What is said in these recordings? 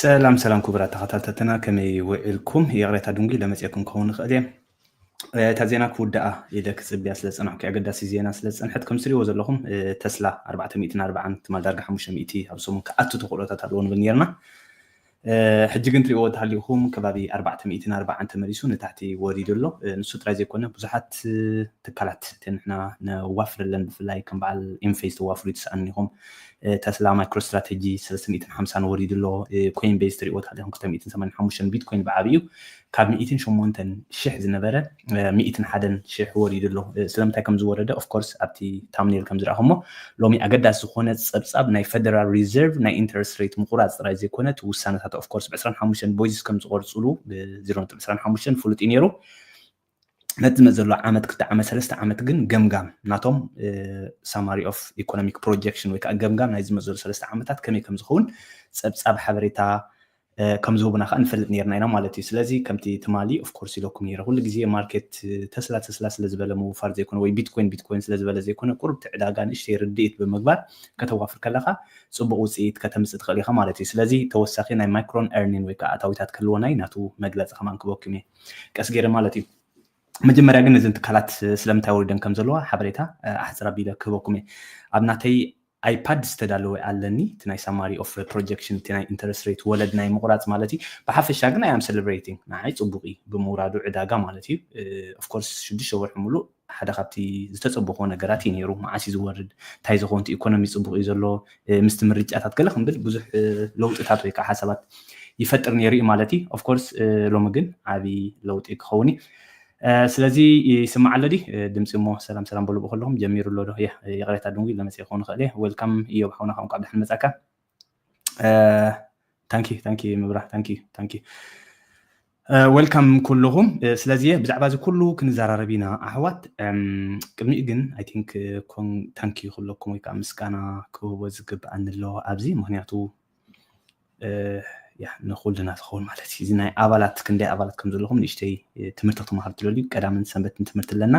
ሰላም ሰላም ክቡራት ተኸታተልትና፣ ከመይ ውዒልኩም? ይቕሬታ ድንጉይ ለመፅየኩም ክኸውን ይኽእል እየ። እታ ዜና ክውድኣ ኢለ ክፅብያ ስለ ዝፀናሕኩ፣ ኣገዳሲ ዜና ስለ ዝፀንሐት፣ ከም ትሪእዎ ዘለኹም ተስላ ኣርባዕተ ሚእትን ኣርባዓን ትማል ዳርጋ ሓሙሽተ ሚእቲ ኣብ ሰሙን ክኣቱ ተኽእሎታት ኣለዎ ንብል ነርና። ሕጂ ግን ትሪእዎ ተሃሊኹም ከባቢ ኣርባዕተ ሚእትን ኣርባዓን ተመሊሱ ንታሕቲ ወሪዱ ኣሎ። ንሱ ጥራይ ዘይኮነ ብዙሓት ትካላት ንሕና ነዋፍረለን፣ ብፍላይ ከም በዓል ኢንፌስ ተዋፍሩ ይትስኣን ኢኹም። ተስላ ማይክሮ ስትራቴጂ ሰለስተ ሚእትን ሓምሳን ወሪዱ ኣሎ። ኮይን ቤዝ ትሪእዎ ተሃሊኹም ክልተ ሚእትን ሰማንያን ሓሙሽተን ቢትኮይን ብዓብዩ ካብ ሚእትን ሸሞንተን ሽሕ ዝነበረ ሚእትን ሓደን ሽሕ ወሪዱ ኣሎ። ስለምንታይ ከም ዝወረደ ኦፍኮርስ ኣብቲ ታምኔል ከም ዝረኣኹሞ፣ ሎሚ ኣገዳሲ ዝኾነ ጸብጻብ ናይ ፌደራል ሪዘርቭ ናይ ኢንተረስት ሬት ምቑራጽ ጥራይ ዘይኮነ፣ እቲ ውሳነታት ኦፍኮርስ ብ ዕስራን ሓሙሽተን ቦይዝስ ከም ዝቆርጽሉ ብ ዜሮ ነጥቢ ዕስራን ሓሙሽተን ፍሉጥ እዩ ነይሩ። ነቲ ዝመጽእ ዘሎ ዓመት፣ ክልተ ዓመት፣ ሰለስተ ዓመት ግን ገምጋም ናቶም ሳማሪ ኦፍ ኢኮኖሚክ ፕሮጀክሽን ወይ ከዓ ገምጋም ናይ ዝመጽእ ዘሎ ሰለስተ ዓመታት ከመይ ከም ዝኸውን ጸብጻብ ሓበሬታ ከም ዝህቡና ከዓ ንፈልጥ ነርና ኢና ማለት እዩ። ስለዚ ከምቲ ትማሊ ኦፍኮርስ ኢለኩም ነይረ፣ ኩሉ ግዜ ማርኬት ተስላ ተስላ ስለ ዝበለ ምውፋር ዘይኮነ ወይ ቢትኮይን ቢትኮይን ስለ ዝበለ ዘይኮነ፣ ቁሩብ እቲ ዕዳጋ ንእሽተይ ርድኢት ብምግባር ከተዋፍር ከለካ ጽቡቅ ውፅኢት ከተምፅእ ትኽእል ኢኻ ማለት እዩ። ስለዚ ተወሳኺ ናይ ማይክሮን ኤርኒን ወይ ከዓ ኣታዊታት ክህልወናይ ናቱ መግለፂ ከማን ክበኩም እየ ቀስ ገይረ ማለት እዩ። መጀመርያ ግን ነዘን ትካላት ስለምንታይ ወሪደን ከም ዘለዋ ሓበሬታ ኣሕፅር ኣቢለ ክህበኩም እየ። ኣብ ናተይ ኣይፓድ ዝተዳለወ ኣለኒ፣ እቲ ናይ ሳማሪ ኦፍ ፕሮጀክሽን፣ እቲ ናይ ኢንተረስት ሬት ወለድ ናይ ምቑራፅ ማለት እዩ። ብሓፈሻ ግን ኣያም ሴሌብሬቲንግ፣ ንዓይ ፅቡቅ እዩ ብምውራዱ ዕዳጋ ማለት እዩ። ኦፍኮርስ ሽዱሽተ ወርሒ ሙሉእ ሓደ ካብቲ ዝተፀበኽዎ ነገራት እዩ ነይሩ። መዓስ እዩ ዝወርድ፣ እንታይ ዝኾን እቲ ኢኮኖሚ ፅቡቅ እዩ ዘሎ፣ ምስቲ ምርጫታት ገለ ክንብል ብዙሕ ለውጥታት ወይ ከዓ ሓሳባት ይፈጥር ነይሩ እዩ ማለት እዩ። ኦፍኮርስ ሎሚ ግን ዓብዪ ለውጢ ክኸውን እዩ። ስለዚ ይስማዕ ኣሎ ድዩ ድምፂ? እሞ ሰላም ሰላም በሉ ብከለኹም ጀሚሩ ኣሎ ዶ? ይቕሬታ ድንጉይ ለመፅእ ክኸውን ይኽእል እየ። ዌልካም እዮብ ሓውና፣ ካብ እንኳዕ ብድሓን መፃካ። ታንኪ ታንኪ ምብራህ፣ ታንኪ ታንኪ፣ ዌልካም ኩልኹም። ስለዚ ብዛዕባ እዚ ኩሉ ክንዘራረብ ኢና ኣሕዋት። ቅድሚኡ ግን ኣይ ቲንክ ታንኪ ክብለኩም ወይ ከዓ ምስጋና ክህቦ ዝግብኣኒ ኣሎ ኣብዚ፣ ምክንያቱ ያ ንኩልና ትኸውን ማለት እዩ። እዚ ናይ ኣባላት፣ ክንደይ ኣባላት ከም ዘለኹም ንእሽተይ ትምህርቲ ክትመሃሩ ትደልዩ፣ ቀዳምን ሰንበትን ትምህርቲ ኣለና።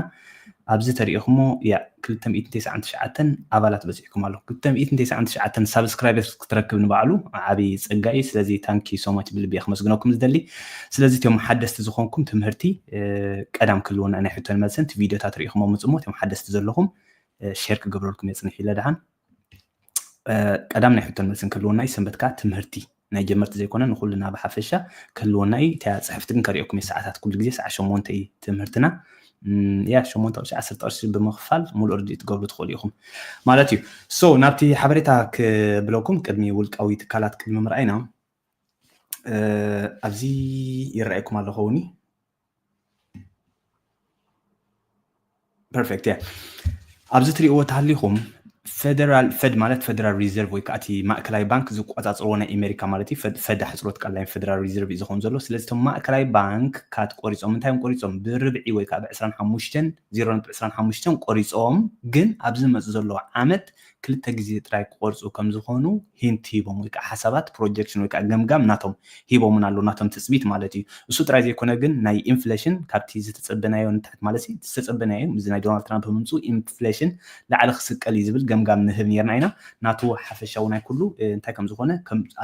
ኣብዚ ተሪኢኹሞ ያ ክልተ ሚእትን ተስዓን ትሽዓተን ኣባላት በፂሕኩም ኣለኹ። ክልተ ሚእትን ተስዓን ትሽዓተን ሳብስክራይበርስ ክትረክብ ንባዕሉ ዓብዪ ፀጋ እዩ። ስለዚ ታንኪ ሶማች ብልቢ እየ ክመስግነኩም ዝደሊ። ስለዚ እቶም ሓደስቲ ዝኾንኩም ትምህርቲ ቀዳም ክህልወና ናይ ሕቶን መልስን እቲ ቪዲዮታት ሪኢኹሞ ምፅሞ፣ እቶም ሓደስቲ ዘለኹም ሼር ክገብረልኩም እየ ፅንሕ ኢለ ደሓን። ቀዳም ናይ ሕቶን መልስን ክህልወና እዩ። ሰንበት ከዓ ትምህርቲ ናይ ጀመርቲ ዘይኮነ ንኩልና ብሓፈሻ ክህልወና እዩ። እታ ፅሕፍቲ ግን ከሪኦኩም እየ። ሰዓታት ኩሉ ግዜ ሰዓት ሸሞንተ እዩ ትምህርትና። ያ ሸሞንተ ቅርሺ፣ ዓሰርተ ቅርሺ ብምኽፋል ሙሉእ ርድኢት ትገብሩ ትኽእሉ ኢኹም ማለት እዩ። ሶ ናብቲ ሓበሬታ ክብለኩም ቅድሚ ውልቃዊ ትካላት ቅድሚ ምርኣይና ኣብዚ ይረኣየኩም ኣሎ ኸውኒ። ፐርፌክት ያ። ኣብዚ ትሪእዎ ተሃሊኹም ፌደራል ፈድ ማለት ፌደራል ሪዘርቭ ወይ ከዓ እቲ ማእከላይ ባንክ ዝቆፃፅርዎ ናይ ኣሜሪካ ማለት እዩ። ፈድ ኣሕፅሮት ቃል ናይ ፌደራል ሪዘርቭ እዩ ዝኸውን ዘሎ። ስለዚ እቶም ማእከላይ ባንክ ካት ቆሪፆም፣ እንታይ እዮም ቆሪፆም? ብርብዒ ወይ ከዓ ብ ዕስራን ሓሙሽተን ዜሮ ነጥቢ ዕስራን ሓሙሽተን ቆሪፆም፣ ግን ኣብዚ ዝመፅእ ዘሎ ዓመት ክልተ ግዜ ጥራይ ክቆርፁ ከም ዝኾኑ ሂንት ሂቦም ወይ ከዓ ሓሳባት ፕሮጀክሽን ወይ ከዓ ገምጋም ናቶም ሂቦምና ኣለዉ፣ ናቶም ትፅቢት ማለት እዩ። እሱ ጥራይ ዘይኮነ ግን ናይ ኢንፍሌሽን ካብቲ ዝተፀበናዮ ንታሕት ማለት ዝተፀበናዮ እዚ ናይ ዶናልድ ትራምፕ ምምፅኡ ኢንፍሌሽን ላዕሊ ክስቀል እዩ ዝብል ገምጋም ንህብ ነርና ኢና። ናቱ ሓፈሻዊ ናይ ኩሉ እንታይ ከም ዝኾነ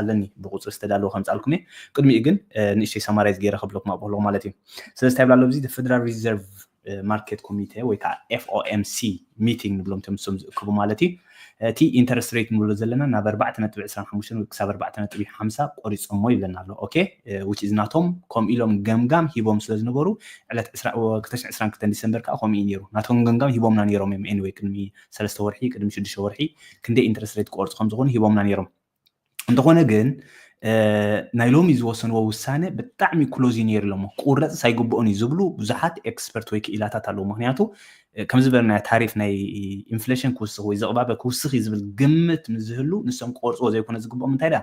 ኣለኒ ብቁፅሪ ዝተዳለወ ከምፃልኩም እየ። ቅድሚኡ ግን ንእሽተይ ሳማራይዝ ገይረ ከብለኩም ኣብለኹ ማለት እዩ። ስለዚ እንታይ ይብላ ኣሎ ኣብዚ ፌደራል ሪዘርቭ ማርኬት ኮሚቴ ወይ ከዓ ኤፍ ኦ ኤም ሲ ሚቲንግ ንብሎም እቶም ንሶም ዝእክቡ ማለት እዩ። እቲ ኢንተረስት ሬት ንብሎ ዘለና ናብ ኣርባዕተ ነጥቢ ዕስራን ሓሙሽተን ክሳብ ኣርባዕተ ነጥቢ ሓምሳ ቆሪፆሞ ይብለና ኣሎ። ኦኬ፣ which is ናቶም ከምኡ ኢሎም ገምጋም ሂቦም ስለ ዝነበሩ ዕለት ክልተ ሽሕን ዕስራን ክልተን ዲሰምበር ከዓ ከምኡ እዩ ነይሩ። ናቶም ገምጋም ሂቦምና ነይሮም እዮም። ኤኒወይ ቅድሚ ሰለስተ ወርሒ፣ ቅድሚ ሽዱሽተ ወርሒ ክንደይ ኢንተረስት ሬት ክቆርፁ ከም ዝኾኑ ሂቦምና ነይሮም። እንተኾነ ግን ናይ ሎሚ ዝወሰንዎ ውሳነ ብጣዕሚ ክሎዝ እዩ ነይሩ ኢሎሞ። ክቁረፅስ ኣይግብኦን እዩ ዝብሉ ብዙሓት ኤክስፐርት ወይ ክኢላታት ኣለዉ። ምክንያቱ ከምዚ ዝበልናዮ ታሪፍ ናይ ኢንፍሌሽን ክውስኽ ወይ ዝቕባበ ክውስኽ እዩ ዝብል ግምት ምስ ዝህሉ ንሶም ክቆርፅዎ ዘይኮነ ዝግብኦም እንታይ ዳ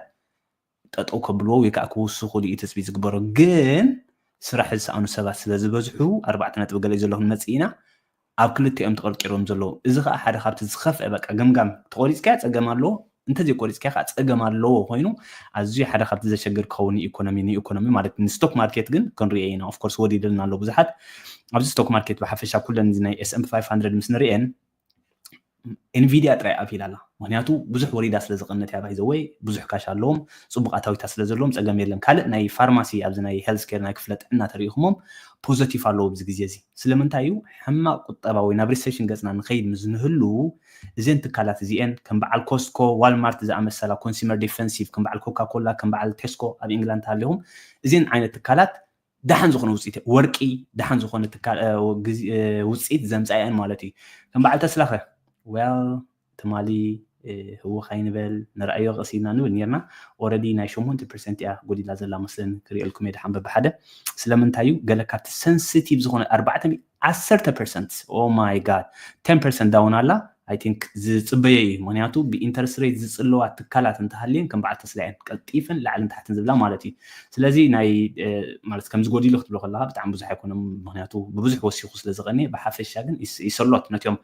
ጠጠው ከብልዎ ወይ ከዓ ክውስኹ እዩ ትፅቢት ዝግበሮ። ግን ስራሕ ዝሰኣኑ ሰባት ስለ ዝበዝሑ ኣርባዕተ ነጥቢ ገለ እዩ ዘሎ ክንመፅእ ኢና። ኣብ ክልቲኦም ተቐርቂሮም ዘለዉ። እዚ ከዓ ሓደ ካብቲ ዝኸፍአ በቃ ገምጋም ተቆሪፅካዮ ፀገም ኣለዎ፣ እንተዘይቆሪፅካዮ ከዓ ፀገም ኣለዎ ኮይኑ ኣዝዩ ሓደ ካብቲ ዘሸግር ክኸውን ኢኮኖሚ ንኢኮኖሚ ማለት ንስቶክ ማርኬት ግን ክንሪኦ ኢና። ኦፍኮርስ ወሪድልና ኣሎ ብዙሓት። ኣብዚ ስቶክ ማርኬት ብሓፈሻ ኩለን እዚ ናይ ኤስ ኤን ፒ ፋይቭ ሃንድረድ ምስ ንሪኤን ኤንቪድያ ጥራይ ኣፕ ኢላ ኣላ። ምክንያቱ ብዙሕ ወሪዳ ስለ ዝቐነት እያ። ባይዘወይ ብዙሕ ካሽ ኣለዎም፣ ፅቡቕ ኣታዊታት ስለ ዘለዎም ፀገም የለን። ካልእ ናይ ፋርማሲ ኣብዚ ናይ ሄልዝ ኬር ናይ ክፍለ ጥዕና ተሪኢኹሞም ፖዘቲቭ ኣለዎ ኣብዚ ግዜ እዚ። ስለምንታይ እዩ? ሕማቕ ቁጠባ ወይ ናብ ሪሴሽን ገፅና ንኸይድ ምስ ንህሉ እዘን ትካላት እዚኤን ከም በዓል ኮስትኮ፣ ዋልማርት ዝኣመሰላ ኮንሱመር ዲፌንሲቭ ከም በዓል ኮካ ኮላ ከም በዓል ቴስኮ ኣብ ኢንግላንድ ተሃሊኹም እዚን ዓይነት ትካላት ደሓን ዝኾነ ውፅኢት ወርቂ ደሓን ዝኾነ ውፅኢት ዘምፃ እየን ማለት እዩ። ከም በዓል ተስላኸ well ትማሊ ህውኽ ኣይንበል ንረኣዮ ቀሲልና ንብል ነርና። ኦረዲ ናይ ሸሞንተ ፐርሰንት እያ ጎዲላ ዘላ መስለኒ ክሪኤልኩም እየ ድሓን በብሓደ። ስለምንታይ እዩ ገለ ካብቲ ሰንሲቲቭ ዝኾነ ኣርባዕተ ዓሰርተ ፐርሰንት oh my god ten percent down ኣላ። I think ዝፅበዮ እዩ። ምክንያቱ ብኢንተረስት ሬት ዝፅለዋ ትካላት እንተሃልየን ከም በዓል ተስላ እየን ቀልጢፈን ላዕልን ታሕትን ዝብላ ማለት እዩ። ስለዚ ናይ ማለት ከምዚ ጎዲሉ ክትብሎ ከለካ ብጣዕሚ ብዙሕ ኣይኮነም። ምክንያቱ ብብዙሕ ወሲኹ ስለ ዝቀኒ ብሓፈሻ ግን ይሰሎት ነቲኦም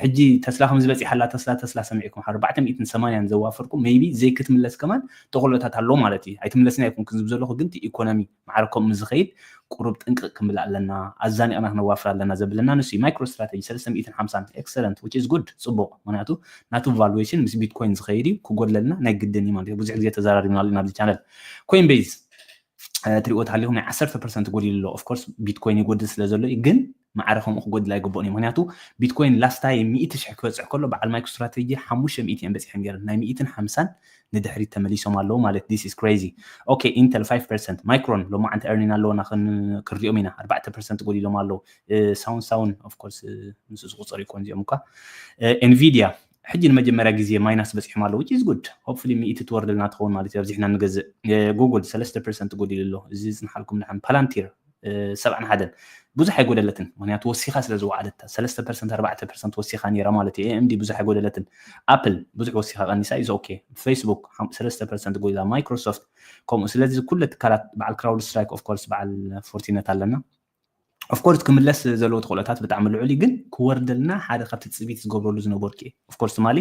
ሕጂ ተስላ ከምዚ በፂሓላ ተስላ ተስላ ሰሚዕኩም ሓደ ኣርባዕተ ሚእትን ሰማንያን ዘዋፈርኩም maybe ዘይክትምለስ ከማን ተክእሎታት ኣሎ ማለት እዩ። ኣይትምለስን ኣይኮንኩን ዝብ ዘለኹ ግን ኢኮኖሚ ማዕረ ከምኡ ዝኸይድ ቁሩብ ጥንቅቕ ክንብል ኣለና፣ ኣዛኒቕና ክነዋፍር ኣለና ዘብለና ንሱ እዩ። ማይክሮ ስትራተጂ ሰለስተ ሚእትን ሓምሳን excellent which is good ፅቡቕ። ምክንያቱ ናቱ ቫሉዌሽን ምስ ቢትኮይን ዝኸይድ እዩ ክጎድለልና ናይ ግድን እዩ ማለት እዩ። ብዙሕ ግዜ ተዘራሪብናሉ ኢና ኣብዚ ቻነል። ኮይን ቤዝ ትሪእዎ ተሃሊኹም ናይ ዓሰርተ ፐርሰንት ጎዲሉ ኣሎ። ኦፍኮርስ ቢትኮይን ይጎድል ስለ ዘሎ እዩ ግን ማዕረ ከምኡ ክጎድል ኣይግብኦን እዩ። ምክንያቱ ቢትኮይን ላስት ታይም ሚእቲ ሽሕ ክበፅሕ ከሎ በዓል ማይክሮ ስትራተጂ ሓሙሽተ ሚእቲ እየን በፂሐን ነይረን ናይ ሚእትን ሓምሳን ንድሕሪት ተመሊሶም ኣለዉ ማለት this is crazy። Okay ኢንተል ፋይቭ ፐርሰንት ማይክሮን ሎማዓንቲ earning ኣለዎና ክንሪኦም ኢና ኣርባዕተ ፐርሰንት ጎዲሎም ኣለዉ። ሳውን ሳውን ኦፍኮርስ ምስ ዝቁፀር ይኮን እዚኦም እኳ ኤንቪድያ ሕጂ ንመጀመርያ ግዜ ማይናስ በፂሖም ኣለዉ which is good hopefully ሚእቲ ትወርደልና ትኸውን ማለት እዩ ኣብዚሕና ንገዝእ። ጉግል ሰለስተ ፐርሰንት ጎዲሉ ኣሎ እዚ ዝፅንሓልኩም ድሓን ፓላንቲር ሰብዓን ሓደን ብዙሕ ኣይጎደለትን ምክንያቱ ወሲኻ ስለ ዝወዓለት ሰለስተ ፐርሰንት ኣርባዕተ ፐርሰንት ወሲኻ ነይራ ማለት እዩ። ኤኤምዲ ብዙሕ ኣይጎደለትን ኣፕል ብዙሕ ወሲኻ ቀኒሳ is okay። ፌስቡክ ሰለስተ ፐርሰንት ጎዲላ ማይክሮሶፍት ከምኡ ስለዚ ኩለ ትካላት በዓል ክራውድ ስትራይክ ኦፍኮርስ በዓል ፎርቲነት ኣለና ኦፍኮርስ ክምለስ ዘለዎ ተኽእሎታት ብጣዕሚ ልዑል እዩ ግን ክወርደልና ሓደ ካብቲ ፅቢት ዝገብረሉ ዝነበርኩ እየ። ኦፍኮርስ ትማሊ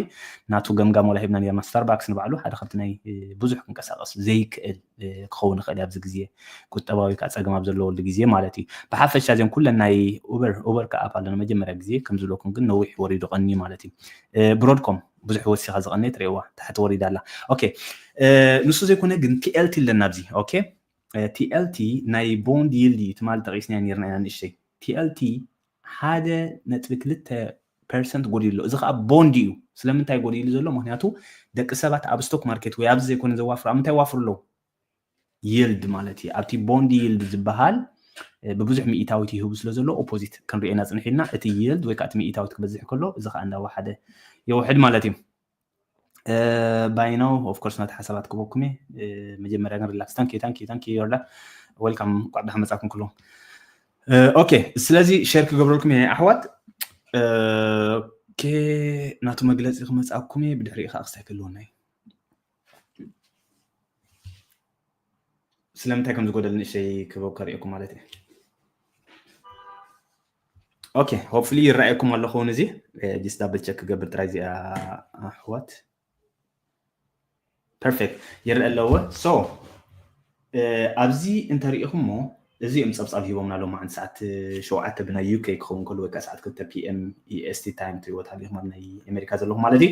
ናቱ ገምጋም ዋላ ሂብና ነርና ስታርባክስ ንባዕሉ ሓደ ካብቲ ናይ ብዙሕ ክንቀሳቀስ ዘይክእል ክኸውን ይኽእል ኣብዚ ግዜ ቁጠባዊ ከዓ ፀገም ኣብ ዘለወሉ ግዜ ማለት እዩ። ብሓፈሻ እዚኦም ኩለን ናይ ኡበር ኡበር ከዓ ኣፕ ኣለና መጀመርያ ግዜ ከም ዝብለኩም ግን ነዊሕ ወሪዱ ቀኒ ማለት እዩ። ብሮድኮም ብዙሕ ወሲኻ ዝቐነ ትሪእዋ ታሕቲ ወሪዳ ኣላ። ኦኬ ንሱ ዘይኮነ ግን ቲኤልቲ ኣለና ኣብዚ ኦኬ ቲኤልቲ ናይ ቦንድ ይልድ እዩ ትማሊ ጠቂስና ነርና ኢና ንእሽተይ ቲኤልቲ ሓደ ነጥቢ ክልተ ፐርሰንት ጎዲሉ ኣሎ። እዚ ከዓ ቦንድ እዩ። ስለምንታይ ጎዲሉ ዘሎ? ምክንያቱ ደቂ ሰባት ኣብ ስቶክ ማርኬት ወይ ኣብዚ ዘይኮነ ዘዋፍሩ ኣብ ምንታይ ዋፍሩ ኣለዉ? ይልድ ማለት እዩ። ኣብቲ ቦንድ ይልድ ዝበሃል ብብዙሕ ሚእታዊት ይህቡ ስለ ዘሎ ኦፖዚት ክንሪኤና ፅንሕ ኢልና እቲ ይልድ ወይ ከዓ እቲ ሚእታዊት ክበዝሕ ከሎ እዚ ከዓ እንዳወሓደ የውሕድ ማለት እዩ። ባይናው ኦፍኮርስ ናቲ ሓሳባት ክበኩም እየ። መጀመርያ ግን ሪላክስ ታንኪ ታንኪ ታንኪ ዮርዳ ወልካም እንኳዕ ደሓን መፃኩም ኩሎም። ኦኬ ስለዚ ሸር ክገብረልኩም እየ ኣሕዋት። ኦኬ ናቱ መግለፂ ክመፃኩም እየ ብድሕሪኡ ከዓ ክስታይ ክህልወና እዩ። ስለምንታይ ከም ዝጎደል ንእሽተይ ክበብ ከርእየኩም ማለት እየ። ኦኬ ሆፕፉሊ ይረኣየኩም ኣለኸውን እዚ ጅስ ዳብል ቸክ ክገብር ጥራይ እዚኣ ኣሕዋት ፐርፌክት ይረአ ኣለዎ። ሶ ኣብዚ እንተሪኢኹሞ እዚኦም ፀብፃብ ሂቦምና ሎማዓንቲ ሰዓት ሸውዓተ ብናይ ዩኬ ክኸውን ከሎ ወይ ከዓ ሰዓት ክልተ ፒኤም ኢኤስቲ ታይም ትሪእዎ ተሃሊኹም ኣብ ናይ ኣሜሪካ ዘለኹም ማለት እዩ።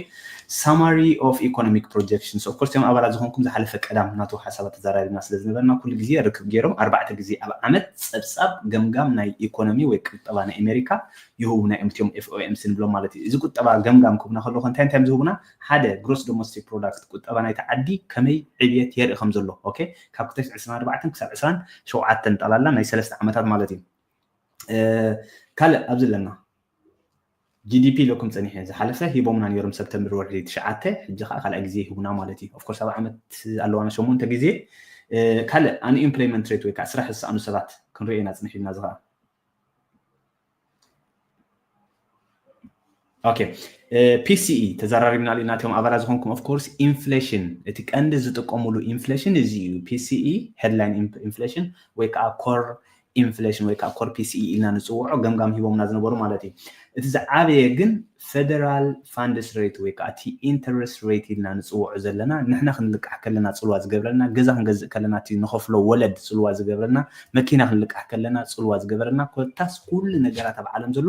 ሳማሪ ኦፍ ኢኮኖሚክ ፕሮጀክሽንስ ኦፍኮርስ እዚኦም ኣባላት ዝኾንኩም ዝሓለፈ ቀዳም ናቱ ሓሳባት ተዘራሪብና ስለ ዝነበርና ኩሉ ግዜ ርክብ ገይሮም ኣርባዕተ ግዜ ኣብ ዓመት ፀብፃብ ገምጋም ናይ ኢኮኖሚ ወይ ቁጠባ ናይ ኣሜሪካ ይህቡና እዮም እቲኦም ኤፍኦኤምሲ ንብሎም ማለት እዩ። እዚ ቁጠባ ገምጋም ክህቡና ከለኹ እንታይ እንታይ እዮም ዝህቡና? ሓደ ግሮስ ዶሜስቲክ ፕሮዳክት ቁጠባ ናይቲ ዓዲ ከመይ ዕብየት የርኢ ከም ዘሎ ኦኬ ካብ ክልተ ሽሕን ዕስራን ኣርባዕተን ክሳብ ዕስራን ሸውዓተን ጠቕላላ ናይ ሰለስተ ዓመታት ማለት እዩ። ካልእ ኣብዚ ኣለና ጂዲፒ ኢለኩም ፀኒሐ ዝሓለፈ ሂቦምና ነይሮም ሰብተምብር ወርሒ ትሽዓተ ሕጂ ከዓ ካልኣይ ግዜ ይህቡና ማለት እዩ። ኦፍኮርስ ኣብ ዓመት ኣለዋና ሸሞንተ ግዜ ካልእ ኣንኢምፕሎይመንት ሬት ወይ ከዓ ስራሕ ዝሰኣኑ ሰባት ክንሪኦ ኢና ፅንሕ ኢልና እዚ ከዓ ኦኬ ፒሲኢ ተዘራሪብናሉ ኢና እቲኦም ኣባላት ዝኾንኩም ኦፍኮርስ ኢንፍሌሽን እቲ ቀንዲ ዝጥቀሙሉ ኢንፍሌሽን እዚ እዩ። ፒሲኢ ሄድላይን ኢንፍሌሽን ወይ ከዓ ኮር ኢንፍሌሽን ወይ ከዓ ኮር ፒሲኢ ኢልና ንፅውዖ ገምጋም ሂቦምና ዝነበሩ ማለት እዩ። እቲ ዝዓበየ ግን ፌደራል ፋንድስ ሬት ወይ ከዓ እቲ ኢንተረስት ሬት ኢልና ንፅውዖ ዘለና ንሕና ክንልቃሕ ከለና ፅልዋ ዝገብረልና፣ ገዛ ክንገዝእ ከለና እቲ ንኸፍሎ ወለድ ፅልዋ ዝገብረልና፣ መኪና ክንልቃሕ ከለና ፅልዋ ዝገበረልና፣ ኮታስ ኩሉ ነገራት ኣብ ዓለም ዘሎ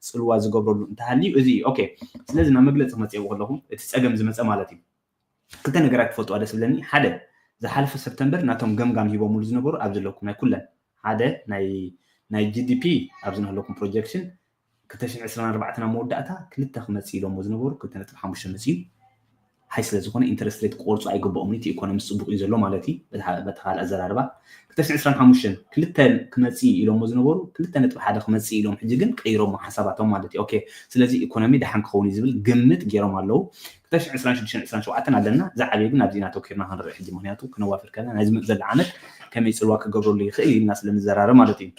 ፅልዋ ዝገብረሉ እንተሃልዩ እዚ እዩ። ኦኬ፣ ስለዚ ናብ መግለፂ ክመፅእ ከለኹ እቲ ፀገም ዝመፀ ማለት እዩ። ክልተ ነገራት ክፈልጥዋ ደስ ብለኒ። ሓደ፣ ዝሓለፈ ሰፕተምበር ናቶም ገምጋም ሂቦምሉ ዝነበሩ ኣብ ዘለኩም ናይ ኩለን ሓደ ናይ ናይ ጂዲፒ ኣብዚ ናለኩም ፕሮጀክሽን ክልተ ሽሕን ዕስራን ኣርባዕተን ኣብ መወዳእታ ክልተ ክመፅእ ኢሎሞ ዝነበሩ ክልተ ነጥቢ ሓሙሽተ መፅኡ። ሃይ ስለ ዝኾነ ኢንተረስት ሬት ክቆርፁ ኣይግብኦም፣ እቲ ኢኮኖሚ ፅቡቅ እዩ ዘሎ ማለት እዩ። በቲ ካልእ ኣዘራርባ ክልተ ሽሕን ዕስራን ሓሙሽተን ክልተ ክመፅእ ኢሎሞ ዝነበሩ ክልተ ነጥቢ ሓደ ክመፅእ ኢሎም፣ ሕጂ ግን ቀይሮሞ ሓሳባቶም ማለት እዩ። ኦኬ፣ ስለዚ ኢኮኖሚ ደሓን ክኸውን እዩ ዝብል ግምት ገይሮም ኣለዉ። ክልተ ሽሕን ዕስራን ሽዱሽተን ዕስራን ሸውዓተን ኣለና። ዝዓበየ ግን ኣብዚና ተኪርና ክንርኢ ሕጂ፣ ምክንያቱ ክነዋፍር ከለና ናይ ዝመፅእ ዘሎ ዓመት ከመይ ፅልዋ ክገብረሉ ይኽእል ኢልና ስለ ንዘራረብ ማለት እዩ።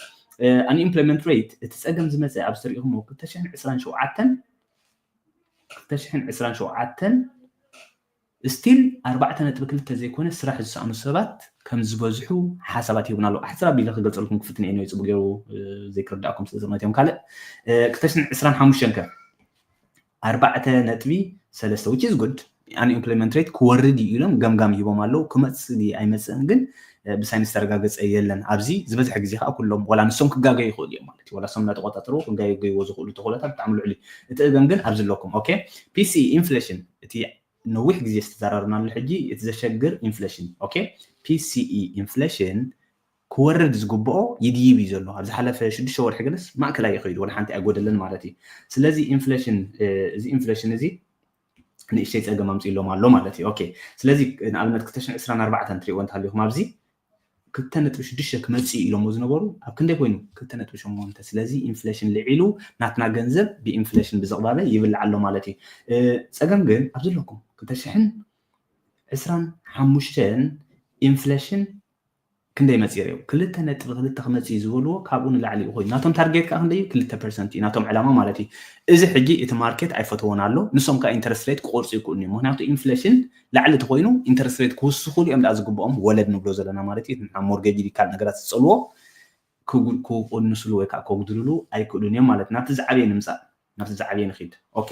ኣንኢምፕሎይመንት ሬት እቲ ፀገም ዝመፀ ኣብ ዝተሪኢኹሞ ክልተ ሽሕን ዕስራን ሸውዓተን ክልተ ሽሕን ዕስራን ሸውዓተን ስቲል ኣርባዕተ ነጥቢ ክልተ ዘይኮነ ስራሕ ዝሰኣኑ ሰባት ከም ዝበዝሑ ሓሳባት ይህቡና ኣለዉ። ኣሕፅር ኣቢለ ክገልፀልኩም ክፍትን እየ፣ ጽቡቅ ገይሩ ዘይክርዳእኩም ስለ ዝቕነት እዮም። ካልእ ክልተ ሽሕን ዕስራን ሓሙሽተን ከ ኣርባዕተ ነጥቢ ሰለስተ which is good፣ ኣንኢምፕሎይመንት ሬት ክወርድ እዩ ኢሎም ገምጋም ሂቦም ኣለዉ። ክመፅእ ድዩ ኣይመፅእን ግን ብሳይንስ ተረጋገፀ የለን። ኣብዚ ዝበዝሐ ግዜ ከዓ ኩሎም ዋላ ንሶም ክጋገዩ ይኽእሉ እዮም ማለት እዩ። ዋላ ሶም እናተቆፃፀሩ ክጋገይዎ ዝኽእሉ ተኽእሎታት ብጣዕሚ ልዑል እዩ። እቲ እገም ግን ኣብዚ ኣለኩም። ኦኬ፣ ፒሲ ኢንፍሌሽን እቲ ነዊሕ ግዜ ዝተዘራረብናሉ ሕጂ እቲ ዘሸግር ኢንፍሌሽን። ኦኬ፣ ፒሲኢ ኢንፍሌሽን ክወርድ ዝግብኦ ይድይብ እዩ ዘሎ። ኣብ ዝሓለፈ ሽዱሽተ ወርሒ ገለስ ማእከላይ እዩ ከይዱ፣ ወላ ሓንቲ ኣይጎደለን ማለት እዩ። ስለዚ ኢንፍሌሽን እዚ ኢንፍሌሽን እዚ ንእሽተይ ፀገም ኣምፅእሎም ኣሎ ማለት እዩ። ኦኬ፣ ስለዚ ንኣብነት ክልተ ሽሕን ዕስራን ኣርባዕተን ትሪእዎ እንተሃሊኹም ኣብዚ ክልተ ነጥቢ ሽዱሽተ ክመፅእ ኢሎሞ ዝነበሩ ኣብ ክንደይ ኮይኑ? ክልተ ነጥቢ ሸሞንተ። ስለዚ ኢንፍሌሽን ልዒሉ ናትና ገንዘብ ብኢንፍሌሽን ብዝቕባበ ይብላዕ ኣሎ ማለት እዩ። ፀገም ግን ኣብዚ ኣለኩም ክልተ ሽሕን ዕስራን ሓሙሽተን ኢንፍሌሽን ክንደይ መፂእ ርዩ? ክልተ ነጥቢ ክልተ ክመፅእ እዩ ዝበልዎ ካብኡ ንላዕሊ እዩ ኮይኑ ናቶም ታርጌት ከዓ ክንደይ እዩ? ክልተ ፐርሰንት እዩ ናቶም ዕላማ ማለት እዩ። እዚ ሕጂ እቲ ማርኬት ኣይፈተዎን ኣሎ። ንሶም ከዓ ኢንተረስት ሬት ክቆርፁ ይክእሉ እዮም። ምክንያቱ ኢንፍሌሽን ላዕሊ ተኮይኑ ኢንተረስት ሬት ክውስኹ እዮም ደኣ ዝግብኦም ወለድ ንብሎ ዘለና ማለት እዩ። ሞርጌጅ ካልእ ነገራት ዝፀልዎ ክቅንስሉ ወይ ከዓ ከጉድልሉ ኣይክእሉን እዮም ማለት። ናብቲ ዝዓበየ ንምፃእ ናብቲ ዝዓበየ ንክድ። ኦኬ፣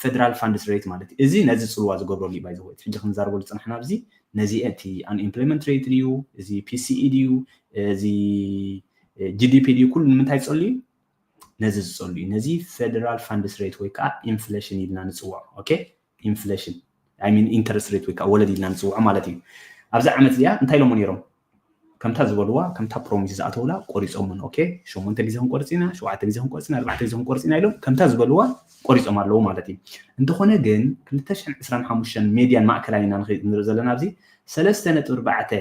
ፌደራል ፋንድስ ሬት ማለት እዩ። እዚ ነዚ ፅልዋ ዝገብረሉ እዩ። ባይዘ ሕጂ ክንዛረበሉ ዝፅናሕና ኣብዚ ነዚ እቲ ኣንኢምፕሎይመንት ሬት ድዩ፣ እዚ ፒሲኢ ድዩ፣ እዚ ጂዲፒ ድዩ፣ ኩሉ ንምንታይ ዝፀሉ እዩ? ነዚ ዝፀሉ እዩ። ነዚ ፌደራል ፋንድስ ሬት ወይ ከዓ ኢንፍሌሽን ኢልና ንፅውዖ። ኦኬ፣ ኢንፍሌሽን ኢንተረስት ሬት ወይ ከዓ ወለድ ኢልና ንፅውዖ ማለት እዩ። ኣብዚ ዓመት እዚኣ እንታይ ኢሎሞ ነይሮም? ከምታ ዝበልዋ ከምታ ፕሮሚስ ዝኣተውላ ቆሪፆምን። ኦኬ፣ ሸሞንተ ግዜ ክንቆርፅ ኢና፣ ሸውዓተ ግዜ ክንቆርፅ ኢና፣ ኣርባዕተ ግዜ ክንቆርፅ ኢና ኢሎም ከምታ ዝበልዋ ቆሪፆም ኣለዉ ማለት እዩ። እንተኾነ ግን ክልተ ሽሕን ዕስራን ሓሙሽተን ሜድያን ማእከላይ ኢና ንርኢ ዘለና ኣብዚ ሰለስተ ነጥቢ ኣርባዕተ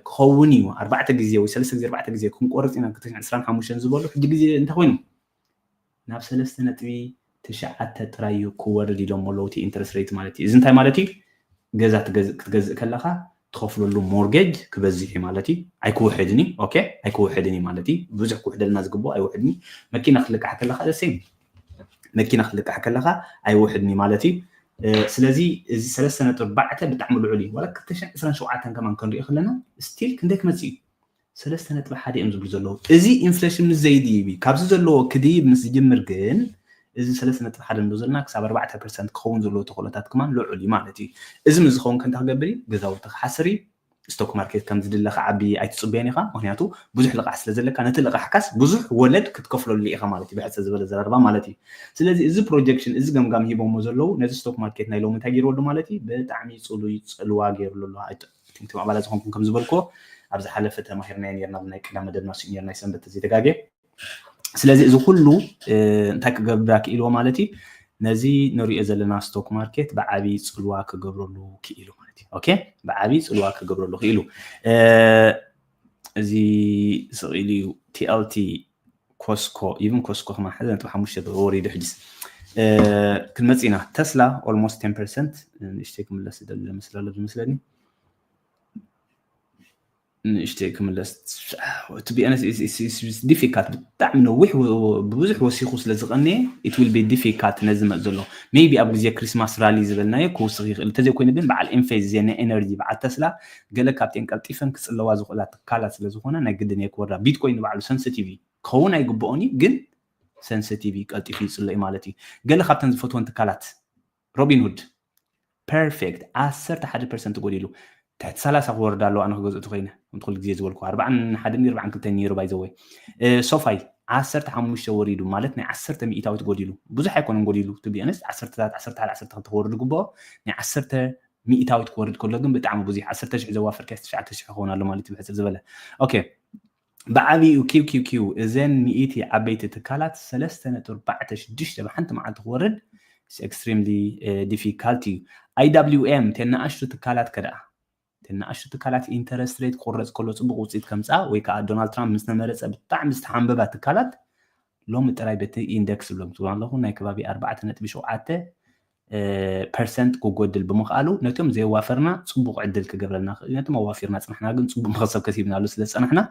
ክኸውን እዩ። ኣርባዕተ ግዜ ወይ ሰለስተ ግዜ ኣርባዕተ ግዜ ክንቆርፅ ኢና ክልተ ሽሕን ዕስራን ሓሙሽተን ዝበሉ ሕጂ ግዜ እንታይ ኮይኑ ናብ ሰለስተ ነጥቢ ትሽዓተ ጥራይ እዩ ክወርድ ኢሎም ኣለዉ እቲ ኢንተረስት ሬት ማለት እዩ። እዚ እንታይ ማለት እዩ? ገዛ ክትገዝእ ከለካ ትኸፍለሉ ሞርጌጅ ክበዝሕ እዩ ማለት እዩ። ኣይክውሕድን እዩ። ኦኬ፣ ኣይክውሕድን እዩ ማለት እዩ። ብዙሕ ክውሕደልና ዝግብኦ ኣይውሕድን እዩ። መኪና ክትልቃሕ ከለካ ደሴም መኪና ክትልቃሕ ከለካ ኣይውሕድን እዩ ማለት እዩ። ስለዚ እዚ ሰለስተ ነጥቢ ኣርባዕተ ብጣዕሚ ልዑል እዩ። ዋላ ክልተ ሽሕን ዕስራን ሸውዓተን ከማን ክንሪኦ ከለና ስቲል ክንደይ ክመፅእ እዩ? ሰለስተ ነጥቢ ሓደ እዮም ዝብሉ ዘለዉ። እዚ ኢንፍሌሽን ምስ ዘይድይብ እዩ። ካብዚ ዘለዎ ክድይብ ምስ ዝጅምር ግን እዚ ሰለስተ ነጥቢ ሓደ ንብሎ ዘለና ክሳብ ኣርባዕተ ፐርሰንት ክኸውን ዘለዎ ተኽእሎታት ከማን ልዑል እዩ ማለት እዩ። እዚ ምስ ዝኸውን ከ እንታይ ክገብር እዩ? ገዛውቲ ክሓስር እዩ። ስቶክ ማርኬት ከም ዝድለ ክዓቢ ኣይትፅበዮን ኢኻ። ምክንያቱ ብዙሕ ልቓሕ ስለ ዘለካ ነቲ ልቓሕካስ ብዙሕ ወለድ ክትከፍለሉ ኢኻ ማለት እዩ። ብሕፅር ዝበለ ዘረርባ ማለት እዩ። ስለዚ እዚ ፕሮጀክሽን እዚ ገምጋም ሂቦሞ ዘለዉ ነዚ ስቶክ ማርኬት ናይ ሎሚ እንታይ ገይርዎ ኣሎ ማለት እዩ? ብጣዕሚ ፅሉይ ፅልዋ ገይሩሉ ኣሎ። እቲ ምዕባላ ዝኾንኩም ከም ዝበልኮ ኣብ ዝሓለፈ ተማሂርናዮ ነርና ናይ ቅዳመ መደብና ሲኒየር ናይ ሰንበት ተዘይተጋጌ። ስለዚ እዚ ኩሉ እንታይ ክገብራ ክኢልዎ ማለት እዩ? ነዚ ንሪኦ ዘለና ስቶክ ማርኬት ብዓብዪ ፅልዋ ክገብረሉ ክኢሉ ማለት እዩ። ኦኬ፣ ብዓብዪ ፅልዋ ክገብረሉ ክኢሉ። እዚ ስቕ ኢሉ እዩ። ቲኤልቲ ኮስኮ፣ ኢቭን ኮስኮ ከማን ሓደ ነጥቢ ሓሙሽተ ወሪዱ። ሕጅስ ክንመፅእ ኢና። ተስላ ኦልሞስት ቴን ፐርሰንት ንእሽተይ ክምለስ ዝደሊ መስለሎ ዝመስለኒ። ንእሽተይ ክምለስ። To be honest, it's difficult። ብጣዕሚ ነዊሕ፣ ብብዙሕ ወሲኹ ስለ ዝቐነየ፣ it will be difficult ነዚ ዝመጽእ ዘሎ። Maybe ኣብ ግዜ ክሪስማስ ራሊ ዝበልናዮ ክውስኽ ይኽእል። እንተዘይኮይኑ ግን በዓል ኢንፌዝ ናይ ኤነርጂ በዓል ተስላ ገለ ካብተን ቀልጢፈን ክጽለዋ ዝኽእላ ትካላት ስለ ዝኾና ናይ ግድን እየ ክወርዳ። ቢትኮይን ንባዕሉ ሰንሲቲቭ እዩ ክኸውን ኣይግብኦን እዩ፣ ግን ሰንሲቲቭ እዩ፣ ቀልጢፉ ይጽሎ እዩ ማለት እዩ። ገለ ካብተን ዝፈትወን ትካላት ሮቢንሁድ ፐርፌክት ዓሰርተ ሓደ ፐርሰንት ጎዲሉ፣ ትሕቲ ሰላሳ ክወርድ ኣለዎ ኣነ ክገዝኦ ተኾይነ። ከምቲ ኩሉ ግዜ ዝበልኩ ኣርባዓን ሓደን ኣርባዓን ክልተን ነይሩ ባይዘወይ። ሶፋይ ዓሰርተ ሓሙሽተ ወሪዱ ማለት ናይ ዓሰርተ ሚእታዊት ጎዲሉ፣ ብዙሕ ኣይኮነን ጎዲሉ። To be honest ዓሰርተ ዓሰርተ ሓደ ዓሰርተ ክልተ ክወርድ ግብኦ፣ ናይ ዓሰርተ ሚእታዊት ክወርድ ከሎ ግን ብጣዕሚ ብዙሕ፣ ዓሰርተ ሽሕ ዘዋፈርካስ ትሽዓተ ሽሕ ክኸውን ኣሎ ማለት እዩ ብሕጽር ዝበለ። ኦኬ፣ ብዓቢኡ ኪው ኪው ኪው እዘን ሚእቲ ዓበይቲ ትካላት ሰለስተ ነጥቢ ኣርባዕተ ሽዱሽተ ብሓንቲ መዓልቲ ክወርድ extremely difficult እዩ። I W M ተናኣሽቱ ትካላት ከደኣ፣ ተናኣሽቱ ትካላት ኢንተረስት ሬት ክቆረጽ ከሎ ጽቡቕ ውጽኢት ከምጽኣ ወይ ከዓ ዶናልድ ትራምፕ ምስ ተመረጸ ብጣዕሚ ዝተሓንበባ ትካላት ሎሚ ጥራይ በቲ ኢንደክስ ብሎም ትብሎ ኣለኹ ናይ ከባቢ ኣርባዕተ ነጥቢ ሸውዓተ ፐርሰንት ክጎድል ብምኽኣሉ ነቶም ዘየዋፈርና ጽቡቕ ዕድል ክገብረልና ክእል። ነቶም ኣዋፊርና ጽናሕና ግን ጽቡቕ መኽሰብ ከሲብናሉ ስለ ዝጸናሕና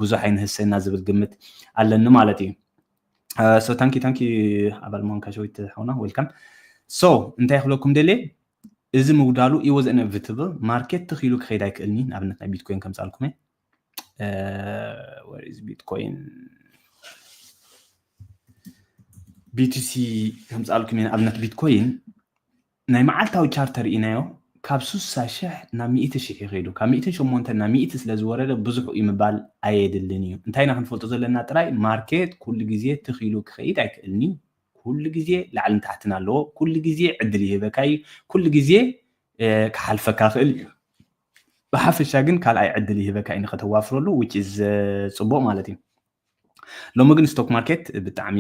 ብዙሕ ኣይንህሰና ዝብል ግምት ኣለኒ ማለት እዩ። So thank you thank you ኣባል መሆንካ ሸዊት ሓውና welcome። So እንታይ ክብለኩም ደልየ፣ እዚ ምጉዳሉ it was inevitable። ማርኬት ትኺሉ ክኸይድ ኣይክእልኒ። ንኣብነት ናይ ቢትኮይን ከምጻልኩም እየ። Where is Bitcoin? ቢቲሲ ከምጻልኩም እየ። ንኣብነት ቢትኮይን ናይ መዓልታዊ ቻርተር ኢናዮ ካብ ስሳ ሽሕ ናብ ሚእቲ ሽሕ ይኸይዱ። ካብ ሚእትን ሸሞንተን ናብ ሚእቲ ስለ ዝወረደ ብዙሕ እዩ ምባል ኣየድልን እዩ። እንታይ ኢና ክንፈልጦ ዘለና ጥራይ ማርኬት ኩሉ ግዜ ትኺሉ ክኸይድ ኣይክእልን እዩ። ኩሉ ግዜ ላዕልን ታሕትን ኣለዎ። ኩሉ ግዜ ዕድል ይህበካ እዩ። ኩሉ ግዜ ክሓልፈካ ክእል እዩ። ብሓፈሻ ግን ካልኣይ ዕድል ይህበካ እዩ ንከተዋፍረሉ which is ጽቡቕ ማለት እዩ። ሎሚ ግን ስቶክ ማርኬት ብጣዕሚ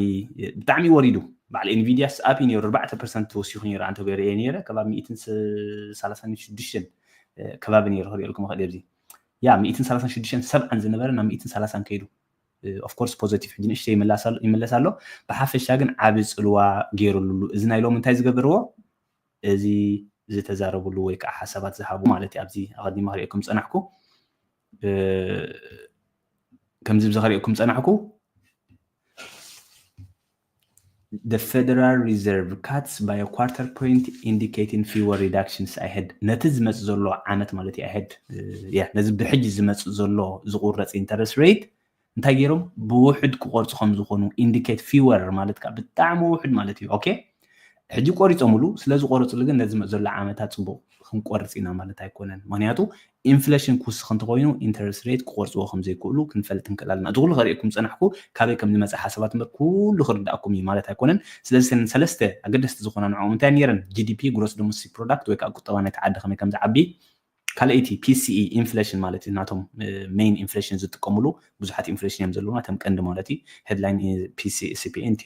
ብጣዕሚ ወሪዱ። በዓል ኢንቪዲያስ ኣፕ እዩ ነይሩ ኣርባዕተ ፐርሰንት ተወሲኹ ነይሩ ኣንተ ገይረ እየ ነይረ ከባቢ ሚእትን ሰላሳን ሽዱሽተን ከባቢ ነይሩ ክሪኦልኩም ክእል ኣብዚ ያ ሚእትን ሰላሳን ሽዱሽተን ሰብዓን ዝነበረ ናብ ሚእትን ሰላሳን ከይዱ። Of course ፖዘቲቭ ሕጂ ንእሽተይ ይመለስ ኣሎ። ብሓፈሻ ግን ዓቢ ጽልዋ ገይሩሉ። እዚ ናይ ሎሚ እንታይ ዝገብርዎ እዚ ዝተዛረብሉ ወይ ከዓ ሓሳባት ዝሃቡ ማለት እዩ። ኣብዚ ኣቐዲማ ክሪኦኩም ዝጸናሕኩ ከምዚ ብዚ ክሪኦኩም ዝጸናሕኩ The Federal Reserve cuts by a quarter point indicating fewer reductions ahead። ነቲ ዝመጽእ ዘሎ ዓመት ማለት እዩ ahead። ነዚ ብሕጂ ዝመጽእ ዘሎ ዝቑረጽ ኢንተረስት ሬት እንታይ ገይሮም ብውሕድ ክቆርጹ ከም ዝኾኑ ኢንዲኬት ፊወር ማለት ከዓ ብጣዕሚ ውሕድ ማለት እዩ። ኦኬ ሕጂ ቆሪጾምሉ ስለ ዝቆረጽሉ ግን ነዚ መጽእ ዘሎ ዓመታት ጽቡቕ ክንቆርጽ ኢና ማለት ኣይኮነን። ምክንያቱ ኢንፍሌሽን ክውስኽ እንተኮይኑ ኢንተረስት ሬት ክቆርጽዎ ከም ዘይክእሉ ክንፈልጥ ንክእል ኣለና። እቲ ኩሉ ከርእየኩም ዝጸናሕኩ ካበይ ከም ዝመጽእ ሓሳባት እምበር ኩሉ ክርዳእኩም እዩ ማለት ኣይኮነን። ስለዚ እተን ሰለስተ ኣገደስቲ ዝኾና ንዕኦም እንታይ ነይረን? ጂ ዲ ፒ ግሮስ ዶሜስቲክ ፕሮዳክት ወይ ከዓ ቁጠባ ናይቲ ዓዲ ከመይ ከም ዝዓቢ ካልኣይቲ ፒ ሲ ኢ ኢንፍሌሽን ማለት እዩ። ናቶም ሜይን ኢንፍሌሽን ዝጥቀምሉ ብዙሓት ኢንፍሌሽን እዮም ዘለዉ ናቶም ቀንዲ ማለት እዩ። ሄድላይን ፒ ሲ ኢ ሲ ፒ ኢ ን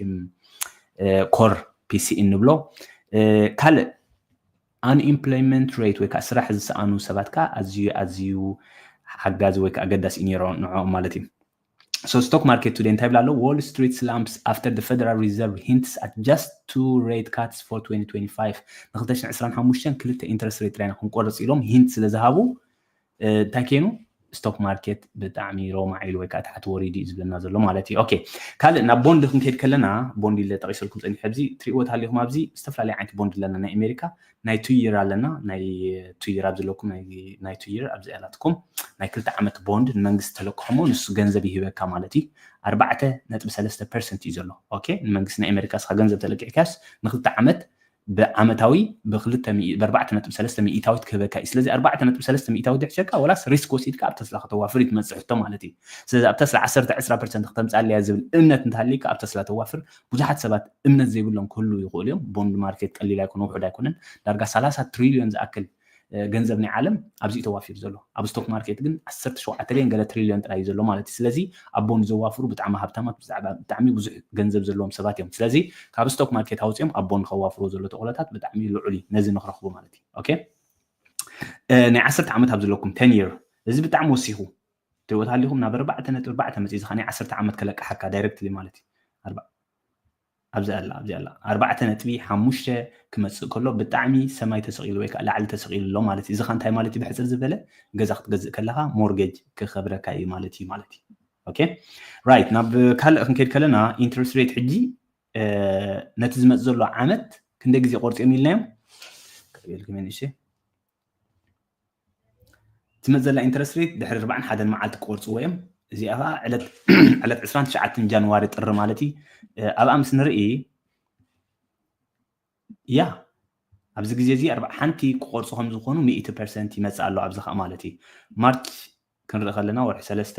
ኮር ፒ ሲ ኢ ን ንብሎ። ካልእ ኣንኢምፕሎይመንት ሬት ወይ ከዓ ስራሕ ዝሰኣኑ ሰባት ከዓ ኣዝዩ ኣዝዩ ሓጋዚ ወይ ከዓ ኣገዳሲ እዩ ነይሩ ንዕኦም ማለት እዩ። So stock market today እንታይ ይብል ኣሎ? Wall Street slumps after the Federal Reserve hints at just two rate cuts for twenty twenty-five። ን2025 ክልተ ኢንተረስት ሬት ጥራይ ኢና ክንቆርጽ ኢሎም ሂንት ስለ ዝሃቡ እንታይ ከይኑ ስቶክ ማርኬት ብጣዕሚ ሮማዕ ኢሉ ወይ ከዓ ታሕቲ ወሪዱ እዩ ዝብለና ዘሎ ማለት እዩ። ኦኬ ካልእ ናብ ቦንድ ክንከይድ ከለና ቦንድ ኢለ ጠቂሰልኩም ፀኒሐ ኣብዚ ትሪእዎ ተሃሊኹም ኣብዚ ዝተፈላለዩ ዓይነት ቦንድ ኣለና ናይ ኣሜሪካ ናይ ቱ ይር ኣለና ናይ ቱ ይር ኣብ ዘለኩም ናይ ቱ ይር ኣብዚ ኣላትኩም ናይ ክልተ ዓመት ቦንድ ንመንግስቲ ተለቅሖሞ ንሱ ገንዘብ ይህበካ ማለት እዩ። ኣርባዕተ ነጥቢ ሰለስተ ፐርሰንት እዩ ዘሎ። ኦኬ ንመንግስቲ ናይ ኣሜሪካ ስኻ ገንዘብ ተለቂዕካስ ንክልተ ዓመት ብዓመታዊ ብኣርባዕተ ነጥቢ ሰለስተ ሚእታዊት ክህበካ እዩ። ስለዚ ኣርባዕተ ነጥቢ ሰለስተ ሚእታዊት ድሕሸካ ወላስ ሪስክ ወሲድካ ኣብ ተስላ ከተዋፍር እዩ ትመፅእ ሕቶ ማለት እዩ። ስለዚ ኣብ ተስላ ዓሰርተ ዕስራ ፐርሰንት ክተምፅኣለያ ዝብል እምነት እንተሃልይካ ኣብ ተስላ ተዋፍር። ብዙሓት ሰባት እምነት ዘይብሎም ክህሉ ይኽእሉ እዮም። ቦንድ ማርኬት ቀሊል ኣይኮነ ውሑድ ኣይኮነን። ዳርጋ ሰላሳ ትሪልዮን ዝኣክል ገንዘብ ናይ ዓለም ኣብዚ ተዋፊሩ ዘሎ ኣብ ስቶክ ማርኬት ግን ዓሰርተ ሸውዓተ ገለ ትሪልዮን ጥራይ እዩ ዘሎ ማለት እዩ። ስለዚ ኣብ ቦንድ ዘዋፍሩ ብጣዕሚ ሃብታማት ብዛዕባ ብጣዕሚ ብዙሕ ገንዘብ ዘለዎም ሰባት እዮም። ስለዚ ካብ ስቶክ ማርኬት ኣውፅኦም ኣብ ቦንድ ከዋፍሩ ዘሎ ተቆለታት ብጣዕሚ ልዑል እዩ። ነዚ ንክረኽቡ ማለት እዩ። ኦኬ ናይ ዓሰርተ ዓመት ኣብ ዘለኩም ተን ይር እዚ ብጣዕሚ ወሲኹ ትሪእዎ ተሃሊኹም ናብ ኣርባዕተ ነጥቢ ኣርባዕተ መፂ ዝኻ ናይ ዓሰርተ ዓመት ከለቅሓካ ዳይረክትሊ ማለት እዩ። ኣብዚ ኣላ ኣብዚ ኣላ ኣርባዕተ ነጥቢ ሓሙሽተ ክመፅእ ከሎ ብጣዕሚ ሰማይ ተሰቒሉ ወይ ከዓ ላዕሊ ተሰቒሉ ኣሎ ማለት እዩ። እዚ ኸ እንታይ ማለት እዩ? ብሕፅር ዝበለ ገዛ ክትገዝእ ከለኻ ሞርጌጅ ክኸብረካ እዩ ማለት እዩ ማለት እዩ። ኦኬ ራይት። ናብ ካልእ ክንከይድ ከለና ኢንትረስት ሬት ሕጂ ነቲ ዝመፅ ዘሎ ዓመት ክንደይ ግዜ ቆርፂኦም ኢልናዮም? ትመፅ ዘላ ኢንትረስት ሬት ድሕሪ ኣርባዓን ሓደን መዓልቲ ክቆርፅዎ እዮም። እዚኣ ከዓ ዕለት ዕለት ዕስራን ትሽዓተን ጃንዋሪ ጥሪ ማለት እዩ። ኣብኣ ምስ ንርኢ ያ ኣብዚ ግዜ እዚ ሓንቲ ክቆርፁ ከም ዝኾኑ ሚእቲ ፐርሰንት ይመፅእ ኣሎ። ኣብዚ ከዓ ማለት እዩ ማርች ክንርኢ ከለና ወርሒ ሰለስተ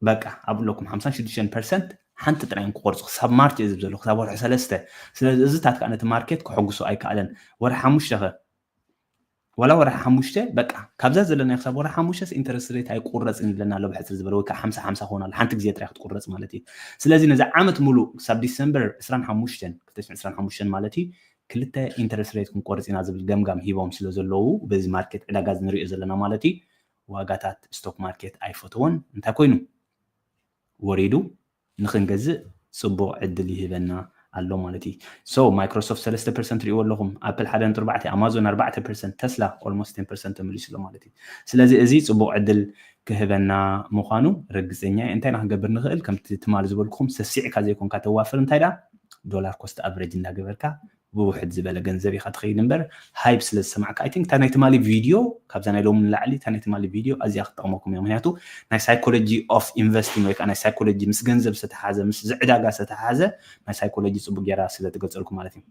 በቃ ኣብ ኣለኩም ሓምሳን ሽዱሽተን ፐርሰንት ሓንቲ ጥራይ ክቆርፁ ክሳብ ማርች እዚ ዘለኹ ክሳብ ወርሒ ሰለስተ። ስለዚ እዚታት ከዓ ነቲ ማርኬት ክሕጉሶ ኣይከኣለን። ወርሒ ሓሙሽተ ኸ ዋላ ወርሒ ሓሙሽተ በቃ ካብዛ ዘለና ክሳብ ወርሒ ሓሙሽተ ኢንተረስት ሬት ኣይቁረፅን ይብለና ኣሎ። ብሕፅር ዝበለ ወይ ከዓ ሓምሳ ሓምሳ ክኾን ኣሎ ሓንቲ ግዜ ጥራይ ክትቁረፅ ማለት እዩ። ስለዚ ነዚ ዓመት ሙሉእ ክሳብ ዲሰምበር ዕስራን ሓሙሽተን ክልተ ሽሕን ዕስራን ሓሙሽተን ማለት እዩ ክልተ ኢንተረስት ሬት ክንቆርፅ ኢና ዝብል ገምጋም ሂቦም ስለ ዘለዉ በዚ ማርኬት ዕዳጋ ንሪኦ ዘለና ማለት እዩ ዋጋታት ስቶክ ማርኬት ኣይፈትዎን እንታይ ኮይኑ ወሪዱ ንክንገዝእ ፅቡቅ ዕድል ይህበና ኣሎ ማለት እዩ። So ማይክሮሶፍት ሰለስተ ፐርሰንት ሪእዎ ኣለኹም፣ ኣፕል ሓደ ነጥቢ ኣርባዕተ፣ ኣማዞን ኣርባዕተ ፐርሰንት፣ ተስላ almost ten percent ተመሊሱ ኣሎ ማለት እዩ። ስለዚ እዚ ፅቡቅ ዕድል ክህበና ምዃኑ ርግፀኛ እየ። እንታይ ኢና ክንገብር ንኽእል? ከምቲ ትማሊ ዝበልኩኹም ሰሲዕካ ዘይኮንካ ተዋፍር እንታይ ደኣ ዶላር ኮስት ኣቨሬጅ እንዳገበርካ ብውሕድ ዝበለ ገንዘብ ኢኻ ትኸይድ እምበር ሃይፕ ስለ ዝሰማዕካ I think እታ ናይ ትማሊ ቪድዮ ካብዛ ናይ ሎሚ ንላዕሊ እታ ናይ ትማሊ ቪድዮ ኣዝያ ክትጠቕመኩም እያ። ምክንያቱ ናይ ሳይኮሎጂ ኦፍ ኢንቨስቲንግ ወይ ከዓ ናይ ሳይኮሎጂ ምስ ገንዘብ ዝተተሓዘ ምስ ዝዕዳጋ ዝተተሓዘ ናይ ሳይኮሎጂ ፅቡቅ ጌራ ስለ ትገልፀልኩም ማለት እዩ።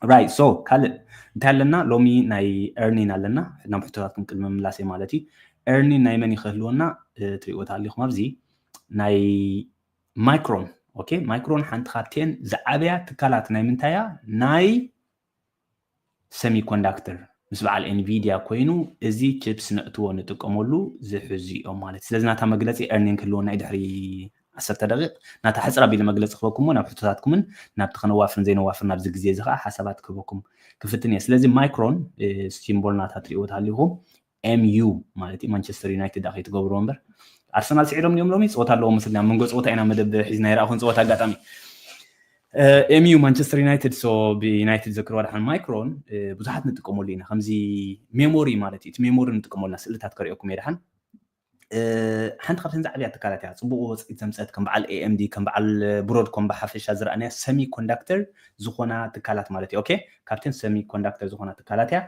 Right so ካልእ እንታይ ኣለና ሎሚ ናይ ኤርኒን ኣለና ናብ ሕቶታትኩም ቅድሚ ምላሰይ ማለት እዩ። ኤርኒን ናይ መን ይክህልወና ትሪእዎ ተሃሊኹም ኣብዚ ናይ ማይክሮን okay ማይክሮን ሓንቲ ካብተን ዝዓበያ ትካላት ናይ ምንታያ ናይ ሰሚኮንዳክተር ምስ በዓል ኤንቪድያ ኮይኑ እዚ ቺፕስ ነእትዎ ንጥቀመሉ ዝሕዙ እዮም ማለት ስለዚ ናታ መግለፂ ኤርኒን ክህልወና እዩ ድሕሪ ዓሰርተ ደቂቕ ናታ ሕፅር ኣቢለ መግለፂ ክበኩሞ ናብ ሕቶታትኩምን ናብቲ ከነዋፍርን ዘይነዋፍር ናብዚ ግዜ እዚ ከዓ ሓሳባት ክህበኩም ክፍትን እየ ስለዚ ማይክሮን ሲምቦል ናታ ትሪእዎ ተሃሊኹም ኤምዩ ማለት እዩ ማንቸስተር ዩናይትድ ዳ ከይትገብርዎ እምበር ኣርሰናል ስዒሮም እዮም ሎሚ ፀወታ ኣለዎ መስልና መንጎ ፀወታ ኢና መደብ ሒዝና ይረኣኹን ፀወታ ኣጋጣሚ ኤምዩ ማንቸስተር ዩናይትድ ሶ ብዩናይትድ ዘክርዋ ድሓን ማይክሮን ብዙሓት ንጥቀመሉ ኢና ከምዚ ሜሞሪ ማለት እዩ እቲ ሜሞሪ ንጥቀመሉና ስእልታት ከሪኦኩም እየ ድሓን ሓንቲ ካብተን ዝዓብያ ትካላት እያ ፅቡቅ ወፅኢት ዘምፀት ከም በዓል ኤኤምዲ ከም በዓል ብሮድኮም ብሓፈሻ ዝረኣናያ ሰሚ ኮንዳክተር ዝኾና ትካላት ማለት እዩ ኦኬ ካብተን ሰሚ ኮንዳክተር ዝኾና ትካላት እያ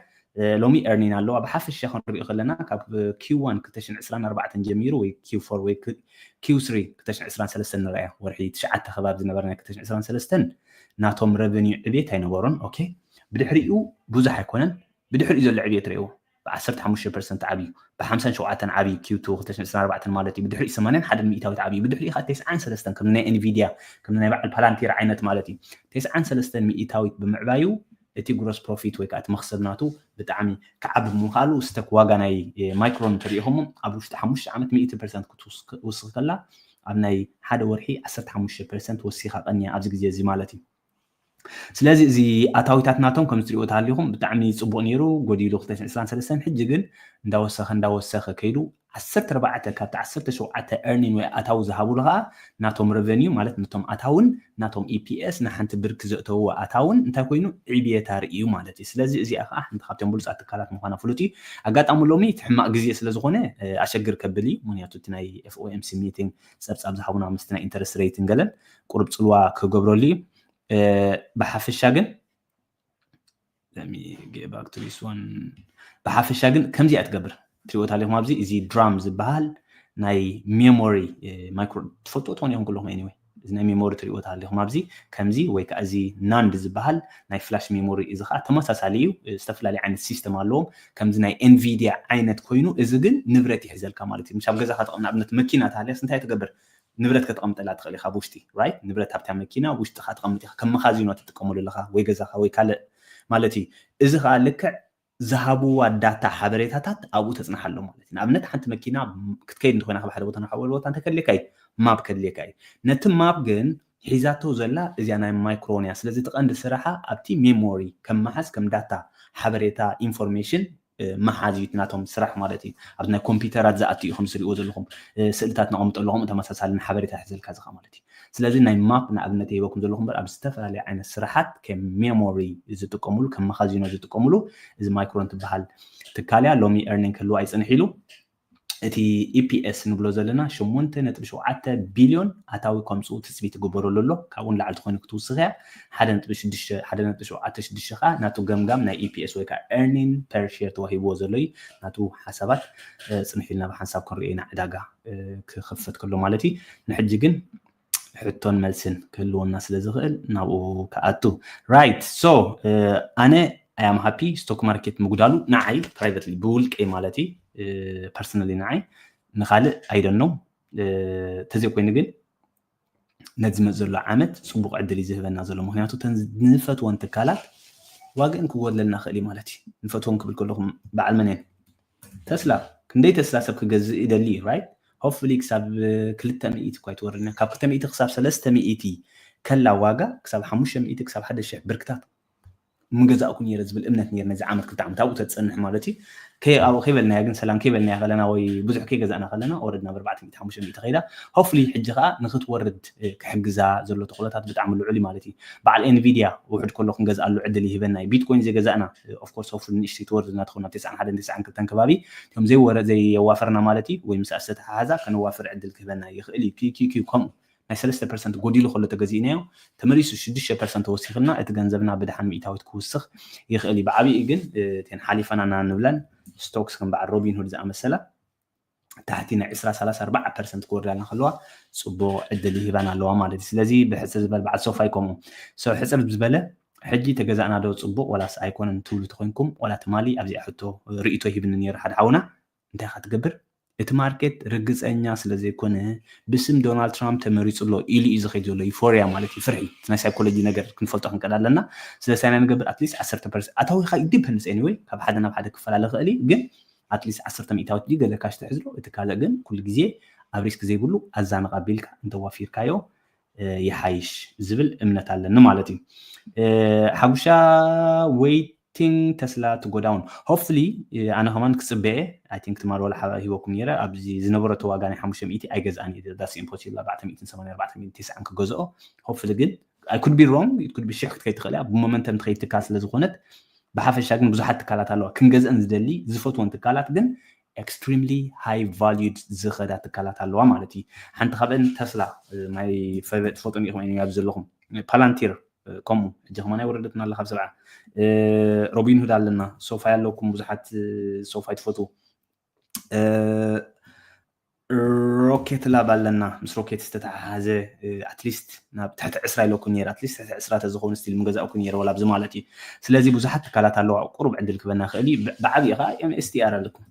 ሎሚ ኤርኒን ኣለዋ ብሓፈሻ ክንሪኦ ከለና ካብ ኪዋን ክልተ ሽሕን ዕስራን ኣርባዕተን ጀሚሩ ወይ ኪው ፎር ወይ ኪው ስሪ ክልተ ሽሕን ዕስራን ሰለስተን ንረኣያ ወርሒ ትሽዓተ ከባቢ ዝነበረ ናይ ክልተ ሽሕን ዕስራን ሰለስተን ናቶም ረቨኒዩ ዕቤት ኣይነበሮን ኦኬ ብድሕሪኡ ብዙሕ ኣይኮነን ብድሕሪኡ ዘሎ ዕቤት ርእዎ ብ15 ፐርሰንት ዓብዩ ብ57 ዓብዩ ኪው ቱ ክልተ ሽሕን ዕስራን ኣርባዕተን ማለት እዩ ብድሕሪኡ ሰማንያን ሓደን ሚእታዊት ዓብዩ ብድሕሪኡ ከዓ ተስዓን ሰለስተን ከም ናይ ኤንቪድያ ከም ናይ በዓል ፓላንቲር ዓይነት ማለት እዩ ተስዓን ሰለስተን ሚእታዊት ብምዕባዩ እቲ ግሮስ ፕሮፊት ወይ ከዓ እቲ መክሰብ ናቱ ብጣዕሚ ክዓቢ ብምኻሉ ስተክ ዋጋ ናይ ማይክሮን እንተሪኢኹሞ ኣብ ውሽጢ ሓሙሽተ ዓመት ሚእቲ ፐርሰንት ክትውስኽ ከላ ኣብ ናይ ሓደ ወርሒ ዓሰርተ ሓሙሽተ ፐርሰንት ወሲኻ ቀንያ ኣብዚ ግዜ እዚ ማለት እዩ ስለዚ እዚ ኣታዊታት ናቶም ከም ዝትሪእዎ ተሃሊኹም ብጣዕሚ ፅቡቅ ነይሩ ጎዲሉ ክልተ ሽሕን ዕስራን ሰለስተን ሕጂ ግን እንዳወሰኸ እንዳወሰኸ ከይዱ ዓሰርተ ኣርባዕተ ካብቲ ዓሰርተ ሸውዓተ ኤርኒን ወይ ኣታዊ ዝሃብሉ ከዓ ናቶም ረቨኒዩ ማለት ነቶም ኣታውን ናቶም ኢፒኤስ ንሓንቲ ብርኪ ዘእተውዎ ኣታውን እንታይ ኮይኑ ዕብየት ኣርእዩ ማለት እዩ ስለዚ እዚኣ ከዓ ሓንቲ ካብቶም ብሉፃት ትካላት ምኳና ፍሉጥ እዩ ኣጋጣሚ ሎሚ እቲ ሕማቅ ግዜ ስለዝኮነ ኣሸግር ከብል እዩ ምክንያቱ እቲ ናይ ኤፍኦኤምሲ ሚቲንግ ፀብፃብ ዝሃቡና ምስቲ ናይ ኢንተረስት ሬትን ገለን ቁሩብ ፅልዋ ክገብረሉ እዩ ብሓፈሻ ግን ብሓፈሻ ግን ከምዚኣ ትገብር ትሪእዎ ታሊኹም ኣብዚ እዚ ድራም ዝበሃል ናይ ሜሞሪ ማይክሮ ትፈልጥዎ ትኾኑ ኢኹም ኩለኹም ኤኒወይ እዚ ናይ ሜሞሪ ትሪእዎ ታሊኹም ኣብዚ ከምዚ ወይ ከዓ እዚ ናንድ ዝበሃል ናይ ፍላሽ ሜሞሪ እዚ ከዓ ተመሳሳሊ እዩ ዝተፈላለዩ ዓይነት ሲስተም ኣለዎም ከምዚ ናይ ኤንቪዲያ ዓይነት ኮይኑ እዚ ግን ንብረት ይሕዘልካ ማለት እዩ ምሻብ ገዛካ ተቐም ንኣብነት መኪና ተሃልያስ እንታይ ትገብር ንብረት ከተቐምጠላ ትኽእል ኢኻ ኣብ ውሽጢ right ንብረት ኣብታ መኪና ውሽጥኻ ተቐምጥ ኢኻ ከም መኻዚኖ ትጥቀመሉ ኣለኻ ወይ ገዛኻ ወይ ካልእ ማለት እዩ እዚ ከዓ ልክዕ ዝሃብዋ ዳታ ሓበሬታታት ኣብኡ ተፅናሓሎም ማለት እዩ ንኣብነት ሓንቲ መኪና ክትከይድ እንተኮይና ካብ ሓደ ቦታ ናብ ሓደ ቦታ እንታይ ከድልየካ እዩ ማፕ ከድልየካ እዩ ነቲ ማፕ ግን ሒዛቶ ዘላ እዚኣ ናይ ማይክሮን እያ ስለዚ እቲ ቀንዲ ስራሓ ኣብቲ ሜሞሪ ከም መሓዝ ከም ዳታ ሓበሬታ ኢንፎርሜሽን መሓዝ እዩ ናቶም ስራሕ ማለት እዩ። ኣብ ናይ ኮምፒውተራት ዝኣቱ እዩ ከም ዝሪእዎ ዘለኹም ስእልታት ነቐምጠ ኣለኹም ተመሳሳሊ ሓበሬታ ሕዘልካ ዝኻ ማለት እዩ። ስለዚ ናይ ማፕ ንኣብነት ሂበኩም ዘለኹም በር ኣብ ዝተፈላለዩ ዓይነት ስራሓት ከም ሜሞሪ ዝጥቀሙሉ ከም መኻዚኖ ዝጥቀሙሉ እዚ ማይክሮን ትበሃል ትካልያ ሎሚ ኤርኒንግ ክህልዋ ይፅንሕ ኢሉ እቲ ኢፒኤስ ንብሎ ዘለና ሸሞንተ ነጥቢ ሸውዓተ ቢልዮን ኣታዊ ከምፅኡ ትፅቢት ይግበረሉ ኣሎ። ካብኡ ንላዕሊ ተኮይኑ ክትውስኽ እያ። ሓደ ነጥቢ ሸውዓተ ሽዱሽተ ከዓ ናቱ ገምጋም ናይ ኢፒኤስ ወይ ከዓ ኤርኒንግ ፐር ሼር ተዋሂብዎ ዘሎ እዩ። ናቱ ሓሳባት ፅንሕ ኢልና ብሓንሳብ ክንሪኦ ኢና ዕዳጋ ክኽፈት ከሎ ማለት እዩ። ንሕጂ ግን ሕቶን መልስን ክህልወና ስለ ዝኽእል ናብኡ ክኣቱ። ራይት ሶ ኣነ ኣያም ሃፒ ስቶክ ማርኬት ምጉዳሉ ንዓይ ፕራይቨትሊ ብውልቀይ ማለት እዩ ፐርሰናሊ ንዓይ ንካልእ ኣይደኖ ተዘይኮይኑ ግን ነዚ ዝመፅ ዘሎ ዓመት ፅቡቅ ዕድል እዩ ዝህበና ዘሎ። ምክንያቱ እተን ንፈትወን ትካላት ዋግእን ክጎድለልና ክእል እዩ ማለት እዩ። ንፈትወን ክብል ከለኹም በዓል መን እየን? ተስላ። ክንደይ ተስላ ሰብ ክገዝእ ይደሊ ራይት? ሆፕፉሊ ክሳብ ክልተ ሚእቲ እኳ ይትወርድና ካብ ክልተ ሚእቲ ክሳብ ሰለስተ ሚእቲ ከላ ዋጋ ክሳብ ሓሙሽተ ሚእቲ ክሳብ ሓደ ሽሕ ብርክታት ምገዛእኩ ነይረ ዝብል እምነት ነይርና እዚ ዓመት ክልተ ዓመት ኣብኡ ተትፀንሕ ማለት እዩ። ከይ- ኣብኡ ከይበልናያ ግን ሰላም ከይበልናያ ከለና ወይ ብዙሕ ከይገዛእና ከለና ኦረድ ናብ ኣርባዕተ ሚእቲ ሓሙሽተ ሚእቲ ከይዳ ሆፕፉሊ ሕጂ ከዓ ንክትወርድ እ፣ ክሕግዛ ዘሎ ተኽእሎታት ብጣዕሚ ልዑል እዩ ማለት እዩ። በዓል ኤንቪድያ ውሕድ ከሎ ክንገዝኣሉ ዕድል ይህበና እዩ። ቢትኮይን ዘይገዛእና ኦፍኮርስ ሆፕፉሊ ንእሽተይ ትወርድ እናትኾና ተስዓን ሓደን ተስዓን ክልተን ከባቢ እቶም ዘይወረ ዘየዋፈርና ማለት እዩ ወይ ምስ ዝተተሓሓዛ ከነዋፍር ዕድል ክህበና ይኽእል እዩ። ኪኪኪ ከምኡ ናይ ሰለስተ ፐርሰንት ጎዲሉ ከሎ ተገዚእናዮ ተመሊሱ ሽዱሽተ ፐርሰንት ተወሲኽልና እቲ ገንዘብና ብድሓን ሚእታዊት ክውስኽ ይኽእል እዩ። ብዓብኡ ግን እተን ሓሊፈና እና ንብለን ስቶክስ ከም በዓል ሮቢን ሁድ ዝኣመሰላ ታሕቲ ናይ ዕስራ ሰላሳ ኣርባዓ ፐርሰንት ክወርዳልና ከለዋ ፅቡቅ ዕድል ይህባን ኣለዋ ማለት እዩ። ስለዚ ብሕፅር ዝበል በዓል ሶፋይ ከምኡ ሰው ሕፅር ዝበለ ሕጂ ተገዛእና ዶ ፅቡቅ ዋላስ ኣይኮነን ትብሉ ተኮይንኩም ዋላ ትማሊ ኣብዚኣ ሕቶ ርእቶ ሂብኒ ነይሩ ሓደ ሓውና እንታይ ኢኻ ትገብር እቲ ማርኬት ርግፀኛ ስለ ዘይኮነ ብስም ዶናልድ ትራምፕ ተመሪፁ ኣሎ ኢሉ እዩ ዝኸይድ ዘሎ ዩፎርያ ማለት እዩ ፍርሒ ናይ ሳይኮሎጂ ነገር ክንፈልጦ ክንቀዳ ኣለና። ስለዚ እንታይ ንገብር ኣትሊስት ዓሰርተ ፐርሰንት ኣታዊኻ ዲፐንድስ ኤኒወይ ካብ ሓደ ናብ ሓደ ክፈላለ ክእል እዩ ግን ኣትሊስት ዓሰርተ ሚእታዊት ድዩ ገለ ካሽ ትሕዝሎ እቲ ካልእ ግን ኩሉ ግዜ ኣብ ሪስክ ዘይብሉ ኣዛንቕ ኣቢልካ እንተዋፊርካዮ ይሓይሽ ዝብል እምነት ኣለኒ ማለት እዩ። ሓጉሻ ወይቲንግ ተስላ ትጎዳውን ሆፕፍሊ ኣነ ከማን ክፅበየ ኣይ ቲንክ ትማል ወላ ሓባ ሂበኩም ነይረ ኣብዚ ዝነበረቶ ዋጋ ናይ ሓሙሽተ ሚእቲ ኣይገዝኣን እየ ዳስ ኢምፖሲብል ኣርባዕተ ሚእትን ሰማንያ ኣርባዕተ ሚእትን ተስዓን ክገዝኦ ሆፕፍሊ ግን I could be wrong it could be ሽሕ ክትከይድ ትኽእል እያ ብሞመንተም ትኸይድ ትካል ስለ ዝኾነት ብሓፈሻ ግን ብዙሓት ትካላት ኣለዋ ክንገዝአን ዝደሊ ዝፈትወን ትካላት ግን extremely high valued ዝኸዳ ትካላት ኣለዋ ማለት እዩ። ሓንቲ ካብአን ተስላ ማይ ፈበ ትፈጡን ኢኹም እዮም ኣብዚ ዘለኹም ፓላንቲር ከምኡ ሕጂ ከማን ኣይወረደትና ኣላ ካብ ሰብዓ ሮቢን ሁድ ኣለና ሶፋይ ኣለኩም ብዙሓት ሶፋይ ትፈቱ ሮኬት ላብ ኣለና ምስ ሮኬት ዝተተሓሓዘ ኣትሊስት ናብ ትሕቲ ዕስራ ኢለኩም ነይር ኣትሊስት ትሕቲ ዕስራ ተዝኸውን ስቲል ምገዛእኩ ነይረ ወላ ኣብዚ ማለት እዩ። ስለዚ ብዙሓት ትካላት ኣለዋ ቁሩብ ዕድል ክበና ይኽእል እዩ። ብዓብኡ ከዓ ኤምኤስቲኣር ኣለኩም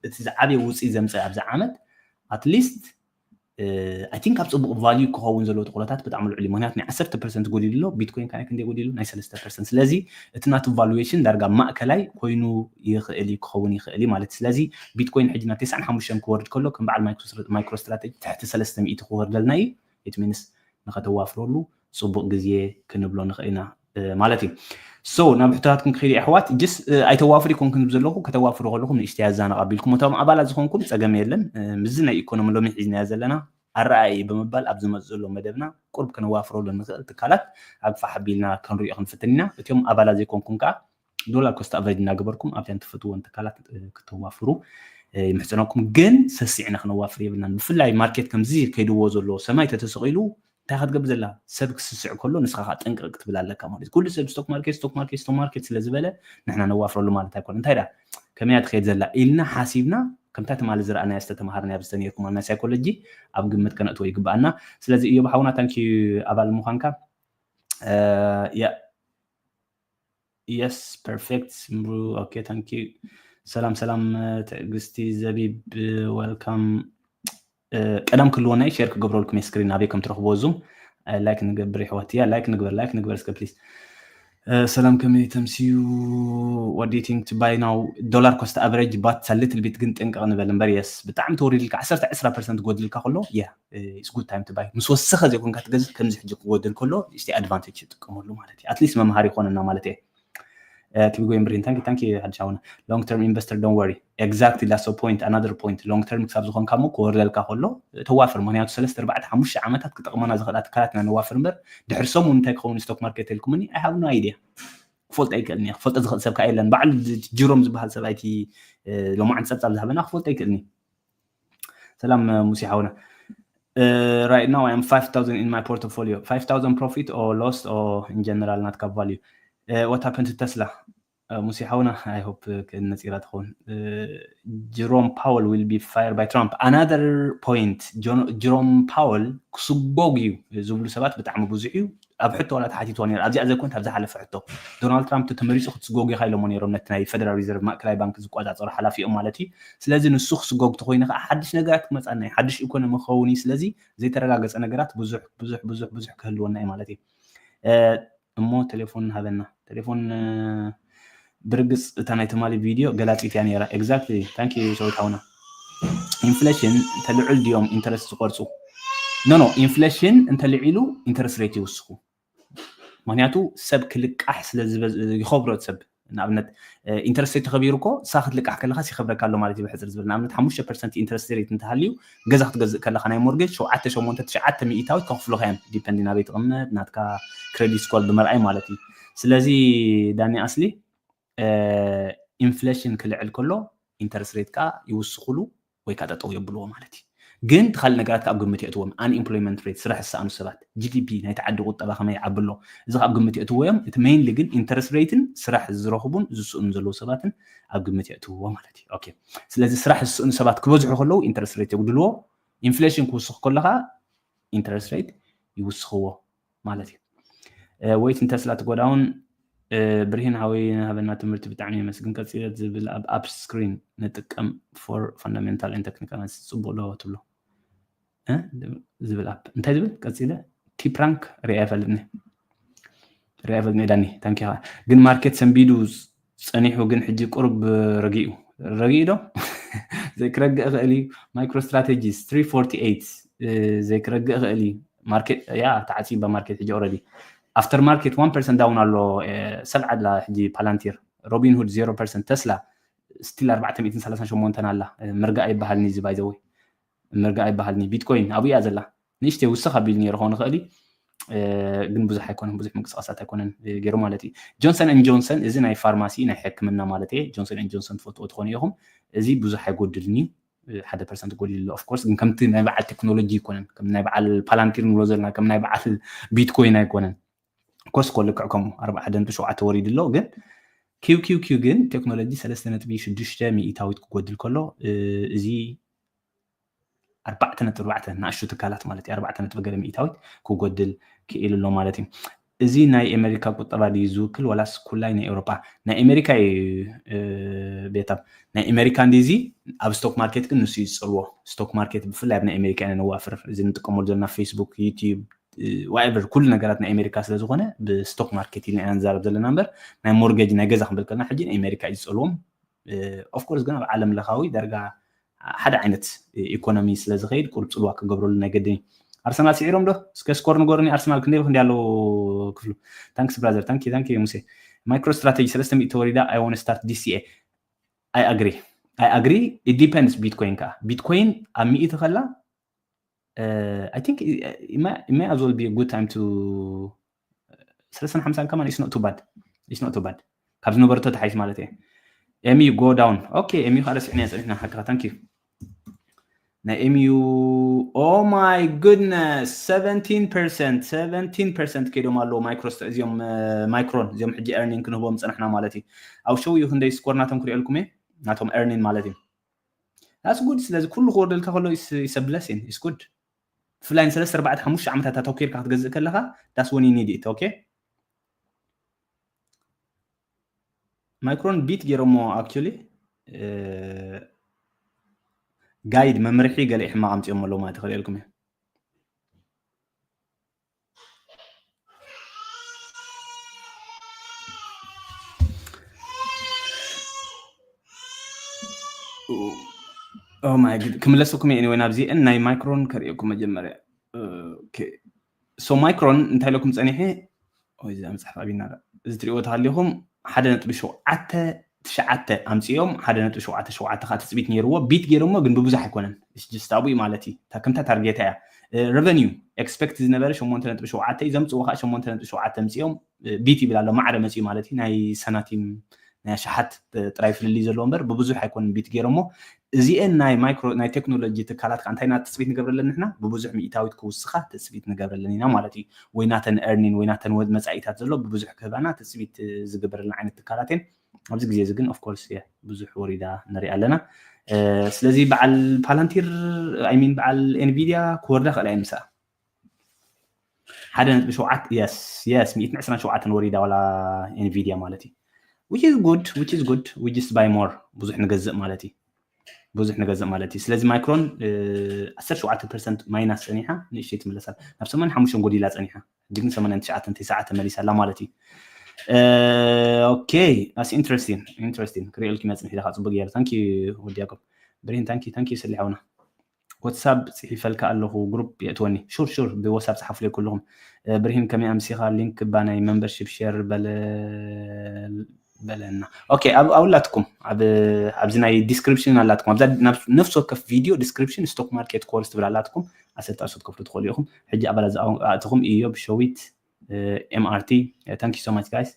እቲ ዝዓበየ ውፅኢት ዘምፀ ኣብዚ ዓመት ኣትሊስት ኣይ ቲንክ ኣብ ፅቡቅ ቫልዩ ክኸውን ዘለዎ ተኽእሎታት ብጣዕሚ ልዑል እዩ። ምክንያቱ ናይ ዓሰርተ ፐርሰንት ጎዲሉ ኣሎ፣ ቢትኮይን ከዓ ክንደይ ጎዲሉ? ናይ ሰለስተ ፐርሰንት። ስለዚ እቲ ናቱ ቫሉዌሽን ዳርጋ ማእከላይ ኮይኑ ይኽእል እዩ ክኸውን ይኽእል እዩ ማለት እዩ። ስለዚ ቢትኮይን ሕጂ ናብ ተስዓን ሓሙሽተን ክወርድ ከሎ ከም በዓል ማይክሮ ስትራቴጂ ትሕቲ ሰለስተ ሚእቲ ክወርደልና እዩ። ኢት ሚንስ ንኸተዋፍረሉ ፅቡቅ ግዜ ክንብሎ ንኽእል ኢና ማለት እዩ። ሶ ናብ ሕቶታትኩም ክኸይድ ኣሕዋት ጅስ ኣይተዋፍሪ ኮንኩም ዘለኹ ከተዋፍሩ ከለኹም ንእሽተይ ኣዛነቕ ኣቢልኩም እቶም ኣባላት ዝኾንኩም ፀገም የለን። ምስዚ ናይ ኢኮኖሚ ሎሚ ሒዝናዮ ዘለና ኣረኣኢ ብምባል ኣብ ዝመፅእ ዘሎ መደብና ቁርብ ከነዋፍረሉ ንኽእል ትካላት ኣግፋሕ ኣቢልና ክንሪኦ ክንፍትን ኢና። እቲኦም ኣባላት ዘይኮንኩም ከዓ ዶላር ኮስት ኣቨሬጅ እናገበርኩም ኣብተን ትፈትዎን ትካላት ከተዋፍሩ ይምሕፀነኩም። ግን ሰሲዕና ክነዋፍር የብልናን። ብፍላይ ማርኬት ከምዚ ከይድዎ ዘሎ ሰማይ ተተሰቂሉ እንታይ ክትገብር ዘላ ሰብ ክስስዕ ከሎ ንስኻ ከዓ ጥንቅቅ ክትብል ኣለካ ማለት ኩሉ ሰብ ስቶክ ማርኬት ስቶክ ማርኬት ስቶክ ማርኬት ስለ ዝበለ ንሕና ነዋፍረሉ ማለት ኣይኮነ እንታይ ዳ ከመያ ትኸይድ ዘላ ኢልና ሓሲብና ከምታ ትማሊ ዝረኣናዮ ዝተተምሃርናዮ ዝተነርኩም ኣብ ናይ ሳይኮሎጂ ኣብ ግምት ከነእትዎ ይግበኣና። ስለዚ እዮብ ሓውና ታንኪ ኣባል ምዃንካ yes perfect ምሩ okay thank you ሰላም ሰላም ትዕግስቲ ዘቢብ welcome ቀደም ክልወና ሸር ክገብረልኩም ስክሪን ኣበይ ከም ትረኽብዎ ዙም ላይክ ንገብር ይሕወት እያ ላይክ ንግበር ላይክ ንግበር እስከ ፕሊዝ ሰላም ከመይ ተምስዩ what do you think to buy now dollar cost average but a little bit ግን ጥንቅቕ ንበል እምበር yes ብጣዕሚ ተወሪድልካ ዓሰርተ ዕስራ ፐርሰንት ጎድልካ ከሎ yeah it's good time to buy ምስ ወሰኸ ዘይኮንካ ትገዝእ ከምዚ ሕጂ ክጎድል ከሎ ንእሽተይ ኣድቫንቴጅ ይጥቀመሉ ማለት እዩ ኣትሊስት መምሃሪ ይኮነና ማለት እየ Keep going ብርሂን። Thank you, thank you ሓድሽ ሓውና። Long term investor, don't worry. Exactly, that's the point, another point. Long term ክሳብ ዝኾንካ እሞ ክወርደልካ ከሎ ተዋፍር። ምክንያቱ ሰለስተ ኣርባዕተ ሓሙሽተ ዓመታት ክጠቕመና ዝኽእላ ትካላት ኢና ነዋፍር እምበር ድሕሪ ሰሙን እንታይ ክኸውን ስቶክ ማርኬት ኢልኩምኒ? I have no idea። ክፈልጦ ኣይክእልን እየ። ክፈልጦ ዝኽእል ሰብ ከዓ የለን። ባዕሉ ጅሮም ዝበሃል ሰብኣይ እቲ ሎማዓንቲ ፀብፃብ ዝሃበና ክፈልጦ ኣይክእልን እዩ። ሰላም ሙሴ ሓውና። Right now I am five thousand in my portfolio. Five thousand profit or lost or in general ናትካ value? What happened to Tesla? ሙሴ ሓውና፣ I hope ክእን ነፂራ ትኸውን። Jerome Powell will be fired by Trump. Another point, ጀሮም ፓወል ክስጎግ እዩ ዝብሉ ሰባት ብጣዕሚ ብዙሕ እዩ። ኣብ ሕቶ ዋላ ተሓቲትዎ ነይሩ። ኣብዚኣ ዘይኮነት ኣብ ዝሓለፈ ሕቶ ዶናልድ ትራምፕ ተመሪፁ ክትስጎግ ኢኻ ኢሎሞ ነይሮም፣ ነቲ ናይ ፌደራል ሪዘርቭ ማእከላይ ባንክ ዝቆፃፀሩ ሓላፊኦም ማለት እዩ። ስለዚ ንሱ ክስጎግ ተኮይኑ ከዓ ሓድሽ ነገራት ክመፃና እዩ፣ ሓድሽ ኢኮኖሚ ክኸውን እዩ። ስለዚ ዘይተረጋገፀ ነገራት ብዙሕ ብዙሕ ብዙሕ ብዙሕ ክህልወና እዩ ማለት እዩ። እሞ ቴሌፎን ሃበና። ቴሌፎን ብርግፅ እታ ናይ ትማሊ ቪድዮ ገላፂት እያ ነይራ። Exactly, thank you ሰዊት ሓውና። ኢንፍሌሽን ተልዕል ድዮም ኢንተረስት ዝቆርፁ? No, no, ኢንፍሌሽን እንተልዒሉ ኢንተረስት ሬት ይውስኹ። ምክንያቱ ሰብ ክልቃሕ ስለ ይኸብሮ። ሰብ ንኣብነት ኢንተረስት ሬት ተኸቢሩ እኮ ንሳ ክትልቃሕ ከለካ ይኸብረካ ኣሎ ማለት እዩ። ብሕፅር ዝበለ ንኣብነት ሓሙሽተ ፐርሰንት ኢንተረስት ሬት እንተሃልዩ ገዛ ክትገዝእ ከለካ ናይ ሞርጌጅ ሸውዓተ ሸሞንተ ትሽዓተ ሚእታዊት ከኽፍሉካ እዮም። ዲፐንድ ናበይ ትቕመጥ ናትካ ክሬዲት ስኮር ብምርኣይ ማለት እዩ። ስለዚ ዳኒ ኣስሊ ኢንፍሌሽን ክልዕል ከሎ ኢንተረስት ሬት ከዓ ይውስኹሉ ወይ ከዓ ጠጠው የብልዎ ማለት እዩ። ግን እቲ ካልእ ነገራት ከዓ ኣብ ግምት የእትዎም። ኣንኤምፕሎይመንት ሬት፣ ስራሕ ዝሰኣኑ ሰባት፣ ጂ ዲ ፒ ናይቲ ዓዲ ቁጠባ ከመይ ይዓቢ ኣሎ፣ እዚ ከዓ ኣብ ግምት የእትዎ እዮም። እቲ ሜይንሊ ግን ኢንተረስት ሬትን ስራሕ ዝረኽቡን ዝስእኑ ዘለዉ ሰባትን ኣብ ግምት የእትውዎ ማለት እዩ። ኦኬ፣ ስለዚ ስራሕ ዝስእኑ ሰባት ክበዝሑ ከለዉ ኢንተረስት ሬት የጉድልዎ፣ ኢንፍሌሽን ክውስኽ ከሎ ከዓ ኢንተረስት ሬት ይውስኽዎ ማለት እዩ። ወይት ንተስላ ትጎዳውን ብርሂን ሓወይ ንሃበና ትምህርቲ ብጣዕሚ የመስግን። ቀፂለ ዝብል ኣብ ኣፕ ስክሪን ንጥቀም for fundamental and technical analysis ፅቡቅ ዶ ትብሎ? ዝብል ኣፕ እንታይ ዝብል ቀፂለ ቲፕራንክ ሪኣ ይፈልጥኒ ሪኣ ይፈልጥኒ ዳኒ ታንኪ። ግን ማርኬት ሰንቢዱ ፀኒሑ ግን ሕጂ ቁርብ ረጊኡ ረጊኡ ዶ ዘይክረግእ ክእል እዩ። ማይክሮ ስትራቴጂስ ትሪ ፎርቲ ኤይት ዘይክረግእ ክእል እዩ። ማርኬት ያ ተዓፂባ ማርኬት ሕጂ ኦረዲ ኣፍተር ማርኬት ዋን ፐርሰንት ዳውን ኣሎ። ሰብዓ ኣላ ሕጂ ፓላንቲር፣ ሮቢን ሁድ ዜሮ ፐርሰንት፣ ተስላ ስቲል ኣርባዕተ ሚእትን ሰላሳን ሸሞንተን ኣላ። ምርጋእ ይበሃልኒ እዚ ባይዘወይ ምርጋእ ይበሃልኒ። ቢትኮይን ኣብኡ እያ ዘላ። ንእሽተይ ውስኽ ኣቢሉ ነይሩ ክኸውን ይኽእል እዩ። ግን ብዙሕ ኣይኮነን፣ ብዙሕ ምንቅስቃሳት ኣይኮነን ገይሩ ማለት እዩ። ጆንሰን ን ጆንሰን እዚ ናይ ፋርማሲ ናይ ሕክምና ማለት እየ። ጆንሰን ን ጆንሰን ትፈልጥዎ ትኾኑ ኢኹም። እዚ ብዙሕ ኣይጎድልን እዩ። ሓደ ፐርሰንት ጎዲሉ ኣሎ ኦፍኮርስ፣ ግን ከምቲ ናይ በዓል ቴክኖሎጂ ኣይኮነን፣ ከም ናይ በዓል ፓላንቲር ንብሎ ዘለና፣ ከም ናይ በዓል ቢትኮይን ኣይኮነን። ኮስኮ ልክዕ ከምኡ ኣርባዓ ነጥቢ ሸውዓተ ወሪዱ ኣሎ። ግን ኪው ኪው ኪው ግን ቴክኖሎጂ ሰለስተ ነጥቢ ሽዱሽተ ሚእታዊት ክጎድል ከሎ እዚ ኣርባዕተ ነጥቢ ኣርባዕተ ንኣሽቱ ትካላት ማለት እዩ ኣርባዕተ ነጥቢ ገለ ሚእታዊት ክጎድል ክኢሉ ኣሎ ማለት እዩ። እዚ ናይ ኣሜሪካ ቁጠባ ድዩ ዝውክል ዋላስ ኩላይ ናይ ኤውሮጳ? ናይ ኣሜሪካ እዩ። ቤታ ናይ ኣሜሪካ እንዲ እዚ ኣብ ስቶክ ማርኬት ግን ንሱ እዩ ዝፀልዎ። ስቶክ ማርኬት ብፍላይ ኣብ ናይ ኣሜሪካ ኢና ነዋፍር። እዚ ንጥቀመሉ ዘለና ፌስቡክ፣ ዩቲዩብ፣ ዋኤቨር ኩሉ ነገራት ናይ ኣሜሪካ ስለ ዝኾነ ብስቶክ ማርኬት ኢልና ኢና ንዛረብ ዘለና እምበር ናይ ሞርጌጅ ናይ ገዛ ክንብል ከለና ሕጂ ናይ ኣሜሪካ እዩ ዝፀልዎም። ኦፍኮርስ ግን ኣብ ዓለም ለኻዊ ዳርጋ ሓደ ዓይነት ኢኮኖሚ ስለ ዝኸይድ ቁሩብ ፅልዋ ክገብረሉ ናይ ገድን እዩ። ኣርሰናል ስዒሮም ዶ? እስከ ስኮር ንገሩኒ። ኣርሰናል ክንደይ ብክንደይ ኣለዉ ክፍሉ? ታንክስ ብራዘር። ታንኪ ታንኪ ሙሴ። ማይክሮ ስትራቴጂ ሰለስተ ሚእቲ ተወሪዳ። I want start ዲሲኤ። I agree. I agree. It depends ቢትኮይን ከዓ ቢትኮይን ኣብ ሚእቲ ከላ I think it may as well be a good time to ሰለስተ ሓምሳ ከማን is not too bad. Is not too bad. ካብ ዝነበረቶ ተሓይስ ማለት እየ። ኤምዩ go down. ኦኬ ኤምዩ ሓደ ስዕንያ ፀኒሕና ሓክኻ ታንኪ ናይ ኤምዩ። Oh my goodness, seventeen percent, seventeen percent ከይዶም ኣለዉ ማይክሮ እዚኦም ማይክሮን እዚኦም ሕጂ ኤርኒንግ ክንህቦም ፀናሕና ማለት እዩ። ኣብ ሸው እዩ ክንደይ ስኮር ናቶም ክሪኦልኩም እየ ናቶም ኤርኒን ማለት እዩ። That's good. ስለዚ ኩሉ ክወርደልካ ከሎ is a blessing, is good. ብፍላይ ንሰለስተ ኣርባዕተ ሓሙሽተ ዓመታት ኣተኪርካ ክትገዝእ ከለካ that's when you need it. Okay ማይክሮን ቢት ገይሮሞ actually guide መምርሒ ገለ ሕማቅ ኣምፅኦም ኣለዉ ማለት ይኽእል እየ። ክምለሰኩም እየ። Anyway ናብዚ ናይ ማይክሮን ከርእየኩም መጀመርያ። So ማይክሮን እንታይ ኢለኩም ፀኒሐ? እዚ መፅሓፍ ኣብና እዚ ትሪእዎ ተሃሊኹም ሓደ ነጥቢ ሸውዓተ ትሽዓተ ኣምፅኦም ሓደ ነጥቢ ሸውዓተ ሸውዓተ ከዓ ትፅቢት ነይርዎ። ቢት ገይሮሞ ግን ብብዙሕ ኣይኮነን። ጅስት ኣብኡ ማለት እዩ። ከምታ ታርጌታ እያ። Revenue expect ዝነበረ ሸሞንተ ነጥቢ ሸውዓተ እዩ። ዘምፅዎ ከዓ ሸሞንተ ነጥቢ ሸውዓተ ኣምፅኦም ቢት ይብል ኣሎ። ማዕረ መፅኡ ማለት እዩ። ናይ ሰናቲም ናይ ኣሽሓት ጥራይ ፍልልይ ዘለዎ እምበር ብብዙሕ ኣይኮነን ቢት ገይሮሞ። እዚኤን ናይ ማይክሮ ናይ ቴክኖሎጂ ትካላት ከዓ እንታይ ኢና ትፅቢት ንገብረለን ንሕና? ብብዙሕ ሚእታዊት ክውስኻ ትፅቢት ንገብረለን ኢና ማለት እዩ። ወይ ናተን earning ወይ ናተን መፃኢታት ዘሎ ብብዙሕ ክህባና ትፅቢት ዝግበረለን ዓይነት ትካላት እየን። ኣብዚ ግዜ እዚ ግን of course ብዙሕ ወሪዳ ንሪኣ ኣለና። ስለዚ በዓል ፓላንቲር I mean በዓል ኤንቪድያ ክወርዳ ክእላ እየ ምስኣ ሓደ ነጥቢ ሸውዓተ yes yes ሚእትን ዕስራን ሸውዓተን ወሪዳ ዋላ ኤንቪድያ ማለት እዩ። Which is good which is good we just buy more ብዙሕ ንገዝእ ማለት እዩ። ብዙሕ ንገዝእ ማለት እዩ። ስለዚ ማይክሮን ዓሰርተ ሸውዓተ ፐርሰንት ማይናስ ፀኒሓ ንእሽተይ ትምለሳል ናብ ሰማንያ ሓሙሽተ ጎዲላ ፀኒሓ ሕጂ ግን ሰማንያን ትሽዓተን ተስዓተ ተመሊሳ ኣላ ማለት እዩ። Okay that's interesting interesting ክሪኤልኩም እየ ፅንሕ ኢለካ ፅቡቅ ገይረ thank you ወዲ ያቆብ ብሬን thank you thank you ሰሊሕ ሓውና። WhatsApp ፅሒፈልካ ኣለኹ group የእትወኒ sure sure ብ WhatsApp ፀሓፉለይ ኩልኹም። ብርሂን ከመይ ኣምሲኻ link ባ ናይ membership share በለ በለና okay ኣብላትኩም ኣብዚ ናይ description ኣላትኩም ኣብዛ ነፍሲ ወከፍ video description stock market course ትብል ኣላትኩም። ዓሰርተ ዓሰርተ ከፍሉ ትኽእሉ ኢኹም። ሕጂ ኣባላት ኣእትኹም እዮብ ሸዊት MRT thank you so much guys።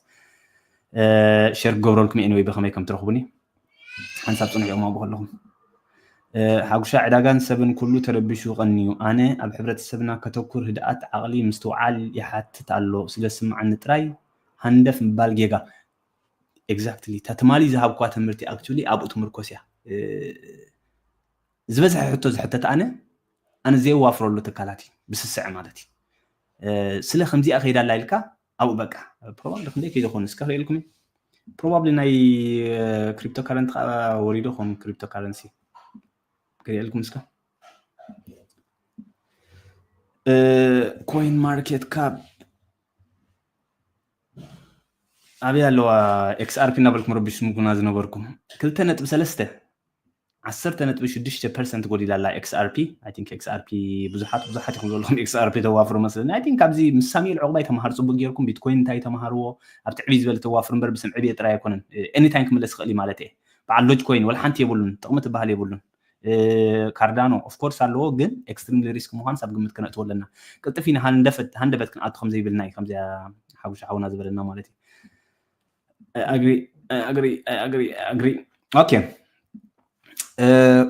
share ክገብረልኩም እየ ወይ ብኸመይ ከም ትረኽቡኒ ሓንሳብ ፅንሕ እዮም ኣብኡ ከለኹም። ሓጉሻ ዕዳጋን ሰብን ኩሉ ተረቢሹ ቀንዩ ኣነ ኣብ ሕብረተሰብና ከተኩር ህድኣት ዓቕሊ ምስትውዓል ይሓትት ኣሎ ስለ ዝስምዓኒ ጥራይ ሃንደፍ ምባል ጌጋ። Exactly እታ ትማሊ ዝሃብኳ ትምህርቲ actually ኣብኡ ትምርኮስ እያ። ዝበዝሐ ሕቶ ዝሕተት ኣነ ኣነ ዘየዋፍረሉ ትካላት እዩ ብስስዐ ማለት እዩ። ስለ ከምዚኣ ከይዳ ኣላ ኢልካ ኣብኡ በቃ probably ክንደይ ከይደ ኮኑ እስከ ክርእየልኩም እዩ። Probably ናይ cryptocurrency ከዓ ወሪዶ ኮኑ cryptocurrency ክርእየልኩም እስከ። Coin market cap ኣበይ ኣለዋ? XRP እናበልኩም ረቢሽኩምና ዝነበርኩም ክልተ ነጥቢ ሰለስተ ዓሰርተ ነጥቢ ሽዱሽተ ፐርሰንት ጎዲላ ኣላ XRP። I think XRP ብዙሓት ብዙሓት ኢኹም ዘለኹም XRP ተዋፍሩ መስለኒ። I think ኣብዚ ምስ ሳሙኤል ዕቑባይ ተምሃሩ ፅቡቅ ጌርኩም ቢትኮይን እንታይ ተምሃርዎ ኣብቲ ዕብይ ዝበለ ተዋፍሩ እምበር ብስም ዕብየ ጥራይ ኣይኮነን። Anytime ክምለስ ይኽእል እዩ ማለት እየ። በዓል ዶጅ ኮይን ወላ ሓንቲ የብሉን ጥቕሚ ትበሃል የብሉን። ካርዳኖ of course ኣለዎ ግን extremely risk ምዃን ሳብ ግምት ከነእትዎ ኣለና። ቅልጥፍ ኢና ሃንደበት ሃንደበት ክንኣቱ ከም ዘይብልና እዩ ከምዚኣ ሓጉሻ ሓውና ዝበለና ማለት እዩ። I agree I agree I agree I agree okay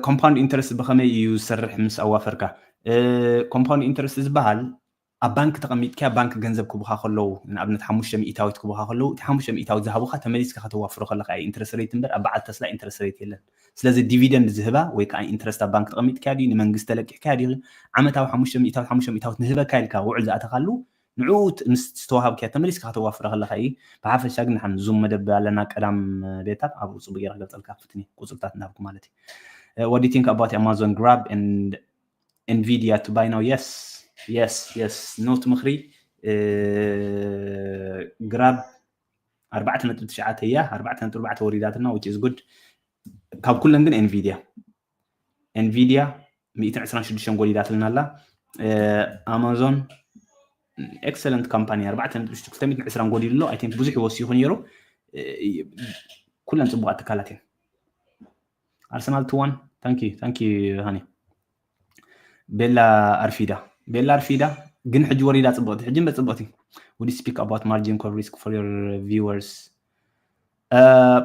compound interest ብኸመይ እዩ ዝሰርሕ ምስ ኣዋፈርካ? Compound interest ዝበሃል ኣብ ባንክ ተቐሚጥካ ባንክ ገንዘብ ክቡኻ ከለዉ ንኣብነት ሓሙሽተ ሚእታዊት ክቡኻ ከለዉ እቲ ሓሙሽተ ሚእታዊት ዝሃቡኻ ተመሊስካ ከተዋፍሮ ከለካ እዩ interest rate እምበር ኣብ በዓል ተስላ interest rate የለን። ስለዚ dividend ዝህባ ወይ ከዓ interest ኣብ ባንክ ተቐሚጥካ ድዩ ንመንግስቲ ተለቂሕካ ድዩ ዓመታዊ ሓሙሽተ ሚእታዊት ሓሙሽተ ሚእታዊት ንህበካ ኢልካ ውዕል ዝኣተካሉ ንዕኡ ምስ ዝተዋሃብክያ ተመሊስካ ከተዋፍረ ከለካ እዩ። ብሓፈሻ ግን ንሓን ዙም መደብ ኣለና ቀዳም ቤታ ኣብኡ ፅቡቅ ገይረ ክገልፀልካ ክፍትኒ ቁፅርታት እንዳሃብኩ ማለት እዩ። What do you think about Amazon Grab and Nvidia to buy now? Yes yes yes note ምኽሪ Grab ኣርባዕተ ነጥቢ ትሽዓተ እያ ኣርባዕተ ነጥቢ ኣርባዕተ ወሪዳትና which is good። ካብ ኩለን ግን Nvidia Nvidia ሚእትን ዕስራን ሽዱሽተን ጎዲላትልና ኣላ። Amazon excellent company ኣርባዕተ ነጥቢ ሽዱሽተ ክልተ ሚእትን ዕስራን ጎዲሉ ኣሎ። I think ብዙሕ ይወስኹ ነይሩ። ኩለን ፅቡቃት ትካላት እየን። Arsenal two one thank you thank you ሃኒ። ቤላ ኣርፊዳ ቤላ ኣርፊዳ ግን ሕጂ ወሪዳ ፅብቅቲ ሕጂ እምበር ፅብቅቲ። Would you speak about margin call risk for your viewers?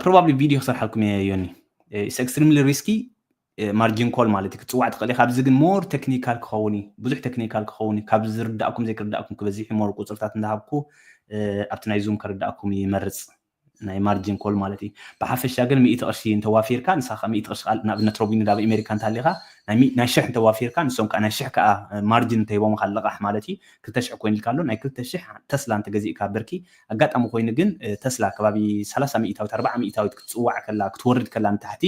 Probably video ክሰርሓልኩም እየ ዮኒ። It's extremely risky margin call ማለት እዩ ክትፅዋዕ ትኽእል ኢኻ። ኣብዚ ግን more technical ክኸውን እዩ ብዙሕ technical ክኸውን እዩ ካብ ዝርዳእኩም ዘይክርዳእኩም ክበዝሕ እዩ more ቁፅርታት እንዳሃብኩ ኣብቲ ናይ ዙም ከርዳእኩም ይመርፅ። ናይ margin call ማለት እዩ። ብሓፈሻ ግን ሚእቲ ቅርሺ እንተዋፊርካ ንስኻ ከዓ ሚእቲ ቅርሺ ንኣብነት ሮቢንሁድ ኣብ ኣሜሪካ እንተሃሊኻ ናይ ሽሕ እንተዋፊርካ ንሶም ከዓ ናይ ሽሕ ከዓ margin እንተሂቦምካ ልቓሕ ማለት እዩ። ክልተ ሽሕ ኮይኑልካ ኣሎ ናይ ክልተ ሽሕ ተስላ እንተገዚእካ ብርኪ ኣጋጣሚ ኮይኑ ግን ተስላ ከባቢ ሰላሳ ሚእታዊት ኣርባዓ ሚእታዊት ክትፅዋዕ ከላ ክትወርድ ከላ ንታሕቲ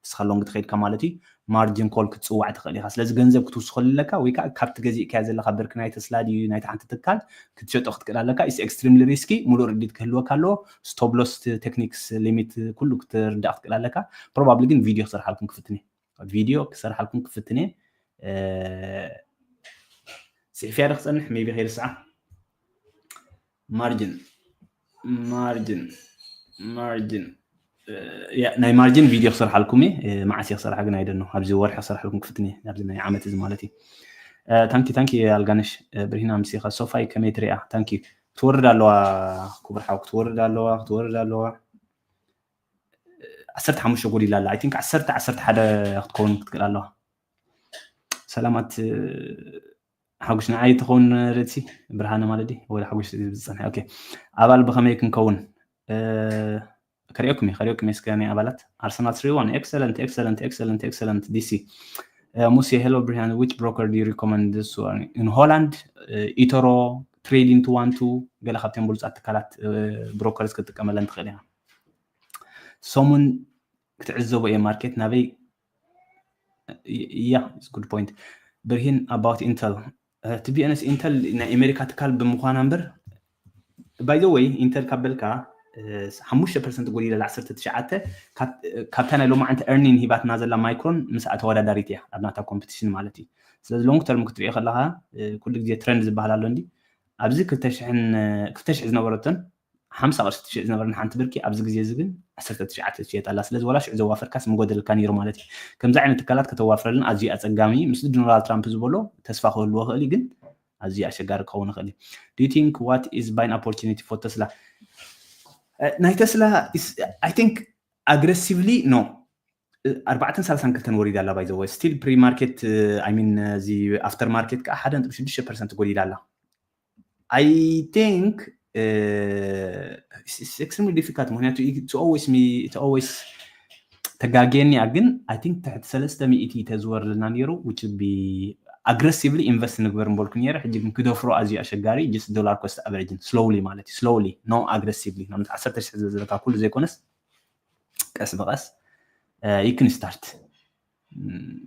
እስኻ long ትኸይድካ ማለት እዩ። Margin call ክትፅዋዕ ትኽእል ኢኻ። ስለዚ ገንዘብ ክትውስኸሉ ኣለካ ወይ ከዓ ካብቲ ገዚእካዮ ዘለካ ብርኪ ናይ ተስላ ድዩ ናይታ ሓንቲ ትካል ክትሸጦ ክትክእል ኣለካ። It's extremely risky ሙሉእ ርዲት ክህልወካ ኣለዎ። Stop loss techniques limit ኩሉ ክትርዳእ ክትክእል ኣለካ። Probably ግን ቪድዮ ክሰርሓልኩም ክፍትን እየ። ቪድዮ ክሰርሓልኩም ክፍትን እየ። ፅሒፍያ ዶ ክፀንሕ maybe ከይርስዓ። Margin margin ማርጂን ናይ ማርጂን ቪድዮ ክሰርሓልኩም እየ። መዓስ እየ ክሰርሓ ግን ኣይደኖ። ኣብዚ ወርሒ ክሰርሓልኩም ክፍትን እየ፣ ኣብዚ ናይ ዓመት እዚ ማለት እዩ። ታንኪ ታንኪ ኣልጋነሽ ብርሂን ኣምሲኻ ሶፋይ ከመይ ትሪኣ? ታንኪ ክትወርድ ኣለዋ ክቡር ሓው፣ ክትወርድ ኣለዋ፣ ክትወርድ ኣለዋ። ዓሰርተ ሓሙሽተ ጎዲላ ኣላ። I think ዓሰርተ ዓሰርተ ሓደ ክትከውን ክትክእል ኣለዋ። ሰላማት ሓጉሽ ንዓይ ትኸውን ርእሲ ብርሃነ ማለት ድዩ? ወይ ሓጉሽ ዝብል ዝጸንሐ። ኦኬ። ኣባል ብኸመይ ክንከውን? ከሪኦኩም እየ፣ ከሪኦኩም እየ እስከ ናይ ኣባላት ኣርሰናል three one። Excellent, excellent, excellent, excellent። ዲሲ ሙሴ፣ hello ብርሃነ፣ which broker do you recommend this one? In Holland ኢቶሮ፣ ትሬዲንግ two one two፣ ገለ ካብተን ብሉጻት ትካላት ብሮከርስ ክትጥቀመለን ትኽእል ኢኻ። ሰሙን ክትዕዘቦ እየ ማርኬት ናበይ። Yeah, it's good point። ብርሂን፣ about Intel። To be honest, Intel ናይ ኣሜሪካ ትካል ብምዃና እምበር፣ by the way, Intel ካብ በልካ ሓሙሽተ ፐርሰንት ጎዲላ ዓሰርተ ትሽዓተ፣ ካብታ ናይ ሎማዓንቲ earning ሂባትና ዘላ ማይክሮን ምስ ተወዳዳሪት እያ ኣብ ናታ ኮምፒቲሽን ማለት እዩ። ስለዚ long term ክትሪኦ ከለካ ኩሉ ግዜ ትረንድ ዝበሃል ኣሎ እንዲ ኣብዚ ክልተ ሽሕን ክልተ ሽሕ ዝነበረትን ሓምሳ ቅርሺ ትሽየጥ ዝነበረ ሓንቲ ብርኪ ኣብዚ ግዜ እዚ ግን ዓሰርተ ትሽዓተ ትሽየጥ ኣላ። ስለዚ ዋላ ሽዑ ዘዋፈርካስ ምጎደልካ ነይሩ ማለት እዩ። ከምዚ ዓይነት ትካላት ከተዋፍረልን ኣዝዩ ኣጸጋሚ እዩ። ምስቲ ዶናልድ ትራምፕ ዝበሎ ተስፋ ክህልዎ ይኽእል እዩ፣ ግን ኣዝዩ ኣሸጋሪ ክኸውን ይኽእል እዩ። Do you think what is buying opportunity for Tesla? ናይ ተስላ I think aggressively no። ኣርባዕተን ሰላሳን ክልተን ወሪዳ ኣላ። By the way, still pre market, I mean እዚ after market ከዓ ሓደ ነጥቢ ሽዱሽተ ፐርሰንት ጎዲላ ኣላ። I think extremely difficult፣ ምክንያቱ it's always ተጋግየኒ እያ፣ ግን I think ትሕቲ ሰለስተ ሚእቲ ተዝወርድልና ነይሩ which would be aggressively invest ንግበር ምበልኩ ነይረ። ሕጂ ግን ክደፍሮ ኣዝዩ ኣሸጋሪ። Just dollar cost averaging slowly ማለት እዩ፣ slowly, no aggressively። ንኣብነት ዓሰርተ ሽሕ ዝበዝረካ ኩሉ ዘይኮነስ ቀስ ብቐስ you can start።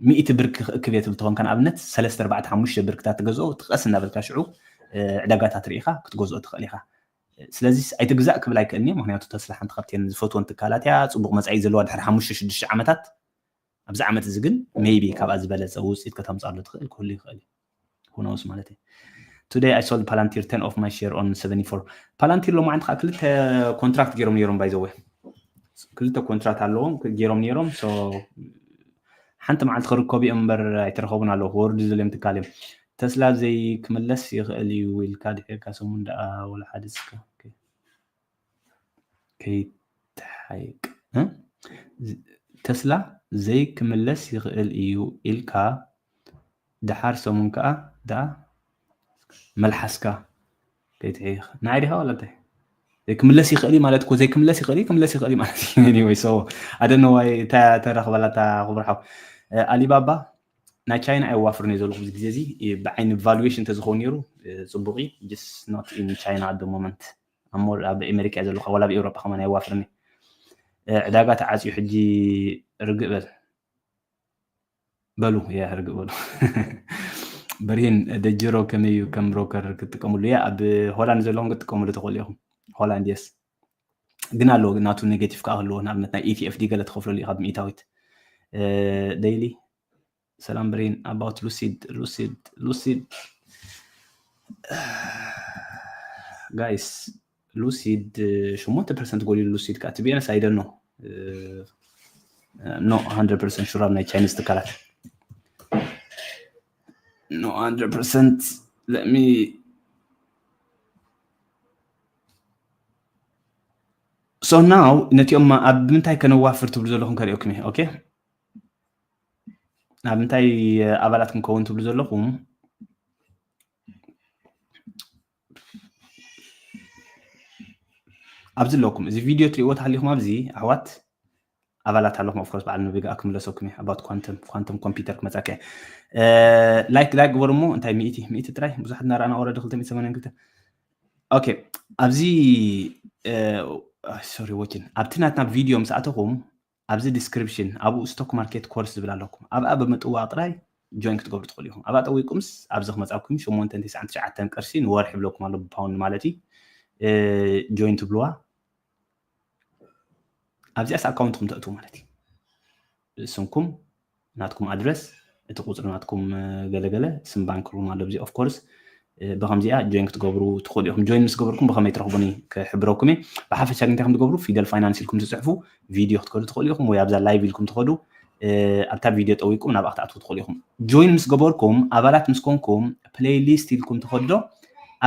ሚእቲ ብርኪ ክእክብ እየ ትብል ተኾንካ ንኣብነት ሰለስተ ኣርባዕተ ሓሙሽተ ብርክታት ትገዝኦ፣ እቲ ቀስ እናበልካ ሽዑ ዕዳጋታት ርኢኻ ክትገዝኦ ትኽእል ኢኻ። ስለዚ ኣይትግዛእ ክብል ኣይክእልን እየ፣ ምክንያቱ ተስላ ሓንቲ ካብተን ዝፈትወን ትካላት እያ፣ ፅቡቅ መፃኢ ዘለዋ ድሕሪ ሓሙሽተ ሽዱሽተ ዓመታት። ኣብዚ ዓመት እዚ ግን maybe ካብኣ ዝበለፀ ውፅኢት ከተምፅኣሉ ትኽእል ክህሉ ይኽእል እዩ። Who knows ማለት እዩ። Today I sold Palantir ten of my share on seventy-four። ፓላንቲር ሎማዓንቲ ከዓ ክልተ ኮንትራክት ገይሮም ነይሮም። By the way ክልተ ኮንትራክት ኣለዎም ገይሮም ነይሮም። So ሓንቲ መዓልቲ ክርከቡ እዮም እምበር ኣይተረኸቡን ኣለዉ። ክወርዱ ዝደልዮም ትካል እዮም። ተስላ ዘይክምለስ ይኽእል እዩ ኢልካ ድሒርካ ሰሙን ደኣ ወላ ሓደ እስከ ከይትሓይቅ። ተስላ ዘይክምለስ ይኽእል እዩ ኢልካ ድሓር ሰሙን ከዓ ደኣ መልሓስካ ከይትሕይኽ። ንዓይ ዲኻ ዋላ እንታይ? ዘይክምለስ ይኽእል እዩ ማለት እኮ ዘይክምለስ ይኽእል እዩ፣ ክምለስ ይኽእል እዩ ማለት እዩ። Anyway, so I don't know why እታ ተረኽበላ እታ ክቡር ሓው። ኣሊባባ ናይ ቻይና ኣየዋፍርን እየ ዘለኹ ኣብዚ ግዜ እዚ። ብዓይኒ ቫሉዌሽን እንተዝኸውን ነይሩ ፅቡቕ እዩ። Just not in China at the moment። ኣብ ኣሜሪካ እየ ዘለኹ፣ ዋላ ኣብ ኤውሮጳ ከማን ኣየዋፍርን እየ። ዕዳጋ ተዓፅዩ ሕጂ ርግእ በል። በሉ ያ ርግእ በሉ። በርሂን ደጅሮ ከመይ እዩ ከም ብሮከር ክትጥቀምሉ? ያ ኣብ ሆላንድ ዘለኹም ክትጥቀምሉ ትኽእሉ ኢኹም። ሆላንድ የስ ግን ኣለዎ ናቱ ኔጌቲቭ ከዓ ክህልዎ፣ ንኣብነት ናይ ኢቲኤፍዲ ገለ ትኸፍለሉ ኢኻ ብሚእታዊት። ደይሊ ሰላም ብሬን፣ about ሉሲድ ሉሲድ ሉሲድ ጋይስ፣ ሉሲድ ሸሞንተ ፐርሰንት ጎዲሉ። ሉሲድ ከዓ ትቢኤንስ ኣይደኖ ኖ ሃንድረድ ፐርሰንት ሹራብ ናይ ቻይኒዝ ትካላት ኖ ሃንድረድ ፐርሰንት። Let me so now ነቲኦም ኣብ ምንታይ ከነዋፍር ትብሉ ዘለኹም ከሪኦኩም እየ። ኦኬ፣ ኣብ ምንታይ ኣባላት ክንከውን ትብሉ ዘለኹም? ኣብዚ ኣለኩም፣ እዚ ቪድዮ ትሪእዎ ተሃሊኹም ኣብዚ ኣሕዋት ኣባላት ኣለኹም። Of course በዓል ነቢ ከዓ ክምለሰኩም እየ about quantum quantum computer ክመፃካ እየ። ላይክ ላይክ ግበሩ እሞ እንታይ ሚእቲ ሚእቲ ጥራይ ብዙሓት እናረኣና already ክልተ ሚእቲ ሰማንያን ክልተ። ኦኬ፣ ኣብዚ ሶሪ ወኪን ኣብቲ ናትና ቪድዮ ምስ ኣተኹም ኣብዚ ዲስክሪፕሽን ኣብኡ ስቶክ ማርኬት ኮርስ ዝብል ኣለኩም። ኣብኣ ብምጥዋቕ ጥራይ ጆይን ክትገብሩ ትኽእሉ ኢኹም። ኣብኣ ጠዊቁምስ ኣብዚ ክመፃኩም ሸሞንተ ተስዓን ትሽዓተን ቅርሺ ንወርሒ ይብለኩም ኣሎ ብፓውንድ ማለት እዩ። ጆይን ትብልዋ ኣብዚኣስ ኣካውንትኩም ተእትዉ ማለት እዩ። ስምኩም፣ ናትኩም ኣድረስ፣ እቲ ቁፅሪ ናትኩም ገለገለ፣ ስም ባንክኩም ኣሎ ኣብዚ of course ብከምዚኣ ጆይን ክትገብሩ ትኽእሉ ኢኹም። ጆይን ምስ ገበርኩም ብኸመይ ትረኽቡኒ ክሕብረኩም እየ። ብሓፈሻ ግን እንታይ ከም ትገብሩ፣ ፊደል ፋይናንስ ኢልኩም ትፅሕፉ፣ ቪድዮ ክትከዱ ትኽእሉ ኢኹም፣ ወይ ኣብዛ ላይቭ ኢልኩም ትኸዱ፣ ኣብታ ቪድዮ ጠዊቁም ናብኣ ክትኣትዉ ትኽእሉ ኢኹም። ጆይን ምስ ገበርኩም፣ ኣባላት ምስ ኮንኩም፣ ፕሌይሊስት ኢልኩም ትኸዶ፣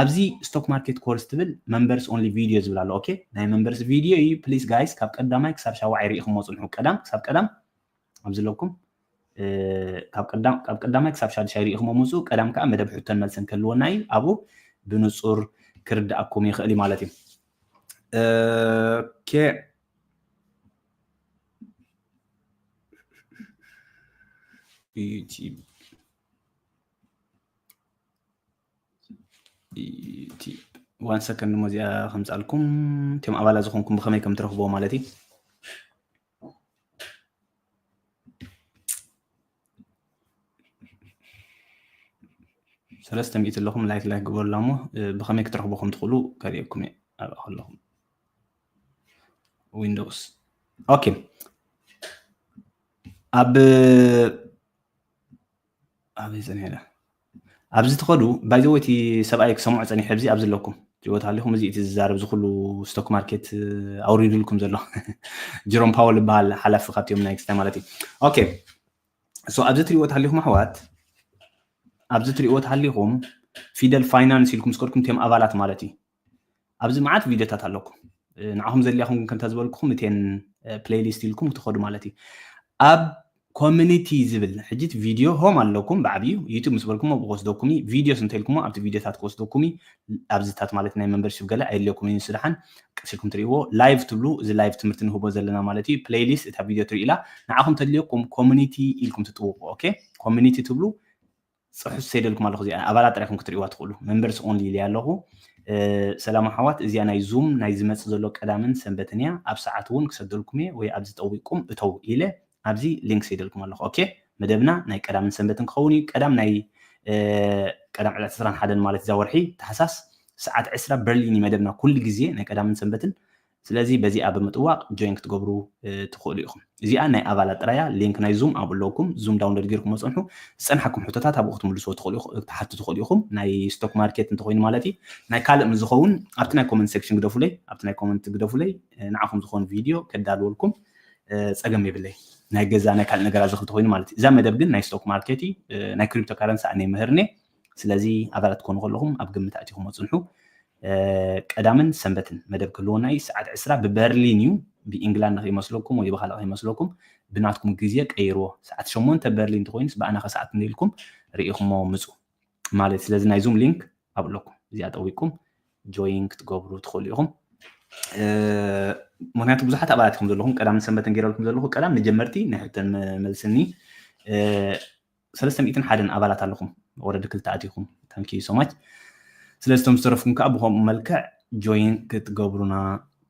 ኣብዚ ስቶክ ማርኬት ኮርስ ትብል መንበርስ ኦንሊ ቪድዮ ዝብል ኣሎ። ኦኬ፣ ናይ መንበርስ ቪድዮ እዩ። ፕሊስ ጋይስ፣ ካብ ቀዳማይ ክሳብ ሻውዓይ ርኢኹሞ ፅንሑ። ቀዳም ክሳብ ቀዳም ኣብዚ ኣለኩም። ካብ ቀዳማይ ክሳብ ሻድሻይ ርኢኹሞ ምፁ። ቀዳም ከዓ መደብ ሕቶን መልስን ክህልወና እዩ። ኣብኡ ብንፁር ክርድኣኩም ይኽእል እዩ ማለት እዩ። ኦኬ። ዩቲብ ዩቲብ ዋን ሰከንድ፣ ሞ እዚኣ ከምፃልኩም። እቶም ኣባላት ዝኾንኩም ብኸመይ ከም ትረኽብዎ ማለት እዩ። ሰለስተ ሚእቲ ኣለኹም፣ ላይክ ላይክ ግበሩላ እሞ ብኸመይ ክትረኽቡ ከም ትኽእሉ ከርእየኩም እየ። ኣብኣ ከለኹም ዊንዶውስ። ኦኬ። ኣብ ኣበይ ፀኒሐ ኢለ ኣብዚ ትኸዱ። ባይዘወይ እቲ ሰብኣይ ክሰምዖ ፀኒሐ። ኣብዚ ኣብዚ ኣለኩም ጅወት ሃሊኹም፣ እዚ እቲ ዝዛረብ ዝኩሉ ስቶክ ማርኬት ኣውሪዱልኩም ዘሎ ጅሮም ፓወል ይበሃል፣ ሓላፊ ካብቲኦም ናይ ክስታይ ማለት እዩ። ኦኬ። ሶ ኣብዚ ትሪእዎ ተሃሊኹም ኣሕዋት፣ ኣብዚ ትሪእዎ ተሃሊኹም ፊደል ፋይናንስ ኢልኩም ዝከድኩም እቲኦም ኣባላት ማለት እዩ። ኣብዚ መዓት ቪድዮታት ኣለኩም። ንዓኹም ዘድልያኹም ግን ከምታ ዝበልኩኹም እተን ፕሌይሊስት ኢልኩም ክትኸዱ ማለት እዩ። ኣብ ኮሚኒቲ ዝብል ሕጂ እቲ ቪድዮ ሆም ኣለኩም ብዓብዩ ዩቱብ ምስ በልኩሞ ክወስደኩም እዩ። ቪድዮስ እንተኢልኩሞ ኣብቲ ቪድዮታት ክወስደኩም እዩ። ኣብዚታት ማለት ናይ መንበርሽፕ ገለ ኣየድልየኩም እዩ። ንሱ ደሓን ቀሲልኩም ትርእይዎ። ላይቭ ትብሉ፣ እዚ ላይቭ ትምህርቲ ንህቦ ዘለና ማለት እዩ። ፕሌይሊስት እታ ቪድዮ ትርኢ ኢላ ንዓኹም ተድልየኩም ኮሚኒቲ ኢልኩም ትጥውቁ። ኦኬ፣ ኮሚኒቲ ትብሉ። ፅሑፍ ሰይደልኩም ኣለኹ። እዚኣ ኣባላት ጥራይ ኢኹም ክትርእይዋ ትኽእሉ። መንበርስ ኦንሊ ኢለ ኣለኹ። ሰላም ኣሕዋት፣ እዚኣ ናይ ዙም ናይ ዝመፅእ ዘሎ ቀዳምን ሰንበትን እያ። ኣብ ሰዓት እውን ክሰደልኩም እየ፣ ወይ ኣብዚ ጠዊቅኩም እተው ኢለ ኣብዚ ሊንክ ሰይደልኩም ኣለኹ። ኦኬ፣ መደብና ናይ ቀዳምን ሰንበትን ክኸውን እዩ። ቀዳም ናይ ቀዳም ዕለት ዕስራን ሓደን ማለት እዛ ወርሒ ታሕሳስ ሰዓት ዕስራ በርሊን እዩ መደብና ኩሉ ግዜ ናይ ቀዳምን ሰንበትን። ስለዚ በዚኣ ብምጥዋቕ ጆይን ክትገብሩ ትኽእሉ ኢኹም። እዚኣ ናይ ኣባላት ጥራያ። ሊንክ ናይ ዙም ኣብኡ ኣለውኩም። ዙም ዳውንሎድ ጌርኩም መፅንሑ። ዝፀንሓኩም ሕቶታት ኣብኡ ክትምልስዎ ትኽእሉ ኢኹ-፣ ክትሓቱ ትኽእሉ ኢኹም። ናይ ስቶክ ማርኬት እንተኾይኑ ማለት እዩ። ናይ ካልእ ምስ ዝኸውን ኣብቲ ናይ ኮመንት ሴክሽን ግደፉለይ፣ ኣብቲ ናይ ኮመንት ግደፉለይ። ንዓኹም ዝኾን ቪድዮ ከዳልወልኩም ፀገም የብለይ። ናይ ገዛ ናይ ካልእ ነገራት ዝኽእል ተኾይኑ ማለት እዩ። እዛ መደብ ግን ናይ ስቶክ ማርኬት እዩ። ናይ ክሪፕቶ ካረንሲ ኣነ ይምህርኒ። ስለዚ ኣባላት ትኾኑ ከለኹም ኣብ ግምት ኣእቲኹም መፅንሑ። ቀዳምን ሰንበትን መደብ ክህልወና እዩ። ሰዓት ዕስራ ብበርሊን እዩ። ብኢንግላንድ ከይመስለኩም ወይ ብኻልእ ከይመስለኩም፣ ብናትኩም ግዜ ቀይርዎ። ሰዓት ሸሞንተ በርሊን እንተኾይኑስ ብኣና ከሰዓት እንዲልኩም ርኢኹሞ ምፁ ማለት። ስለዚ ናይ ዙም ሊንክ ኣብ ኣለኩም፣ እዚኣ ጠዊቅኩም ጆይን ክትገብሩ ትኽእሉ ኢኹም። ምክንያቱ ብዙሓት ኣባላት ኢኹም ዘለኹም። ቀዳምን ሰንበትን ገይረልኩም ዘለኹ ቀዳም ንጀመርቲ ናይ ሕቶን መልስኒ ሰለስተ ሚእትን ሓደን ኣባላት ኣለኹም። ወረዲ ክልተ ኣቲኹም። ታንኪ ዩ ሶ ማች። ስለዚ እቶም ዝተረፍኩም ከዓ ብከምኡ መልክዕ ጆይን ክትገብሩና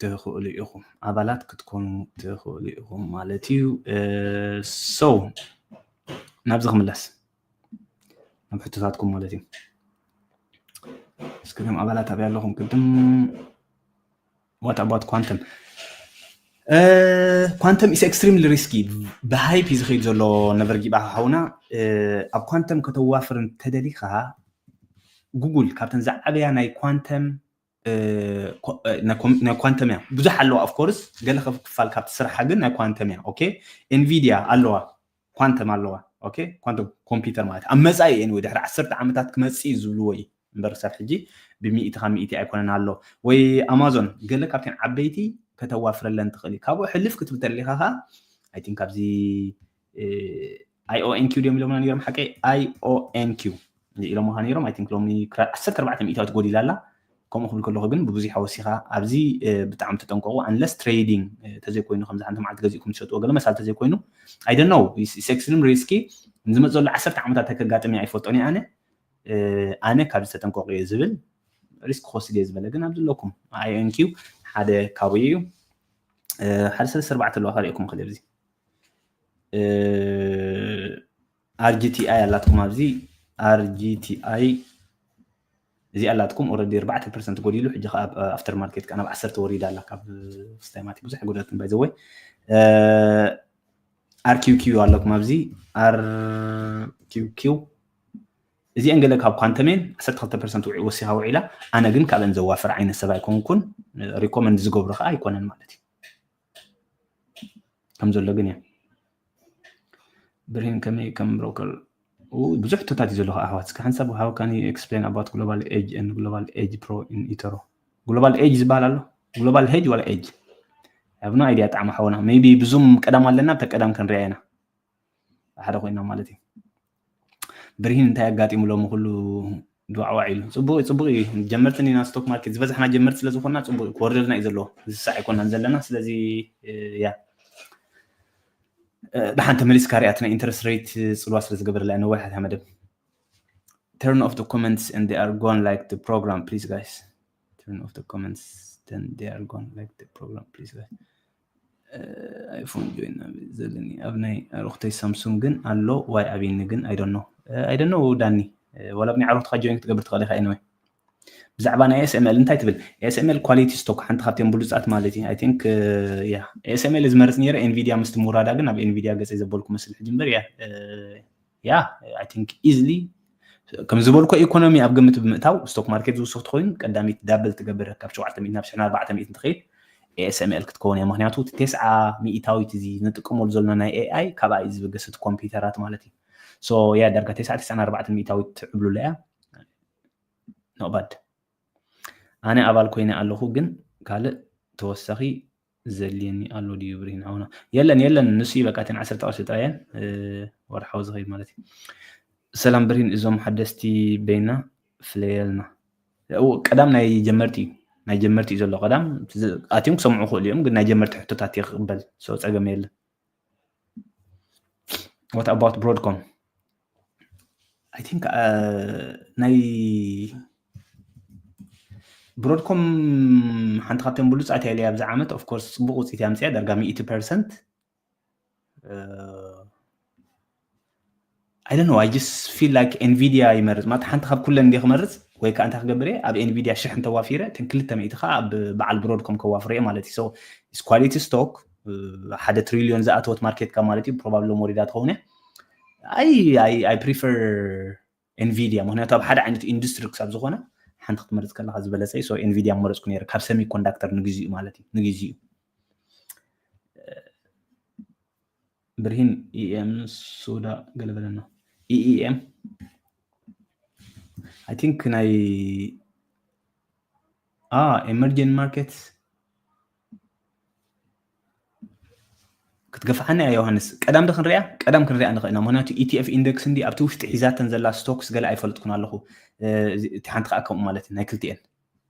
ትኽእሉ ኢኹም፣ ኣባላት ክትኮኑ ትኽእሉ ኢኹም ማለት እዩ። ሶ ናብዚ ክምለስ፣ ናብ ሕቶታትኩም ማለት እዩ። እስክሪም ኣባላት ኣበይ ኣለኹም ቅድም? What about quantum? Quantum is extremely risky። ብሃይፕ እዩ ዝኸይድ ዘሎ። ነቨር ጊቭ ኣፕ ሓውና። ኣብ ኳንተም ከተዋፍር እንተደሊኻ ጉጉል ካብተን ዝዓበያ ናይ ኳንተም ናይ ኳንተም እያ። ብዙሕ ኣለዋ ኦፍኮርስ፣ ገለ ክፋል ካብቲ ስርሓ ግን ናይ ኳንተም እያ። ኦኬ፣ ኤንቪዲያ ኣለዋ፣ ኳንተም ኣለዋ። ኦኬ፣ ኳንተም ኮምፒውተር ማለት ኣብ መጻኢ፣ ኤኒወይ ድሕሪ ዓሰርተ ዓመታት ክመጽእ እዩ ዝብልዎ እዩ። እምበር ክሳብ ሕጂ ብሚእቲ ካብ ሚእቲ ኣይኮነን ኣሎ። ወይ ኣማዞን ገለ ካብተን ዓበይቲ ከተዋፍረለን ትኽእል እዩ። ካብኡ ሕልፍ ክትብል ተደሊኻ ኸዓ፣ ኣይ ቲንክ ኣብዚ ኣይኦኤንኪው ድዮም ኢሎምና ነይሮም፣ ሓቀይ ኣይኦኤንኪው ኢሎምኻ ነይሮም። ኣይ ቲንክ ሎሚ ዓሰርተ ኣርባዕተ ሚእታዊት ጎዲላ ኣላ። ከምኡ ክብል ከለኹ ግን ብብዙሕ ወሲኻ ኣብዚ ብጣዕሚ ተጠንቀቑ። ኣንለስ ትሬዲንግ ተዘይኮይኑ፣ ከምዚ ሓንቲ መዓልቲ ገዚእኩም ትሸጥዎ ገለ መሳል ተዘይኮይኑ፣ ኣይ ዶንት ኖው፣ ኢትስ ኤክስትሪም ሪስኪ። ንዝመፅ ዘሎ ዓሰርተ ዓመታት ከጋጥም እየ ኣይፈልጦን እየ ኣነ። ኣነ ካብዚ ተጠንቀቑ እየ ዝብል። ሪስክ ክወስድ እየ ዝበለ ግን ኣብዚ ኣለኩም። ኣይኦኤንኪው ሓደ ካብኡ እዩ። ሓደ ሰለስተ ኣርባዕተ ኣለዋ፣ ከርእየኩም ክእል ኣብዚ ኣርጂቲኣይ ኣላትኩም፣ ኣብዚ ኣርጂቲኣይ እዚ ኣላትኩም። ኦረዲ ኣርባዕተ ፐርሰንት ጎዲሉ፣ ሕጂ ከዓ ኣፍተር ማርኬት ከዓ ናብ ዓሰርተ ወሪዳ ኣላ፣ ካብ ስታይ ማቲ ብዙሕ ኣይጎደለትን ባይ ዘ ወይ። ኣርኪውኪው ኣለኩም ኣብዚ ኣርኪውኪው እዚአን ገለ ካብ ኳንተሜን ዓሰርተ ክልተ ፐርሰንት ወሲኻ ውዒላ። ኣነ ግን ካብአን ዘዋፍር ዓይነት ሰብ ኣይኮንኩን። ሪኮመንድ ዝገብሮ ከዓ ኣይኮነን ማለት እዩ። ከም ዘሎ ግን እየ። ብርሂን ከመይ ከም ብሮከር ብዙሕ ሕቶታት እዩ ዘለኹ ኣሕዋት። እስከ ሓንሳብ how can you explain about global edge and global edge pro in ኢተሮ? Global edge ዝበሃል ኣሎ? Global hedge ዋላ edge? I have no idea። ጣዕሚ ሓውና maybe ብዙም ቀዳም ኣለና፣ ብተቀዳም ክንሪኣ ኢና ሓደ ኮይና ማለት እዩ። ብርሂን እንታይ ኣጋጢሙ ሎሚ ኩሉ ድዋዕዋዕ ኢሉ? ጽቡቅ ጽቡቅ እዩ። ጀመርቲ ኢና፣ ስቶክ ማርኬት ዝበዝሕና ጀመርቲ ስለ ዝኾንና ጽቡቅ ክወርደልና እዩ ዘለዎ። ዝሳዕ ኣይኮናን ዘለና። ስለዚ ያ ደሓን ተመሊስካ ሪኣትና ኢንተረስት ሬት ጽልዋ ስለ ዝገበረላ ነዋሕ እያ መደብ። Turn off the comments and they are gone like the program, please guys. Turn off the comments, then they are gone like the program, please guys. ኣይፎን ጆይን ዘለኒ ኣብ ናይ ኣሮክተይ ሳምሱንግ ግን ኣሎ ዋይ ኣብኒ ግን I don't know። I don't know ዳኒ፣ ዋላ ኣብ ናይ ኣሮክትካ ጆይን ክትገብር ትኽእል ኢኻ። Anyway ብዛዕባ ናይ ኤስኤምኤል እንታይ ትብል? ኤስኤምኤል ኳሊቲ ስቶክ ሓንቲ ካብተን ብሉፃት ማለት እዩ። I think ያ ኤስኤምኤል ዝመርፅ ነይረ ኤንቪዲያ ምስቲ ምውራዳ ግን ኣብ ኤንቪዲያ ገፀ ዘበልኩ መስል ሕጂ እምበር ያ ያ I think easily ከም ዝበልኮ ኢኮኖሚ ኣብ ግምት ብምእታው ስቶክ ማርኬት ዝውስኽ ተኮይኑ ቀዳሚት ዳብል ትገብር ካብ ሸውዓተ ሚእቲ ናብ ሽሕን ኣርባዕተ ሚእትን ትኸይድ ኤስኤምኤል ክትከውን እያ። ምክንያቱ እቲ ተስዓ ሚእታዊት እዚ ንጥቀመሉ ዘለና ናይ ኤኣይ ካብኣ እዩ ዝብገስ እቲ ኮምፒውተራት ማለት እዩ። So ያ ዳርጋ ተስዓ ተስዓን ኣርባዕተን ሚእታዊት ትዕብሉላ እያ። Not bad። ኣነ ኣባል ኮይነ ኣለኹ ግን ካልእ ተወሳኺ ዘልየኒ ኣሎ ድዩ ብርሂን ሓውና? የለን የለን፣ ንሱ እዩ በቃ። እተን ዓሰርተ ቅርሺ ጥራየን ወርሓዊ ዝኸይድ ማለት እዩ። ሰላም ብርሂን፣ እዞም ሓደስቲ በይና ፍለየልና። ቀዳም ናይ ጀመርቲ እዩ፣ ናይ ጀመርቲ እዩ ዘሎ። ቀዳም ኣትዮም ክሰምዑ ክእሉ እዮም፣ ግን ናይ ጀመርቲ ሕቶታት እየ ክቕበል። So ጸገም የለን። What about ብሮድኮም? I think ናይ ብሮድኮም ሓንቲ ካብተን ብሉፃት እያ ኣብዚ ዓመት። Of course ፅቡቅ ውፅኢት እያ ኣምፅያ ዳርጋ ሚእቲ ፐርሰንት። I don't know, I just feel like ኤንቪዲያ ይመርፅ ማለት ሓንቲ ካብ ኩለን እንዲ ክመርፅ ወይ ከዓ እንታይ ክገብር እየ ኣብ ኤንቪዲያ ሽሕ እንተዋፊረ እተን ክልተ ሚእቲ ከዓ ኣብ በዓል ብሮድኮም ከዋፍር እየ ማለት እዩ። So it's quality stock። ሓደ ትሪሊዮን ዝኣተወት ማርኬት ካፕ ማለት እዩ። Probably ሎም ወሪዳ ትኸውን እያ። I I prefer ኤንቪዲያ ምክንያቱ ኣብ ሓደ ዓይነት ኢንዱስትሪ ክሳብ ዝኾነ ሓንቲ ክትመርፅ ከለካ ዝበለፀ እዩ። So ኤንቪዲያ መረፅኩ ነይረ ካብ ሰሚ ኮንዳክተር ንግዚኡ ማለት እዩ ንግዚኡ። ብርሂን ኢኤም ሱዳ ገለበለና። ኢኢኤም I think ናይ ኤመርጂንግ ማርኬት ክትገፍሓኒ እያ ዮሃንስ። ቀዳም ዶ ክንሪኣ? ቀዳም ክንሪኣ ንኽእል ኢና። ምክንያቱ ኢቲኤፍ ኢንደክስ እንዲ ኣብቲ ውሽጢ ሒዛተን ዘላ ስቶክስ ገለ ኣይፈልጥኩን ኣለኹ። እቲ ሓንቲ ከዓ ከምኡ ማለት ናይ ክልቲኤን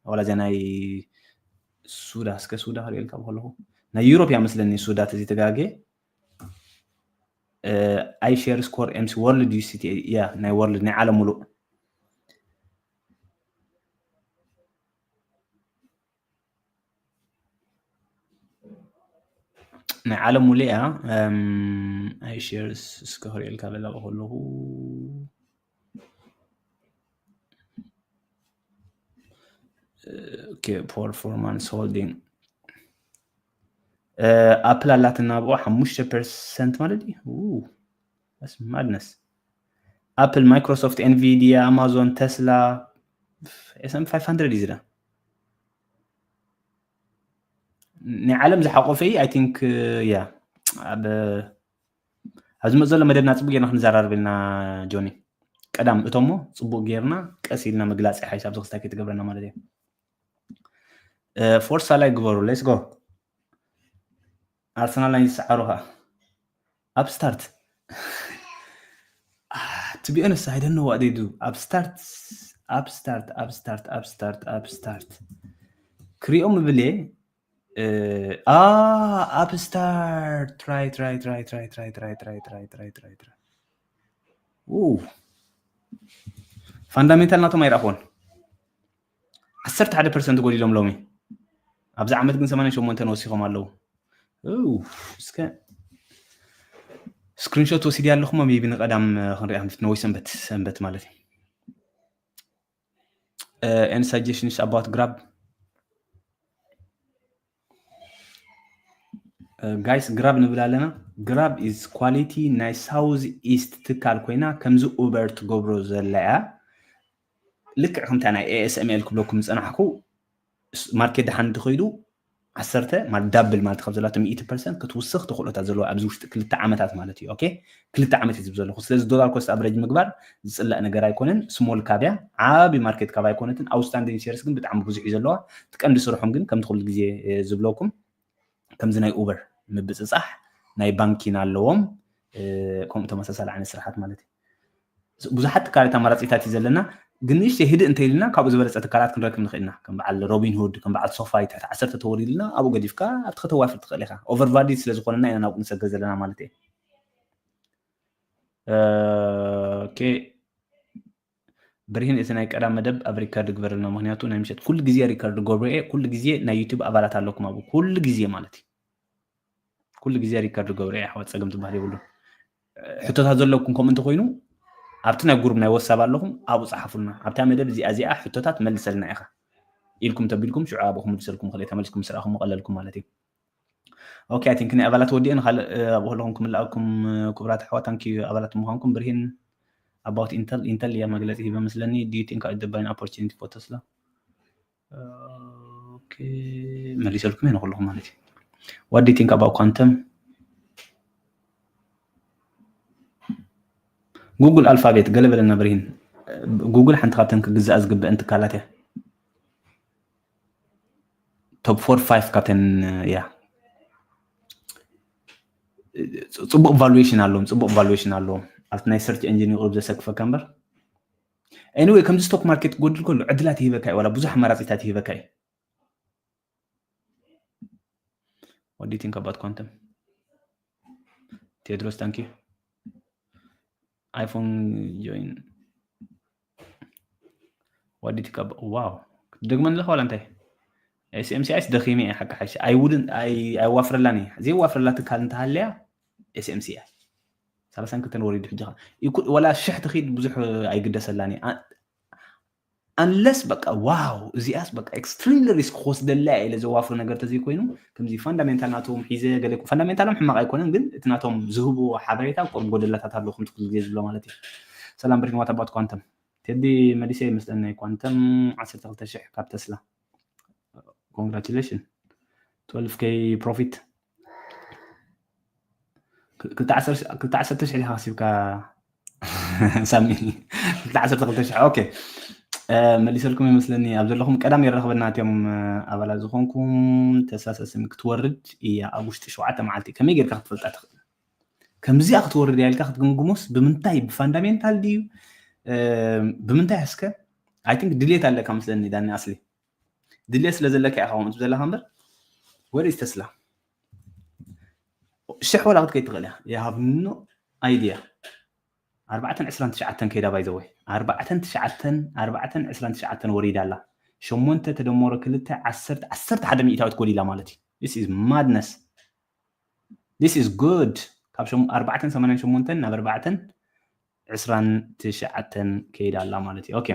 ዋላ እዚኣ ናይ ሱዳ እስከ ሱዳ ክሪኤልካ ከለኹ ናይ ዩሮፕ እያ መስለኒ ሱዳ ተዘይተጋጌ። I share score ኤምሲ ወርልድ ዩሲቲ እያ ናይ ወርልድ ናይ ዓለም ሙሉእ ናይ ዓለም ሙሉእ እያ። I share እስከ ክሪኤልካ በላ ከለኹ ኦኬ ፐርፎርማንስ ሆልዲንግ ኣፕል ኣላትና ብኡ ሓሙሽተ ፐርሰንት ማለት እዩ። ማድነስ ኣፕል፣ ማይክሮሶፍት፣ ኤንቪዲያ፣ ኣማዞን፣ ተስላ፣ S&P ፋይቭ ሃንድረድ እዩ ዝዳ ናይ ዓለም ዝሓቆፈ እዩ። I think ያ ኣብ ኣብ ዝመፅ ዘሎ መደብና ፅቡቅ ጌርና ክንዘራረብ ኢልና ጆኒ። ቀዳም እቶሞ ፅቡቅ ጌርና ቀስ ኢልና ምግላፅ ሓይሽ ኣብዚ ክስታይ ከይትገብረና ማለት እዩ። ፎርሳ ላይ ግበሩ። ሌትስ ጎ። ኣርሰናል ናይ ዝሰዓሩ ከዓ ኣብ ስታርት to be honest I don't know what they do ኣብ ስታርት ኣብ ስታርት ኣብ ስታርት ኣብ ስታርት ኣብ ስታርት ክሪኦም እብል እየ። ኣብ ስታርት ትራይ ትራይ ትራይ ትራይ ትራይ ትራይ ትራይ ትራይ ትራይ ትራይ ትራይ ፋንዳሜንታል ናቶም ኣይረኣኽዎን። ዓሰርተ ሓደ ፐርሰንት ጎዲሎም ሎሚ። ኣብዚ ዓመት ግን ሰማንያን ሸሞንተን ወሲኾም ኣለዉ። እስከ ስክሪንሾት ወሲድያ ኣለኹሞ ሜቢ ንቀዳም ክንሪኣ ንፍትነ ወይ ሰንበት ሰንበት ማለት እዩ። Any suggestions about ግራብ? ጋይስ ግራብ ንብል ኣለና። ግራብ is quality ናይ ሳውዝ ኢስት ትካል ኮይና ከምዚ ኡበር ትገብሮ ዘላ እያ። ልክዕ ከምታ ናይ ኤ ኤስ ኤም ኤል ክብለኩም ዝጸናሕኩ፣ ስ-፣ ማርኬት ደሓን እንተኸይዱ ዓሰርተ ማለት ዳብል ማለት ካብ ዘላቶ ሚእቲ ፐርሰንት ክትውስኽ ተኽእሎታት ዘለዋ ኣብዚ ውሽጢ ክልተ ዓመታት ማለት እዩ። ኦኬ፣ ክልተ ዓመት እዩ ዝብ ዘለኹ። ስለዚ ዶላር ኮስት ኣቨሬጅ ምግባር ዝጽላእ ነገር ኣይኮነን። ስሞል ካፕ እያ፣ ዓቢ ማርኬት ካፕ ኣይኮነትን። ኣውትስታንዲንግ ሼርስ ግን ብጣዕሚ ብዙሕ እዩ ዘለዋ። እቲ ቀንዲ ስርሖም ግን ከምቲ ኩሉ ግዜ እ፣ ዝብለኩም ከምዚ ናይ ኡበር ምብጽጻሕ ናይ ባንኪን ኣለዎም። እ፣ ከምኡ ተመሳሳሊ ዓይነት ስራሓት ማለት እዩ። ብዙሓት ትካላት ኣማራጺታት እዩ ዘለና፣ ግን ንእሽተይ ህድእ እንተኢልና ካብኡ ዝበለጸ ትካላት ክንረክብ ንኽእል ኢና። ከም በዓል ሮቢን ሁድ፣ ከም በዓል ሶፋይ ትሕቲ ዓሰርተ ተወሪድልና ኣብኡ ገዲፍካ ኣብቲ ከተዋፍር ትኽእል ኢኻ። ኦቨር ቫሊድ ስለ ዝኾነና ኢና ናብኡ ንሰግር ዘለና ማለት እየ። ኦኬ፣ ብርሂን እቲ ናይ ቀዳም መደብ ኣብ ሪከርድ ግበረልና፣ ምኽንያቱ ናይ ምሸት ኩሉ ግዜ ሪከርድ ገብሮ እየ። ኩሉ ግዜ ናይ ዩቲዩብ ኣባላት ኣለኩም ኣብኡ፣ ኩሉ ግዜ ማለት እዩ። ኩሉ ግዜ ሪከርድ ገብሮ እየ፣ ኣሕዋት፣ ጸገም ትበሃል የብሉን። ሕቶታት ዘለኩም ከምኡ እንተኾይኑ ኣብቲ ናይ ጉሩብ ናይ ወሳብ ኣለኹም፣ ኣብኡ ጸሓፉልና። ኣብታ መደብ እዚኣ እዚኣ ሕቶታት መልሰልና ኢኻ ኢልኩም ተቢልኩም ሽዑ ኣብኡ ክምልሰልኩም ክእል እየ፣ ተመሊስኩም ምስ ረኣኹም ቀለልኩም ማለት እዩ። ኦኬ፣ ኣይ ቲንክ ናይ ኣባላት ወዲኤ ንኻልእ፣ እ፣ ኣብኡ ከለኹም ክምልኣኩም፣ እ፣ ክቡራት ኣሕዋት፣ ታንኪ ኣባላት ምዃንኩም። ብርሂን፣ about Intel፣ ኢንተል እያ መግለጺ ሂበ መስለኒ። Do you think I the buying opportunity for Tesla? ኦኬ፣ መሊሰልኩም እየ ንኹልኹም ማለት እዩ። What do you think about quantum? ጉግል ኣልፋቤት ገለ በለና ብርሂን። ጉግል ሓንቲ ካብተን ክግዛኣ ዝግበአን ትካላት እያ። ቶፕ ፎር ፋይቭ ካብተን እያ። ጽቡቕ ቫሉዌሽን ኣለዎም፣ ጽቡቕ ቫሉዌሽን ኣለዎም። ኣብቲ ናይ ሰርች ኤንጂን ይቕርብ ዘሰክፈካ እምበር። ኤኒዌይ፣ ከምዚ ስቶክ ማርኬት ክጎድል ከሎ ዕድላት ይህበካ እዩ፣ ዋላ ብዙሕ ኣማራጺታት ይህበካ እዩ። What do you think about quantum? ቴድሮስ፣ thank you። ኣይፎን ጆይን። What do you think about፣ ዋው። ክትደግመኒ ኣለኻ ዋላ እንታይ? ኤስ ኤም ሲ ኣይስ ደኺመ እየ፣ ሓቂ ሓይሽ። ኣይ ውድን፣ ኣይ፣ ኣይዋፍረላን እየ። ዘይዋፍረላ ትካል እንተሃለያ ኤስ ኤም ሲ እያ። ሰላሳን ክልተን ወሪዱ ሕጂ ኸ። ይኩ-፣ ዋላ ሽሕ ትኺድ ብዙሕ ኣይግደሰላን እየ። ኣ-፣ ኣንለስ በቃ፣ ዋው፣ እዚኣስ በቃ ኤክስትሪምሊ ሪስክ ክወስደላ እየ ኢለ ዘዋፍሮ ነገር ተዘይኮይኑ፣ ከምዚ ፋንዳሜንታል ናቶም ሒዘ ገለ ይኩን፣ ፋንዳሜንታሎም ሕማቕ ኣይኮነን፣ ግን እቲ ናቶም ዝህብዎ ሓበሬታ ቁሩብ ጎደላታት ኣለዎ፣ ከምቲ ኩሉ ግዜ ዝብሎ ማለት እዩ። ሰላም ብርሂን፣ what about quantum? ቴዲ መሊሰ ይመስለኒ፣ ናይ ኳንተም ዓሰርተ ክልተ ሽሕ ካብ ተስላ። ኮንግራቹሌሽን። ትወልፍ ኬይ ፕሮፊት። ክልተ ዓሰርተ፣ ክልተ ዓሰርተ ሽሕ ዲኻ ከሲብካ ሳሚ? ክልተ ዓሰርተ ክልተ ሽሕ። ኦኬ። እ፣ መሊሰልኩም ይመስለኒ። ኣብ ዘለኹም ቀዳም የራኽበና እትዮም፣ እ፣ ኣባላት ዝኾንኩም። ተስላ ሰስሚ ክትወርድ እያ ኣብ ውሽጢ ሸውዓተ መዓልቲ። ከመይ ጌርካ ክትፈልጣ ትኽእል? ከምዚኣ ክትወርድ እያ ኢልካ ክትግምግሞስ ብምንታይ? ብፋንዳሜንታል ድዩ? እ፣ ብምንታይ እስከ? ኣይ ቲንክ ድሌት ኣለካ መስለኒ ዳኒ ኣስሊ። ድሌት ስለ ዘለካ ኢኻ ከምኡ ትብል ዘለኻ እምበር። Where is Tesla? ሽሕ ዋላ ክትከይድ ትኽእል እያ። You have no idea። ኣርባዕተን ዕስራን ትሽዓተን ከይዳ፣ by the way። ኣርባዕተን ትሽዓተን፣ ኣርባዕተን ዕስራን ትሽዓተን ወሪዳ ኣላ። ሸሞንተ ተደመሮ ክልተ፣ ዓሰርተ፣ ዓሰርተ ሓደ ሚእታዊት ጎዲላ ማለት እዩ። This is madness። This is good። ካብ ሸም-፣ ኣርባዕተን ሰማንያን ሸሞንተን ናብ ኣርባዕተን ዕስራን ትሽዓተን ከይዳ ኣላ ማለት እዩ። ኦኬ።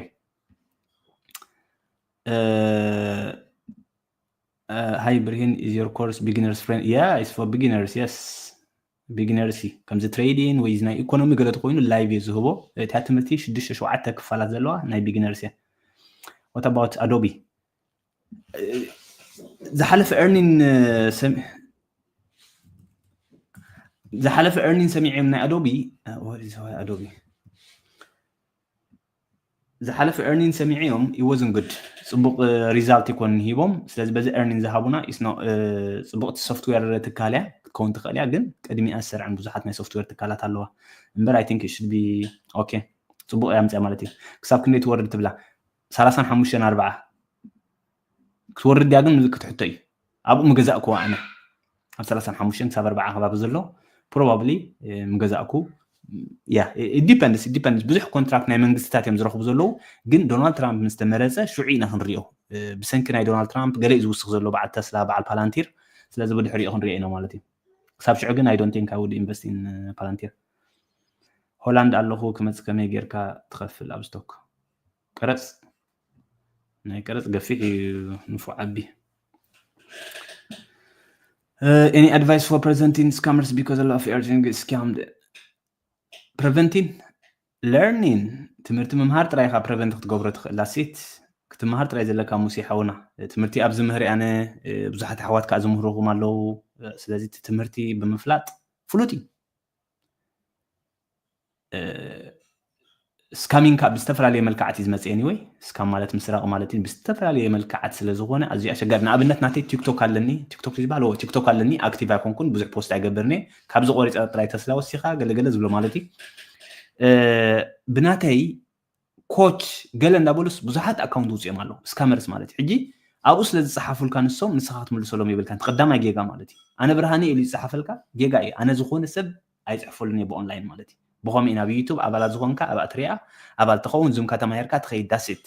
እ፣ እ፣ ሃይ ብርሂን፣ is your course beginners friend? Yeah, it's for beginners, yes። ቢግነርስ እዩ። ከምዚ ትሬዲንግ ወይ ናይ ኢኮኖሚ ገለ ተኮይኑ ላይቭ እዩ ዝህቦ። እታ ትምህርቲ ሽዱሽተ ሸውዓተ ክፋላት ዘለዋ ናይ ቢግነርስ እያ። What about Adobe? እ፣ ዝሓለፈ ኤርኒን፣ እ፣ ሰሚ-፣ ዝሓለፈ ኤርኒን ሰሚዐ ናይ ኣዶቢ፣ እ፣ what is Adobe? ዝሓለፈ ኤርኒን ሰሚዐዮም፣ it wasn't good። ጽቡቕ፣ እ፣ ሪዛልት ይኮን ሂቦም። ስለዚ በዚ ኤርኒን ዝሃቡና is not፣ እ፣ ጽቡቕቲ ሶፍትዌር ትካል እያ ክትከውን ትኽእል እያ፣ ግን ቅድሚኣ ዝሰርዐን ብዙሓት ናይ ሶፍትዌር ትካላት ኣለዋ። እምበር I think it should be okay። ጽቡቕ እያ ምጽያ ማለት እዩ። ክሳብ ክንደይ ትወርድ ትብላ? ሰላሳን ሓሙሽተን ኣርባዓ ክትወርድ እያ፣ ግን ምልክት ሕቶ እዩ። ኣብኡ ምገዛእኩዋ ኣነ። ኣብ ሰላሳን ሓሙሽተን ክሳብ ኣርባዓ ከባቢ ዘሎ ፕሮባብሊ፣ እ፣ ምገዛእኩ። ያ፣ it depends፣ it depends። ብዙሕ ኮንትራክት ናይ መንግስትታት እዮም ዝረኽቡ ዘለዉ፣ ግን ዶናልድ ትራምፕ ምስ ተመረጸ ሽዑ ኢና ክንሪኦ። እ፣ ብሰንኪ ናይ ዶናልድ ትራምፕ ገለ እዩ ዝውስኽ ዘሎ፣ በዓል ተስላ፣ በዓል ፓላንቲር። ስለዚ ብድሕሪኡ ክንሪኦ ኢና ማለት እዩ። ክሳብ ሽዑ ግን I don't think I would invest in፣ እ፣ ፓላንቲር። ሆላንድ ኣለኹ ክመጽእ ከመይ ጌርካ ትኸፍል ኣብ ስቶክ? ቀረጽ፣ ናይ ቀረጽ ገፊሕ እዩ ንፉዕ ዓቢ። Uh, any advice for preventing scammers because a lot of urgent get scammed? Preventing? Learning ትምህርቲ ምምሃር ጥራይ ኢኻ prevent ክትገብሮ ትኽእል። ላሴት ክትምሃር ጥራይ ዘለካ ሙሴ ሓውና። ትምህርቲ ኣብዚ ምህር ኣነ ብዙሓት ኣሕዋት ከዓ ዝምህርኹም ኣለዉ። ስለዚ እቲ ትምህርቲ ብምፍላጥ ፍሉጥ እዩ። ስካሚንግ ካብ ብዝተፈላለየ መልክዓት እዩ ዝመፅእ። Anyway ስካም ማለት ምስራቕ ማለት እዩ። ብዝተፈላለየ መልክዓት ስለ ዝኾነ ኣዝዩ ኣሸጋሪ። ንኣብነት ናተይ ቲክቶክ ኣለኒ። ቲክቶክ ዝበሃል ቲክቶክ ኣለኒ። ኣክቲቭ ኣይኮንኩን፣ ብዙሕ ፖስት ኣይገብርን እየ። ካብዚ ቆሪፀ ጥራይ ተስላ ወሲኻ ገለገለ ዝብሎ ማለት እዩ። ብናተይ ኮች ገለ እንዳበሉስ ብዙሓት ኣካውንት ውፅኦም ኣለዉ። ስካመርስ ማለት እዩ። ሕጂ ኣብኡ ስለ ዝፀሓፉልካ ንሶም ንስኻ ክትምልሰሎም የብልካን። ቀዳማይ ጌጋ ማለት እዩ። ኣነ ብርሃነ ኢሉ ይፀሓፈልካ ጌጋ እዩ። ኣነ ዝኾነ ሰብ ኣይፅሕፈሉን እየ ብኦንላይን ማለት እዩ። ብኸምኡ ናብ ዩቱብ ኣባላት ዝኾንካ ኣብኣ ትሪኣ ኣባል ትኸውን፣ ዙምካ ተማሂርካ ትኸይድ። ዳሴት።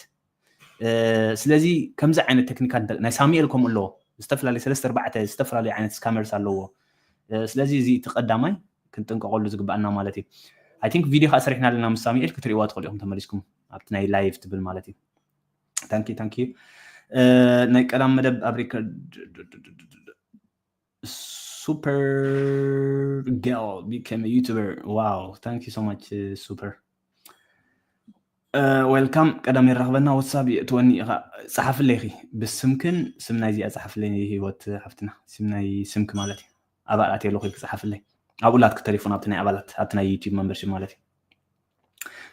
ስለዚ ከምዚ ዓይነት ቴክኒካት ናይ ሳሙኤል ከምኡ ኣለዎ። ዝተፈላለዩ ሰለስተ ኣርባዕተ ዝተፈላለዩ ዓይነት ስካመርስ ኣለዎ። ስለዚ እዚ እቲ ቀዳማይ ክንጥንቀቐሉ ዝግባኣና ማለት እዩ። I think ቪድዮ ከዓ ሰሪሕና ኣለና ምስ ሳሙኤል፣ ክትሪእዋ ትኽእሉ ኢኹም ተመሊስኩም ኣብቲ ናይ ላይቭ ትብል ማለት እዩ። Thank you, thank you። ናይ ቀዳም መደብ ኣብ ሪከርድ። Super girl became a YouTuber. Wow, thank you so much, super. Welcome። ቀዳም ይራኽበና። ወትሳብ የእትወኒ ኢኻ። ጸሓፍለይ ኢኺ ብስምክን ስም ናይዚኣ ጸሓፍለይ። ህይወት ሓፍትና፣ ስም ናይ ስምኪ ማለት እዩ። ኣባላት የለኹ ክጸሓፍለይ ኣብኡ ላትኪ ተሌፎን፣ ኣብቲ ናይ ኣባላት፣ ኣብቲ ናይ ዩቲዩብ መምበርሺፕ ማለት እዩ።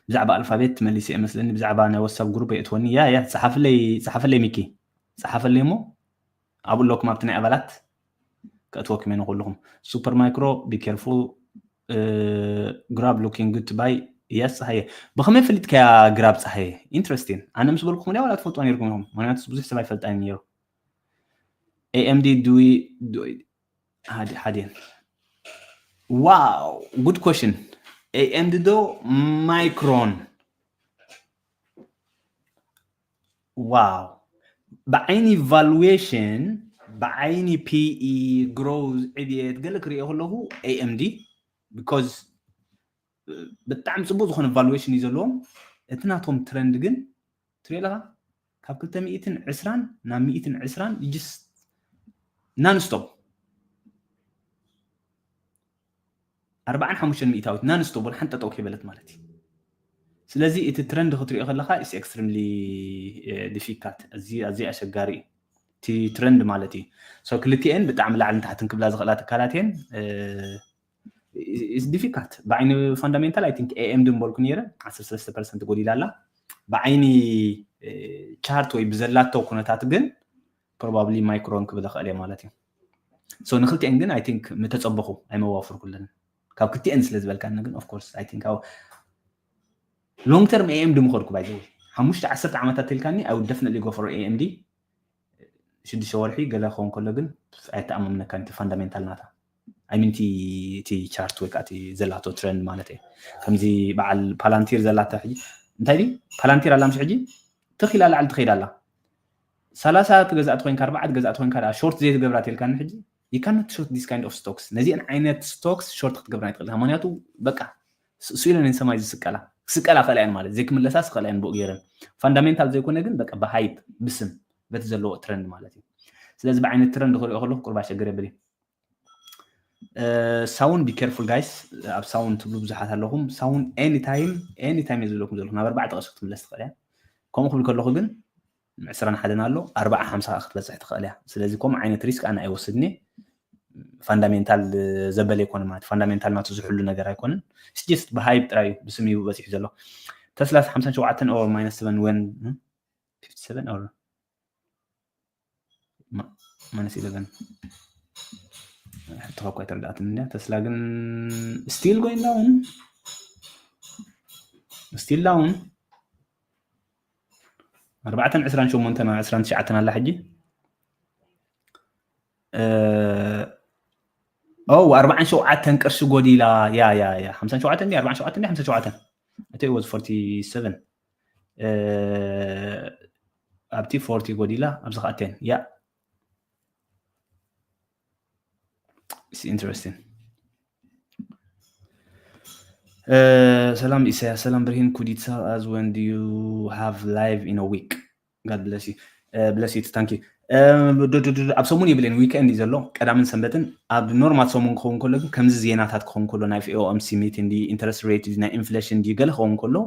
ብዛዕባ ኣልፋቤት መሊሰ እመስለኒ። ብዛዕባ ናይ ወትሳብ ግሩፕ የእትወኒ። ያ ያ ጸሓፍለይ፣ ጸሓፍለይ ሚኪ፣ ጸሓፍለይ እሞ ኣብኡ ኣለኩም ኣብቲ ናይ ኣባላት። ከእትወኩም እየ ንኩልኹም። ሱፐር ማይክሮ፣ be careful። Grab looking good to buy። Yes ፀሃየ። ብኸመይ ፈሊጥካያ ግራብ ፀሃየ? Interesting። ኣነ ምስ በልኩኹም ድያ ዋላ ትፈልጥዋ ነይርኩም ኢኹም? ምክንያቱ ብዙሕ ሰብ ኣይፈልጣን ነይሩ። AMD do we do ሓደ ሓደን። Wow, good question። AMD ዶ ማይክሮን? Wow፣ ብዓይኒ ቫሉዌሽን፣ ብዓይኒ ፒኢ፣ ግሮዝ፣ ዕብየት ገለ ክሪኦ ከለኹ AMD፣ because ብጣዕሚ ፅቡቅ ዝኾነ ቫሉዌሽን እዩ ዘለዎም። እቲ ናቶም ትረንድ ግን ትሪኦ ኣለኻ፣ ካብ ክልተ ሚእትን ዕስራን ናብ ሚእትን ዕስራን just non stop ኣርባዓን ሓሙሽተን ሚእታዊት non stop ሓንቲ ጠጠው ከይበለት ማለት እዩ። ስለዚ እቲ ትረንድ ክትሪኦ ከለኻ is extremely difficult፣ ኣዝዩ ኣዝዩ ኣሸጋሪ እዩ እቲ ትረንድ ማለት እዩ። So ክልቲኤን ብጣዕሚ ላዕልን ታሕትን ክብላ ዝኽእላ ትካላት እየን። Is difficult። ብዓይኒ ፋንዳሜንታል I think AMD ምበልኩ ነይረ፣ ዓሰርተ ሰለስተ ፐርሰንት ጎዲላ ኣላ። ብዓይኒ ቻርት ወይ ብዘላቶ ኩነታት ግን probably ማይክሮን ክብል እኽእል እየ ማለት እዩ። So ንክልቲኤን ግን I think ምተፀበኹ ኣይመዋፍርኩለን ካብ ክልቲኤን ስለ ዝበልካኒ ግን of course I think long term AMD ምኸድኩ። By the way ሓሙሽተ ዓሰርተ ዓመታት ተልካኒ I would definitely go for AMD። ሽዱሽተ ወርሒ ገለ ክኸውን ከሎ ግን ኣይተኣማምነካን እቲ ፋንዳሜንታል ናታ። I mean እቲ ቻርት ወይ ከዓ እቲ ዘላቶ ትረንድ ማለት እየ። ከምዚ በዓል ፓላንቲር ዘላታ ሕጂ እንታይ ድዩ ፓላንቲር ኣላ ምስ ሕጂ ትኽ ኢላ ላዕሊ ትኸይድ ኣላ። ሰላሳ ትገዛእ ትኮይንካ ኣርባዓ ትገዛእ ትኮይንካ ደኣ ሾርት ዘይትገብራ ተልካኒ ሕጂ you cannot short this kind of stocks። ነዚአን ዓይነት ስቶክስ ሾርት ክትገብራ ይትኽእል ኢኻ። ምክንያቱ በቃ ስኢለን ሰማይ ዝስቀላ ክስቀላ ክእላ እየን ማለት ዘይክምለሳ ስኽእላ እየን ብኡ ገይረን ፋንዳሜንታል ዘይኮነ ግን በቃ ብሃይፕ ብስም በቲ ዘለዎ ትረንድ ማለት እዩ። ስለዚ ብዓይነት ትረንድ ክሪኦ ከለኩ ቁርባ ሸግር የብል። ሳውን be careful guys። ኣብ ሳውን ትብሉ ብዙሓት ኣለኹም። ሳውን anytime anytime እየ ዝብለኩም ዘለኹ ናብ ኣርባዕተ ቀስ ክትምለስ ትኽእል እያ። ከምኡ ክብል ከለኹ ግን ዕስራን ሓደን ኣሎ ኣርባዓ ሓምሳ ክትበፅሕ ትኽእል እያ። ስለዚ ከምኡ ዓይነት ሪስክ ኣነ ኣይወስድን እየ። ፋንዳሜንታል ዘበለ ኣይኮነ ማለት ፋንዳሜንታል ናቱ ዝሕሉ ነገር ኣይኮነን። It's just ብሃይፕ ጥራይ እዩ ብስም እዩ በፂሑ ዘሎ። ተስላ ሓምሳን ሸውዓተን or minus seven when fifty seven or minus eleven ሕቶኻ እኳ ኣይተረድኣትን እንድያ። ተስላ ግን still going down፣ still down። ኣርባዕተን ዕስራን ሸሞንተን ኣብ ዕስራን ትሽዓተን ኣላ ሕጂ። ኦ ኣርባዓን ሸውዓተን ቅርሺ ጎዲላ። ያ ያ ያ ሓምሳን ሸውዓተን ድያ ኣርባዓን ሸውዓተን ድያ ሓምሳን ሸውዓተን እቲ was forty seven ኣብቲ ፎርቲ ጎዲላ ኣብዚ ከኣተን ያ It's interesting። ሰላም ኢሳያስ፣ ሰላም ብርሂን። Could you tell us when do you have live in a week? God bless you. ብለሲት ታንኪ ኣብ ሰሙን የብለን weekend እዩ ዘሎ ቀዳምን ሰንበትን ኣብ ኖርማል ሰሙን ክኸውን ከሎ ግን ከምዚ ዜናታት ክኸውን ከሎ ናይ ኦኤምሲ ሚት እንዲ ኢንተረስት ሬት ናይ ኢንፍሌሽን እንዲ ገለ ክኸውን ከሎ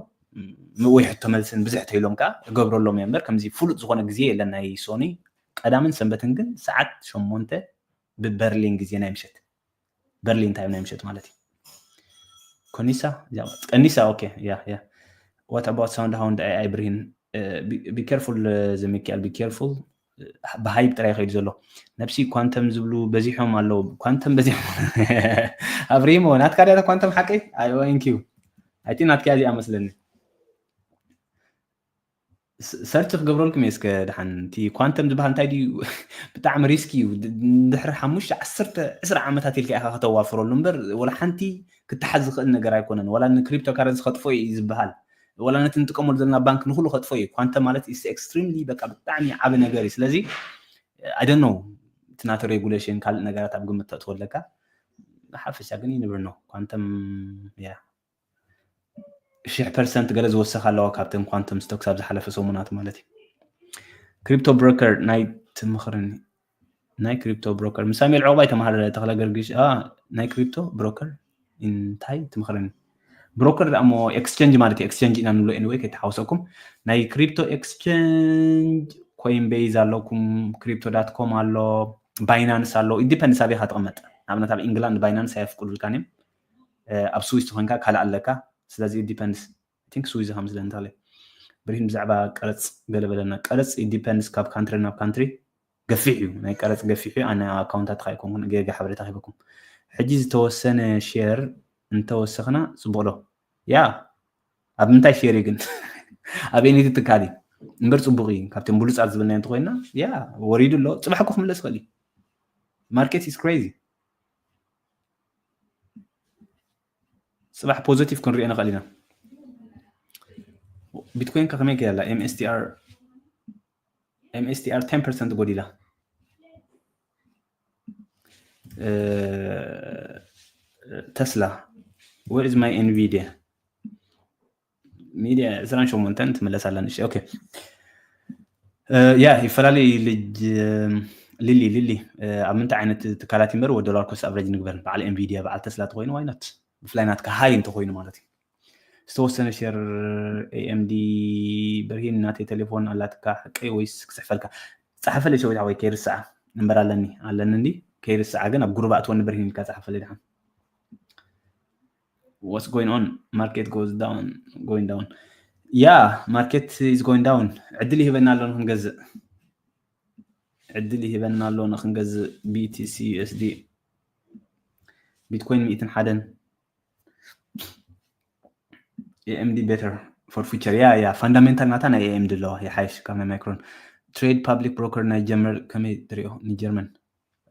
ወይ ሕቶ መልስን ብዝሕ ተይሎም ከዓ እገብረሎም እየ እምበር ከምዚ ፍሉጥ ዝኾነ ግዜ የለን ናይ ሶኒ ቀዳምን ሰንበትን ግን ሰዓት ሸሞንተ ብበርሊን ግዜ ናይ ምሸት በርሊን ታይም ናይ ምሸት ማለት እዩ ኮኒሳ ቀኒሳ okay yeah yeah what about sound hound AI ብርሂን be careful ዘሚካኤል be careful ብሃይብ ጥራይ ይኸይዱ ዘሎ ነብሲ ኳንተም ዝብሉ በዚሖም ኣለዉ ኳንተም በዚሖም ኣብሪሞ ናትካ ዳታ ኳንተም ሓቀይ ኣይንኪዩ ኣይቲ ናትካ እዚኣ መስለኒ ሰርች ክገብረልኩም እየ እስከ ድሓን እቲ ኳንተም ዝበሃል እንታይ ድዩ ብጣዕሚ ሪስኪ እዩ ድሕሪ ሓሙሽተ ዓሰርተ ዕስራ ዓመታት ኢልካ ኢኻ ከተዋፍረሉ እምበር ወላ ሓንቲ ክተሓዝ ዝኽእል ነገር ኣይኮነን ወላ ንክሪፕቶ ካረንሲ ከጥፎ እዩ ዝበሃል ወላ ነቲ ንጥቀመሉ ዘለና ባንክ ንኩሉ ከጥፎ እዩ ኳንተም ማለት is extremely በቃ ብጣዕሚ ዓቢ ነገር እዩ ስለዚ I don't know እቲ ናተ ሬጉሌሽን ካልእ ነገራት ኣብ ግምት ተእትወለካ ሓፈሻ ግን ይንብር ነው ኳንተም ያ ሽሕ ፐርሰንት ገለ ዝወሰኽ ኣለዋ ካብተን ኳንተም ስቶክስ ኣብ ዝሓለፈ ሰሙናት ማለት እዩ ክሪፕቶ ብሮከር ናይ ትምኽርን ናይ ክሪፕቶ ብሮከር ምስ ሳሙኤል ዕቑባይ ተምሃር ተኽለ ገርግሽ ናይ ክሪፕቶ ብሮከር እንታይ ትምኽርን ብሮከር ዳሞ ኤክስቸንጅ ማለት እዩ ኤክስቸንጅ ኢና ንብሎ anyway ከይተሓወሰኩም ናይ ክሪፕቶ ኤክስቸንጅ ኮይን ቤዝ ኣለኩም ክሪፕቶ ዳት ኮም ኣሎ ባይናንስ ኣሎ it depends ኣበይ ኢኻ ትቕመጥ ንኣብነት ኣብ ኢንግላንድ ባይናንስ ኣየፍቅዱልካን እዮም ኣብ ስዊስ ተኮይንካ ካልእ ኣለካ ስለዚ it depends think ስዊዝ ከም ዝለ እንተለ ብርሂን ብዛዕባ ቀረፅ ገለ በለና ቀረፅ it depends ካብ ካንትሪ ናብ ካንትሪ ገፊሕ እዩ ናይ ቀረፅ ገፊሕ እዩ ኣነ ኣካውንታት ካ ይኮንኩን ገገ ሓበሬታ ሂበኩም ሕጂ ዝተወሰነ ሼር እንተወሰኽና ፅቡቅ ዶ ያ ኣብ ምንታይ ሼር ግን ኣብ ኤኒቲ ትካል እዩ እምበር ፅቡቅ እዩ ካብቶም ብሉፃት ዝብልና እንተኮይና ያ ወሪዱ ኣሎ ፅባሕ ኮ ክምለስ ይኽእል እዩ market is crazy ፅባሕ ፖዘቲቭ ክንሪኦ ንኽእል ኢና ቢትኮይን ከመይ ገያላ mstr mstr ten percent ጎዲላ ተስላ where is my nvidia ሚድያ ዕስራን ሸሞንተን ትምለስ ኣላ ንሽ okay ያ ይፈላለዩ ልጅ ሊሊ ሊሊ ኣብ ምንታይ ዓይነት ትካላት ይንበር ወ ዶላር ኮስት ኣቨሬጅ ንግበር በዓል ኤንቪዲያ በዓል ተስላ ተኮይኑ ዋይኖት ብፍላይ ናትካ ሃይ እንተኮይኑ ማለት እዩ ዝተወሰነ ሸር ኤኤምዲ ብርሂን ናተይ ቴሌፎን ኣላትካ ሓቀይ ወይስ ክፅሕፈልካ ፀሓፈለ ሸዊት ሓወይ ከይርስዓ እምበር ኣለኒ ኣለኒ እንዲ ከይርስዓ ግን ኣብ ጉሩብ ኣትወኒ ብርሂን ኢልካ ፀሓፈለ ድሓን what's going on market goes down going down yeah market is going down ዕድል ይህበና ኣሎ ንክንገዝእ ዕድል ይህበና ኣሎ ንክንገዝእ ቢቲሲ ዩኤስዲ ቢትኮይን ሚእትን ሓደን AMD better for future ያ ያ fundamental ናታ ናይ AMD ኣለዋ ይሓይሽ ካብ ናይ micron trade public broker ናይ ጀርመን ከመይ ትሪኦ ንጀርመን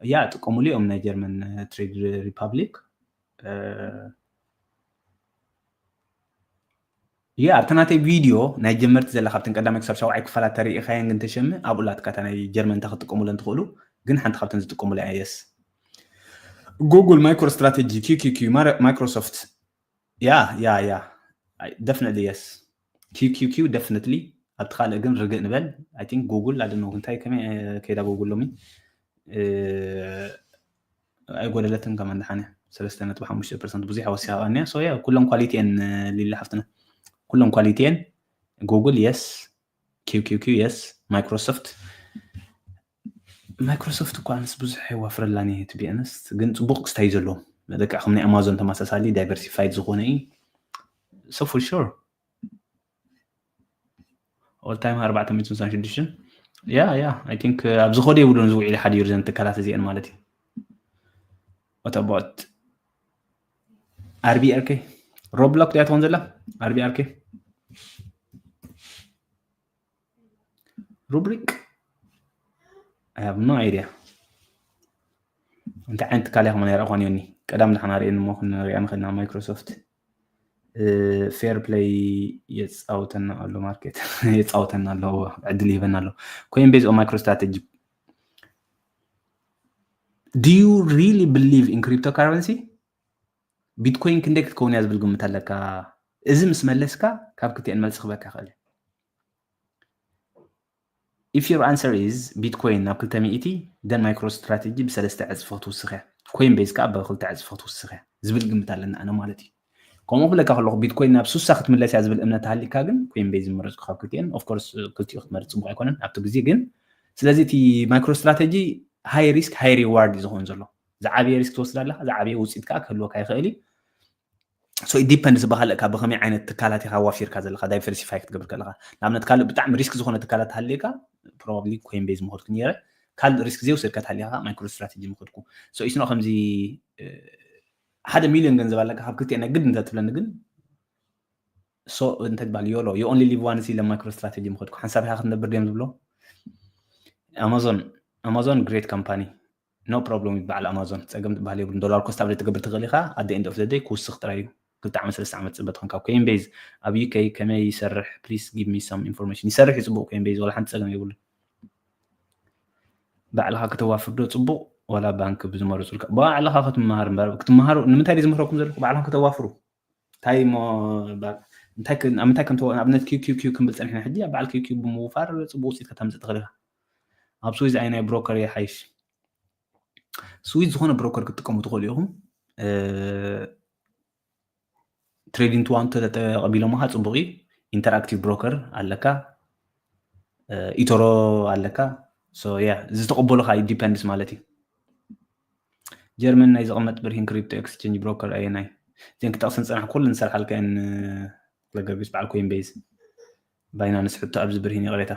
ያ ጥቀሙሉ እዮም ናይ ጀርመን trade republic ያ ኣብቲ ናተይ ቪድዮ ናይ ጀመርቲ ዘላ ካብተን ቀዳማይ ክሳብ ሻውዓይ ክፋላት ተሪኢኻየን ግን ተሸሚ ኣብኡ ላትካ እታ ናይ ጀርመን እንታይ ክትጥቀሙለን ትኽእሉ ግን ሓንቲ ካብተን ዝጥቀሙላ እያ yes Google MicroStrategy QQQ Microsoft ያ ያ ያ definitely yes QQQ definitely ኣብቲ ካልእ ግን ርግእ ንበል I think Google ኣደነ እንታይ ከመይ ከይዳ Google ሎሚ ኣይጎደለትን ከማን ድሓነ ሰለስተ ነጥቢ ሓሙሽተ ፐርሰንት ብዙሕ ወሲኻ ቀንያ so yeah ኩሎም quality እየን ሊሊ ሓፍትና ኩሎም quality እየን Google yes QQQ yes Microsoft እኳ ኣነስ ብዙሕ የዋፍረላን እየ to be honest ግን ፅቡቅ ክስታይ ዘለዎም በቃ ከም ናይ ኣማዞን ተመሳሳሊ diversified ዝኾነ እዩ so for sure all time ኣርባዕተ ሚእትን ስሳን ሽዱሽተን yeah yeah I think ኣብ ዝኸደ የብሉን ዝውዒሉ ሓዲሩ ዘን ትካላት እዚአን ማለት እዩ what about RBRK Roblox ድያ ትኾን ዘላ RBRK Rubrik I have no idea እንታይ ዓይነት ትካል እያ ከመን ይረእኳን ዮኒ ቀዳም ንሓና ርእየን እሞ ክንሪኣ ንኽእልና ማይክሮሶፍት ፌር ፕለይ የፃውተና ኣሎ ማርኬት የፃውተና ኣሎ ዕድል ይህበና ኣሎ ኮይን ቤዝ ኦ ማይክሮ ስትራቴጂ do you really believe in cryptocurrency ቢትኮይን ክንደይ ክትከውን እያ ዝብል ግምት ኣለካ እዚ ምስ መለስካ ካብ ክልቲአን መልሲ ክበካ ይኽእል if your answer is Bitcoin ናብ ክልተ ሚእቲ፣ then MicroStrategy ብሰለስተ ዕፅፊ ክትውስኽ እያ፣ ኮይን ቤዝ ከዓ ብክልተ ዕፅፊ ክትውስኽ እያ ዝብል ግምት ኣለና ኣነ ማለት እዩ። ከምኡ ክብለካ ከለኹ ቢትኮይን ናብ ሱሳ ክትምለስ እያ ዝብል እምነት ሃሊካ ግን ኮይን ቤዝ ዝመረፅኩ ካብ ክልቲኤን። Of course ክልቲኡ ክትመርፅ ፅቡቅ ኣይኮነን ኣብቲ ግዜ ግን። ስለዚ እቲ MicroStrategy high risk high reward እዩ ዝኸውን ዘሎ። ዝዓበየ ሪስክ ትወስድ ኣለካ፣ ዝዓበየ ውፅኢት ከዓ ክህልወካ ይኽእል እዩ። So it depends ብካልእ ካብ ብከመይ ዓይነት ትካላት ኢካ ዋፊርካ ዘለካ diversify ክትገብር ከለካ። ንኣብነት ካልእ ብጣዕሚ ሪስክ ዝኾነ ትካላት ሃሊካ probably ኮይን ቤዝ ምኸድኩ ነይረ። ካልእ ሪስክ ዘይወሰድካ ተሃሊካ ከዓ MicroStrategy ምኸድኩ። So it's not ከምዚ ሓደ ሚሊዮን ገንዘብ ኣለካ ካብ ክልቲኤን ናይ ግድ እንተትብለኒ ግን so እንታይ ትበሃል ዮሎ you only live once ኢለ MicroStrategy ምኸድኩ። ሓንሳብ ኢካ ክትነብር ድዮም ዝብሎ? Amazon Amazon great company no problem ይበዓል ኣማዞን። ፀገም ዝበሃል የብሉን። ዶላር ኮስት ኣብ ዘይትገብር ትኽእል ኢካ። At the end of the day ክውስኽ ጥራይ እዩ። ክልተ ዓመት ሰለስተ ዓመት ፅበት ኾንካ ኮይን ቤዝ ኣብ UK ከመይ ይሰርሕ please give me some information። ይሰርሕ እዩ ፅቡቅ ኮይን ቤዝ ዋላ ሓንቲ ፀገም የብሉን። ባዕልካ ከተዋፍር ዶ ፅቡቅ ዋላ ባንክ ብዝመረፁልካ? ባዕልካ ክትመሃር እምበር ክትመሃሩ ንምንታይ ድዩ ዝምህረኩም ዘለኩ ባዕልካ ከተዋፍሩ እንታይ ሞ እንታይ ኣብ ምንታይ ከም ንኣብነት QQQ ክንብል ፀኒሕና ሕጂ ኣብ በዓል QQ ብምውፋር ፅቡቅ ውፅኢት ከተምፅእ ትኽእል ኢካ። ኣብ ስዊዝ ኣየናይ ብሮከር ይሓይሽ? ስዊዝ ዝኾነ ብሮከር ክትጥቀሙ ትኽእሉ ኢኹም። ትሬዲንግ ቱ ዋን ተተቀቢሎምካ ፅቡቅ እዩ። ኢንተራክቲቭ ብሮከር ኣለካ፣ ኢቶሮ ኣለካ። ያ ዝተቀበሉካ ዲፐንድስ ማለት እዩ። ጀርመን ናይ ዝቕመጥ ብርሂን ክሪፕቶ ኤክስቼንጅ ብሮከር ኣየናይ? እዚን ክጠቕስን ዝፀናሕ ኩሉ ንሰርሓልካ እየን ለገርግስ በዓል ኮይን ቤዝ ባይናንስ ሕቶ ኣብዚ ብርሂን ይቕሬታ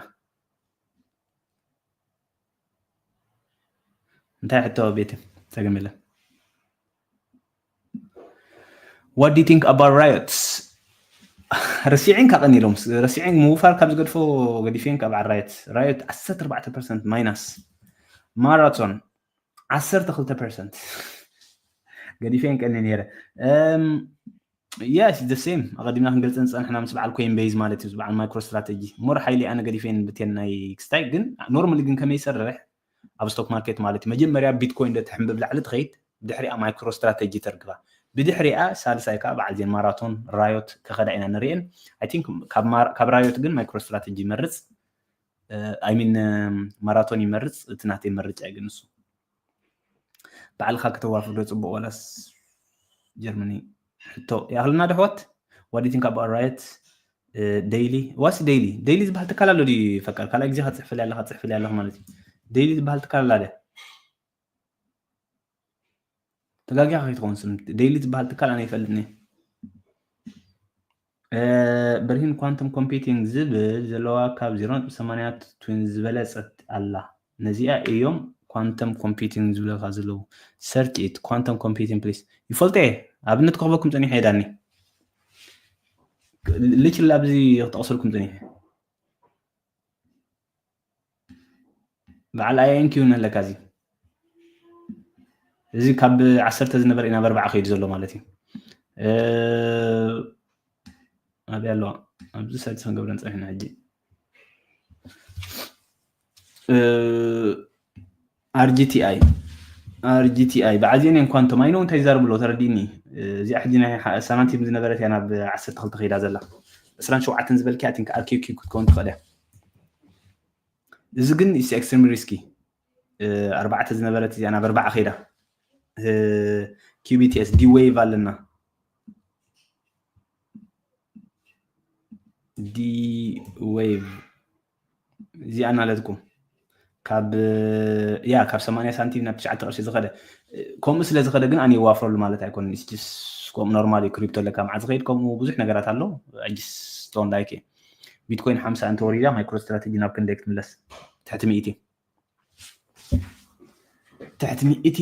እንታይ ሕቶ ቤት ፀገም የለን። What do you think about riots? ረሲዕን ካቐኒሎም ረሲዕን ምውፋር ካብ ዝገድፎ ገዲፌን ካብ ራዮት ራዮት ዓሰርተ ኣርባዕተ ፐርሰንት ማይናስ ማራቶን ዓሰርተ ክልተ ፐርሰንት ገዲፌን ቀኒ ነይረ። Yes the same ኣቐዲምና ክንገልፀን ዝፀናሕና ምስ በዓል ኮይን ቤዝ ማለት እዩ። በዓል ማይክሮ ስትራተጂ ሞር ሓይሊ ኣነ ገዲፌን ብቴን ናይ ክስታይ ግን ኖርማሊ ግን ከመይ ይሰርሕ ኣብ ስቶክ ማርኬት ማለት እዩ። መጀመርያ ቢትኮይን ዶ ትሕምብብ ላዕሊ ትኸይድ ብድሕሪኣ ማይክሮ ስትራተጂ ተርግባ ብድሕሪኣ ሳልሳይ ከዓ በዓል ዜን ማራቶን ራዮት ከኸዳ ኢና ንርእየን። I think ካብ ራዮት ግን ማይክሮ ስትራተጂ ይመርፅ። I mean ማራቶን ይመርፅ። እቲ ናተይ መርጫ እዩ ግን ንሱ ባዕልካ ከተዋፍር ዶ ፅቡቅ ዋላስ ጀርመኒ? ሕቶ ይኣክልና ዶ ኣሕዋት? What do you think about riot daily? ዋሲ ዴይሊ ዴይሊ ዝበሃል ትካል ኣሎ ድዩ? ፈቃር ካልኣይ ግዜ ከፅሕፍልያ ኣለካ ፅሕፍልያ ኣለካ ማለት እዩ። ዴይሊ ዝበሃል ትካል ኣላ ደ ተጋጊኻ ከይትኸውን ስም ዴይሊ ዝበሃል ትካል ኣነ ይፈልጥኒ። ብርሂን ኳንተም ኮምፒቲንግ ዝብል ዘለዋ ካብ ዜሮ ነጥቢ ሰማንያ ትዊን ዝበለፀት ኣላ። ነዚኣ እዮም ኳንተም ኮምፒቲንግ ዝብለካ ዘለዉ። Search it quantum computing please። ይፈልጦ እየ ኣብነት ክህበኩም ፀኒሐ እየ ዳኒ። Literally ኣብዚ ክጠቕሰልኩም ፀኒሐ። በዓል INQ ኣለካ እዚ እዚ ካብ ዓሰርተ ዝነበረ ኢና በርባዓ ከይዱ ዘሎ ማለት እዩ። ኣበይ ኣለዋ ኣብዚ ሳይት ክንገብረን ፀኒሕና ሕጂ። RGTI RGTI በዓል ዜን ኳንቶም ኣይነው እንታይ ይዛረብ ኣሎ ተረዲእኒ። እዚኣ ሕጂ ናይ ሳናቲም ዝነበረት እያ ናብ ዓሰርተ ክልተ ከይዳ ዘላ። ዕስራን ሸውዓተን ዝበልኪ I think RQQ ክትከውን ትኽእል እያ። እዚ ግን is extremely risky። ኣርባዕተ ዝነበረት እዚኣ ናብ ኣርባዓ ከይዳ። QBTS D-Wave ኣለና። D-Wave እዚኣ እናለትኩም ካብ ያ ካብ ሰማንያ ሳንቲም ናብ ትሽዓተ ቅርሺ ዝኸደ። ከምኡ ስለ ዝኸደ ግን ኣነ ይዋፍረሉ ማለት ኣይኮነን። It's just ከምኡ ኖርማል እዩ። ክሪፕቶ ኣለካ መዓዝ ዝኸይድ ከምኡ ብዙሕ ነገራት ኣሎ። I just don't like it። ቢትኮይን ሓምሳ እንተወሪዳ ማይክሮ ስትራተጂ ናብ ክንደይ ክትምለስ? ትሕቲ ሚእቲ ትሕቲ ሚእቲ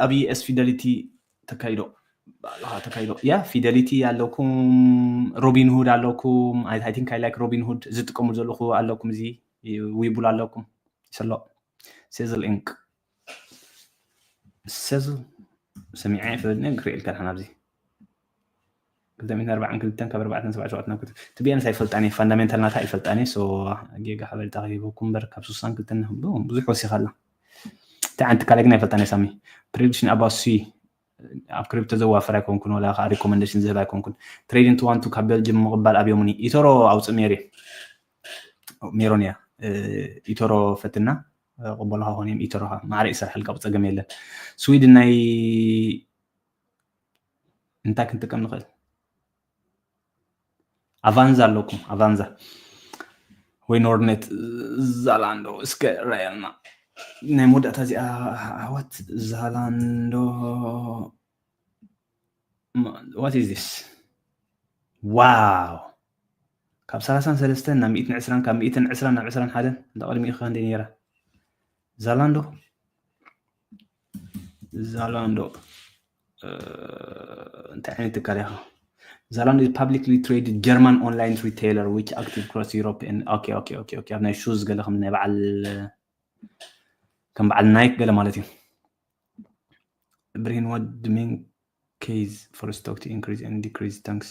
ኣብ US ፊደሊቲ ተካይዶ ባዕልኻ ተካይዶ ያ ፊደሊቲ ኣለኩም። ሮቢን ሁድ ኣለኩም። I think I like ሮቢን ሁድ ዝጥቀሙ ዘለኹ ኣለኩም። እዚ ዊቡል ኣለኩም። ሰሎ ሴዝል ኢንክ ሴዝል ሰሚዐ ይፈልጥኒ ክርእየልካ ድሓን ኣብዚ ክልተ ሚእትን ኣርባዓን ክልተን ካብ ኣርባዕተን ሰብዓ ሸውዓተን ናብ ክልተ ትቢኤንስ ኣይፈልጣን እየ። ፋንዳሜንታል ናታ ኣይፈልጣን እየ። So ጌጋ ሓበሬታ ከይበኩም እምበር ካብ ስሳን ክልተን ብዙሕ ወሲኻ ኣላ። እንታይ ዓይነት ትካል ግን ኣይፈልጣን እየ ሳሚ። Prediction about C ኣብ ክሪፕቶ ዘዋፍር ኣይኮንኩን ወላ ከዓ ሪኮመንዴሽን ዝህብ ኣይኮንኩን። ትሬዲንግ ቱ ዋን ቱ ካብ ቤልጅም ምቕባል ኣብዮምኒ ኢቶሮ ኣውፅእ ሜሪ ሜሮን እያ። ኢቶሮ ፈትና ቅበልኻ ኾን እዮም ኢቶሮኻ ማዕረ ይሰርሐልካ ብፀገም የለን። ስዊድን ናይ እንታይ ክንጥቀም ንኽእል? ኣቫንዛ ኣለኩም ኣቫንዛ ወይ ኖርኔት ዛላንዶ እስከ ራያልና ናይ መወዳእታ እዚኣ ኣሕዋት ዛላንዶ what is this? ዋው ካብ ሰላሳን ሰለስተን ናብ ሚእትን ዕስራን ካብ ሚእትን ዕስራን ናብ ዕስራን ሓደን እንዳ ቅድሚኡ ከ እንደ ነይራ ዛላንዶ ዛላንዶ እንታይ ዓይነት ትካል ኢኻ? Zalando is publicly traded German online retailer which active across Europe and okay okay okay okay ኣብ ናይ ሹዝ ገለ ከም ናይ በዓል ከም በዓል ናይክ ገለ ማለት እዩ። ብሪን what the main case for stock to increase and decrease thanks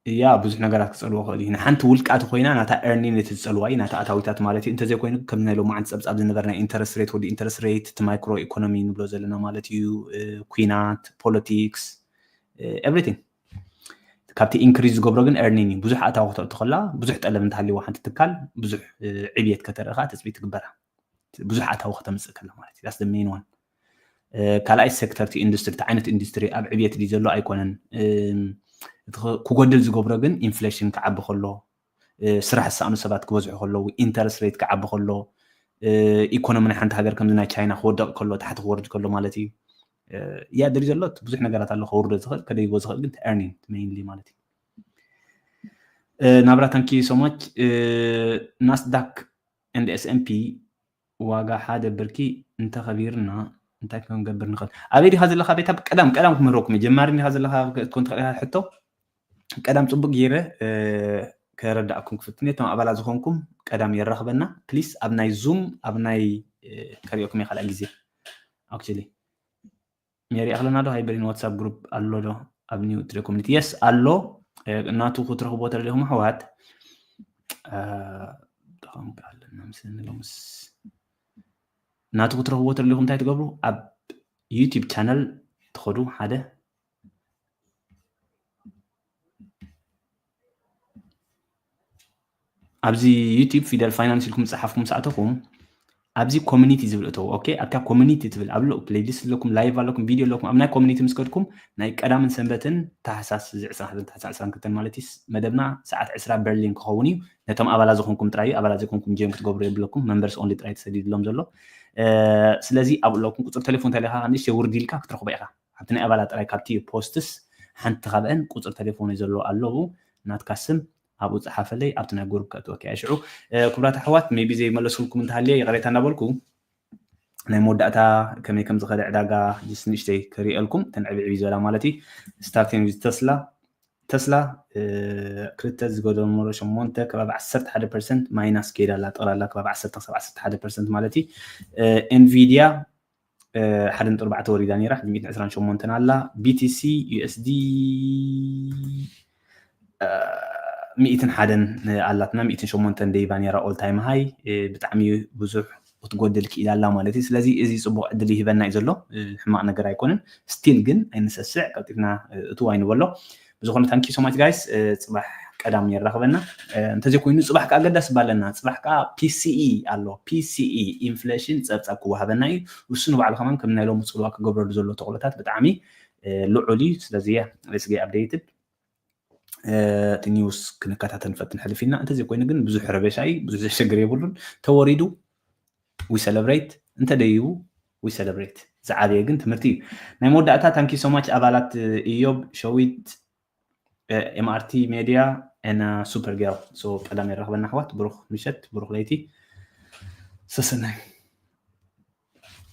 ያ ብዙሕ ነገራት ክፀልዎ ክእል እዩ። ንሓንቲ ውልቃ ተኮይና ናታ earning እቲ ዝፀልዋ እዩ ናታ ኣታዊታት ማለት እዩ። እንተዘይኮይኑ ከም ናይ ሎማዓንቲ ፀብፃብ ዝነበረ ናይ interest rate ወዲ interest rate እቲ micro economy ንብሎ ዘለና ማለት እዩ። ኩናት፣ politics፣ everything ካብቲ increase ዝገብሮ ግን earning እዩ። ብዙሕ ኣታዊ ክተእቱ ከላ ብዙሕ ጠለብ እንተሃልይዋ ሓንቲ ትካል ብዙሕ ዕብየት ከተርኢ ከዓ ትፅቢት ትግበራ። ብዙሕ ኣታዊ ከተምፅእ ከላ ማለት እዩ። That's the main one። ካልኣይ sector ቲ industry ቲ ዓይነት industry ኣብ ዕብየት ድዩ ዘሎ ኣይኮነን። ክጎድል ዝገብሮ ግን inflation ክዓቢ ከሎ ስራሕ ዝሰኣኑ ሰባት ክበዝሑ ከለዉ interest rate ክዓቢ ከሎ economy ናይ ሓንቲ ሃገር ከምዚ ናይ ቻይና ክወደቕ ከሎ ታሕቲ ክወርድ ከሎ ማለት እዩ። ያ ድሪ ዘሎ ብዙሕ ነገራት ኣሎ ከውርዶ ዝኽእል ከደይቦ ዝኽእል ግን earning mainly ማለት እዩ። ናብራ thank you so much። Nasdaq and S&P ዋጋ ሓደ ብርኪ እንተኸቢርና እንታይ ክንገብር ንኽእል? ኣበይ ዲኻ ዘለኻ ቤታ? ቀዳም ቀዳም ክምህረኩም ጀማሪ ዲኻ ዘለኻ ክትኮን ትኽእል ኢኻ። ሕቶ ቀዳም ፅቡቅ ገይረ ከረዳእኩም ክፍትን እየ። እቶም ኣባላት ዝኾንኩም ቀዳም የራኽበና please። ኣብ ናይ ዙም ኣብ ናይ ከሪኦኩም እየ ካልኣይ ግዜ። Actually ሜሪ ኣኽለና ዶ ሃይበሪን ዋትሳፕ ግሩፕ ኣሎ ዶ ኣብ new three community? Yes ኣሎ። ናቱ ክትረኽቦ ተደሊኹም ኣሕዋት ተኸምካ ኣለና ምስለኒ ሎምስ ናቱ ክትረኽቦ ተደሊኹም እንታይ ትገብሩ? ኣብ YouTube channel ትኸዱ ሓደ ኣብዚ YouTube ፊደል finance ኢልኩም ዝፀሓፍኩም ሰኣተኹም ኣብዚ community ዝብል እተው። Okay ኣብታ community ትብል ኣብ playlist ኣለኩም፣ live ኣለኩም፣ video ኣለኩም። ኣብ ናይ community ምስ ከድኩም ናይ ቀዳምን ሰንበትን ታሕሳስ እዚ ዕስራን ሓደን ታሕሳስ ዕስራን ክልተን ማለት እዩ መደብና ሰዓት ዕስራ በርሊን ክኸውን እዩ። ነቶም ኣባላት ዝኾንኩም ጥራይ እዩ። ኣባላት ዘይኮንኩም join ክትገብሩ የብለኩም። Members only ጥራይ ተሰዲድሎም ዘሎ። ስለዚ ኣብኡ ኣለኩም። ቁፅሪ ቴሌፎን ተሊኻ ንእሽተይ ውርድ ኢልካ ክትረኽቦ ኢኻ። ኣብቲ ናይ ኣባላት ጥራይ ካብቲ posts ሓንቲ ካብአን ቁፅሪ ቴሌፎን ዘሎ ኣለዉ ናትካ ስም ኣብኡ ፀሓፈለይ ኣብቲ ናይ group ከእትወኪ እያ። ሽዑ ክቡራት ኣሕዋት maybe ዘይመለስኩልኩም እንተሃልየ ይቕሬታ እናበልኩ ናይ መወዳእታ ከመይ ከም ዝኸደ ዕዳጋ just ንእሽተይ ክርእየልኩም እተን ዕብዕብ ዝበላ ማለት እዩ። Starting with Tesla ተስላ ክልተ ዝገደመሮ ሸሞንተ ከባቢ ዓሰርተ ሓደ ፐርሰንት ማይናስ ከይዳ ኣላ። ጠቕላላ ከባቢ ዓሰርተ ክሳብ ዓሰርተ ሓደ ፐርሰንት ማለት እዩ። Nvidia ሓደ ነጥቢ ኣርባዕተ ወሪዳ ነይራ፣ ሕጂ ሚእትን ዕስራን ሸሞንተን ኣላ። BTC USD ሚእትን ሓደን ኣላትና፣ ሚእትን ሸሞንተን ደይባ ነይራ all time high። ብጣዕሚ ብዙሕ ክትጎድል ክኢላ ኣላ ማለት እዩ። ስለዚ እዚ ፅቡቕ ዕድል ይህበና እዩ ዘሎ፣ ሕማቕ ነገር ኣይኮነን። Still ግን ኣይንሰስዕ፣ ቀልጢፍና እትው ኣይንበሎ። ብዝኾነ thank you so much guys። ፅባሕ ቀዳም የራኽበና። እንተዘይኮይኑ ፅባሕ ከዓ ኣገዳሲ ባለና፣ ፅባሕ ከዓ PCE ኣሎ። PCE inflation ፀብፃብ ክወሃበና እዩ። እሱ ንባዕሉ ከማን ከም ናይ ሎሚ ፅልዋ ክገብረሉ ዘሎ ተኽእሎታት ብጣዕሚ ልዑል እዩ። ስለዚ let's get updated። እቲ news ክንከታተል ንፈትን ሕልፍ ኢልና። እንተዘይኮይኑ ግን ብዙሕ ረበሻ እዩ፣ ብዙሕ ዘሸግር የብሉን። ተወሪዱ we celebrate፣ እንተደይቡ we celebrate። ዝዓበየ ግን ትምህርቲ እዩ። ናይ መወዳእታ thank you so much ኣባላት ኢዮብ፣ ሸዊት፣ MRT Media እና Super Girl። So ቀዳም የራኽበና ኣሕዋት፣ ብሩኽ ምሸት፣ ብሩኽ ለይቲ፣ ሰሰናይ።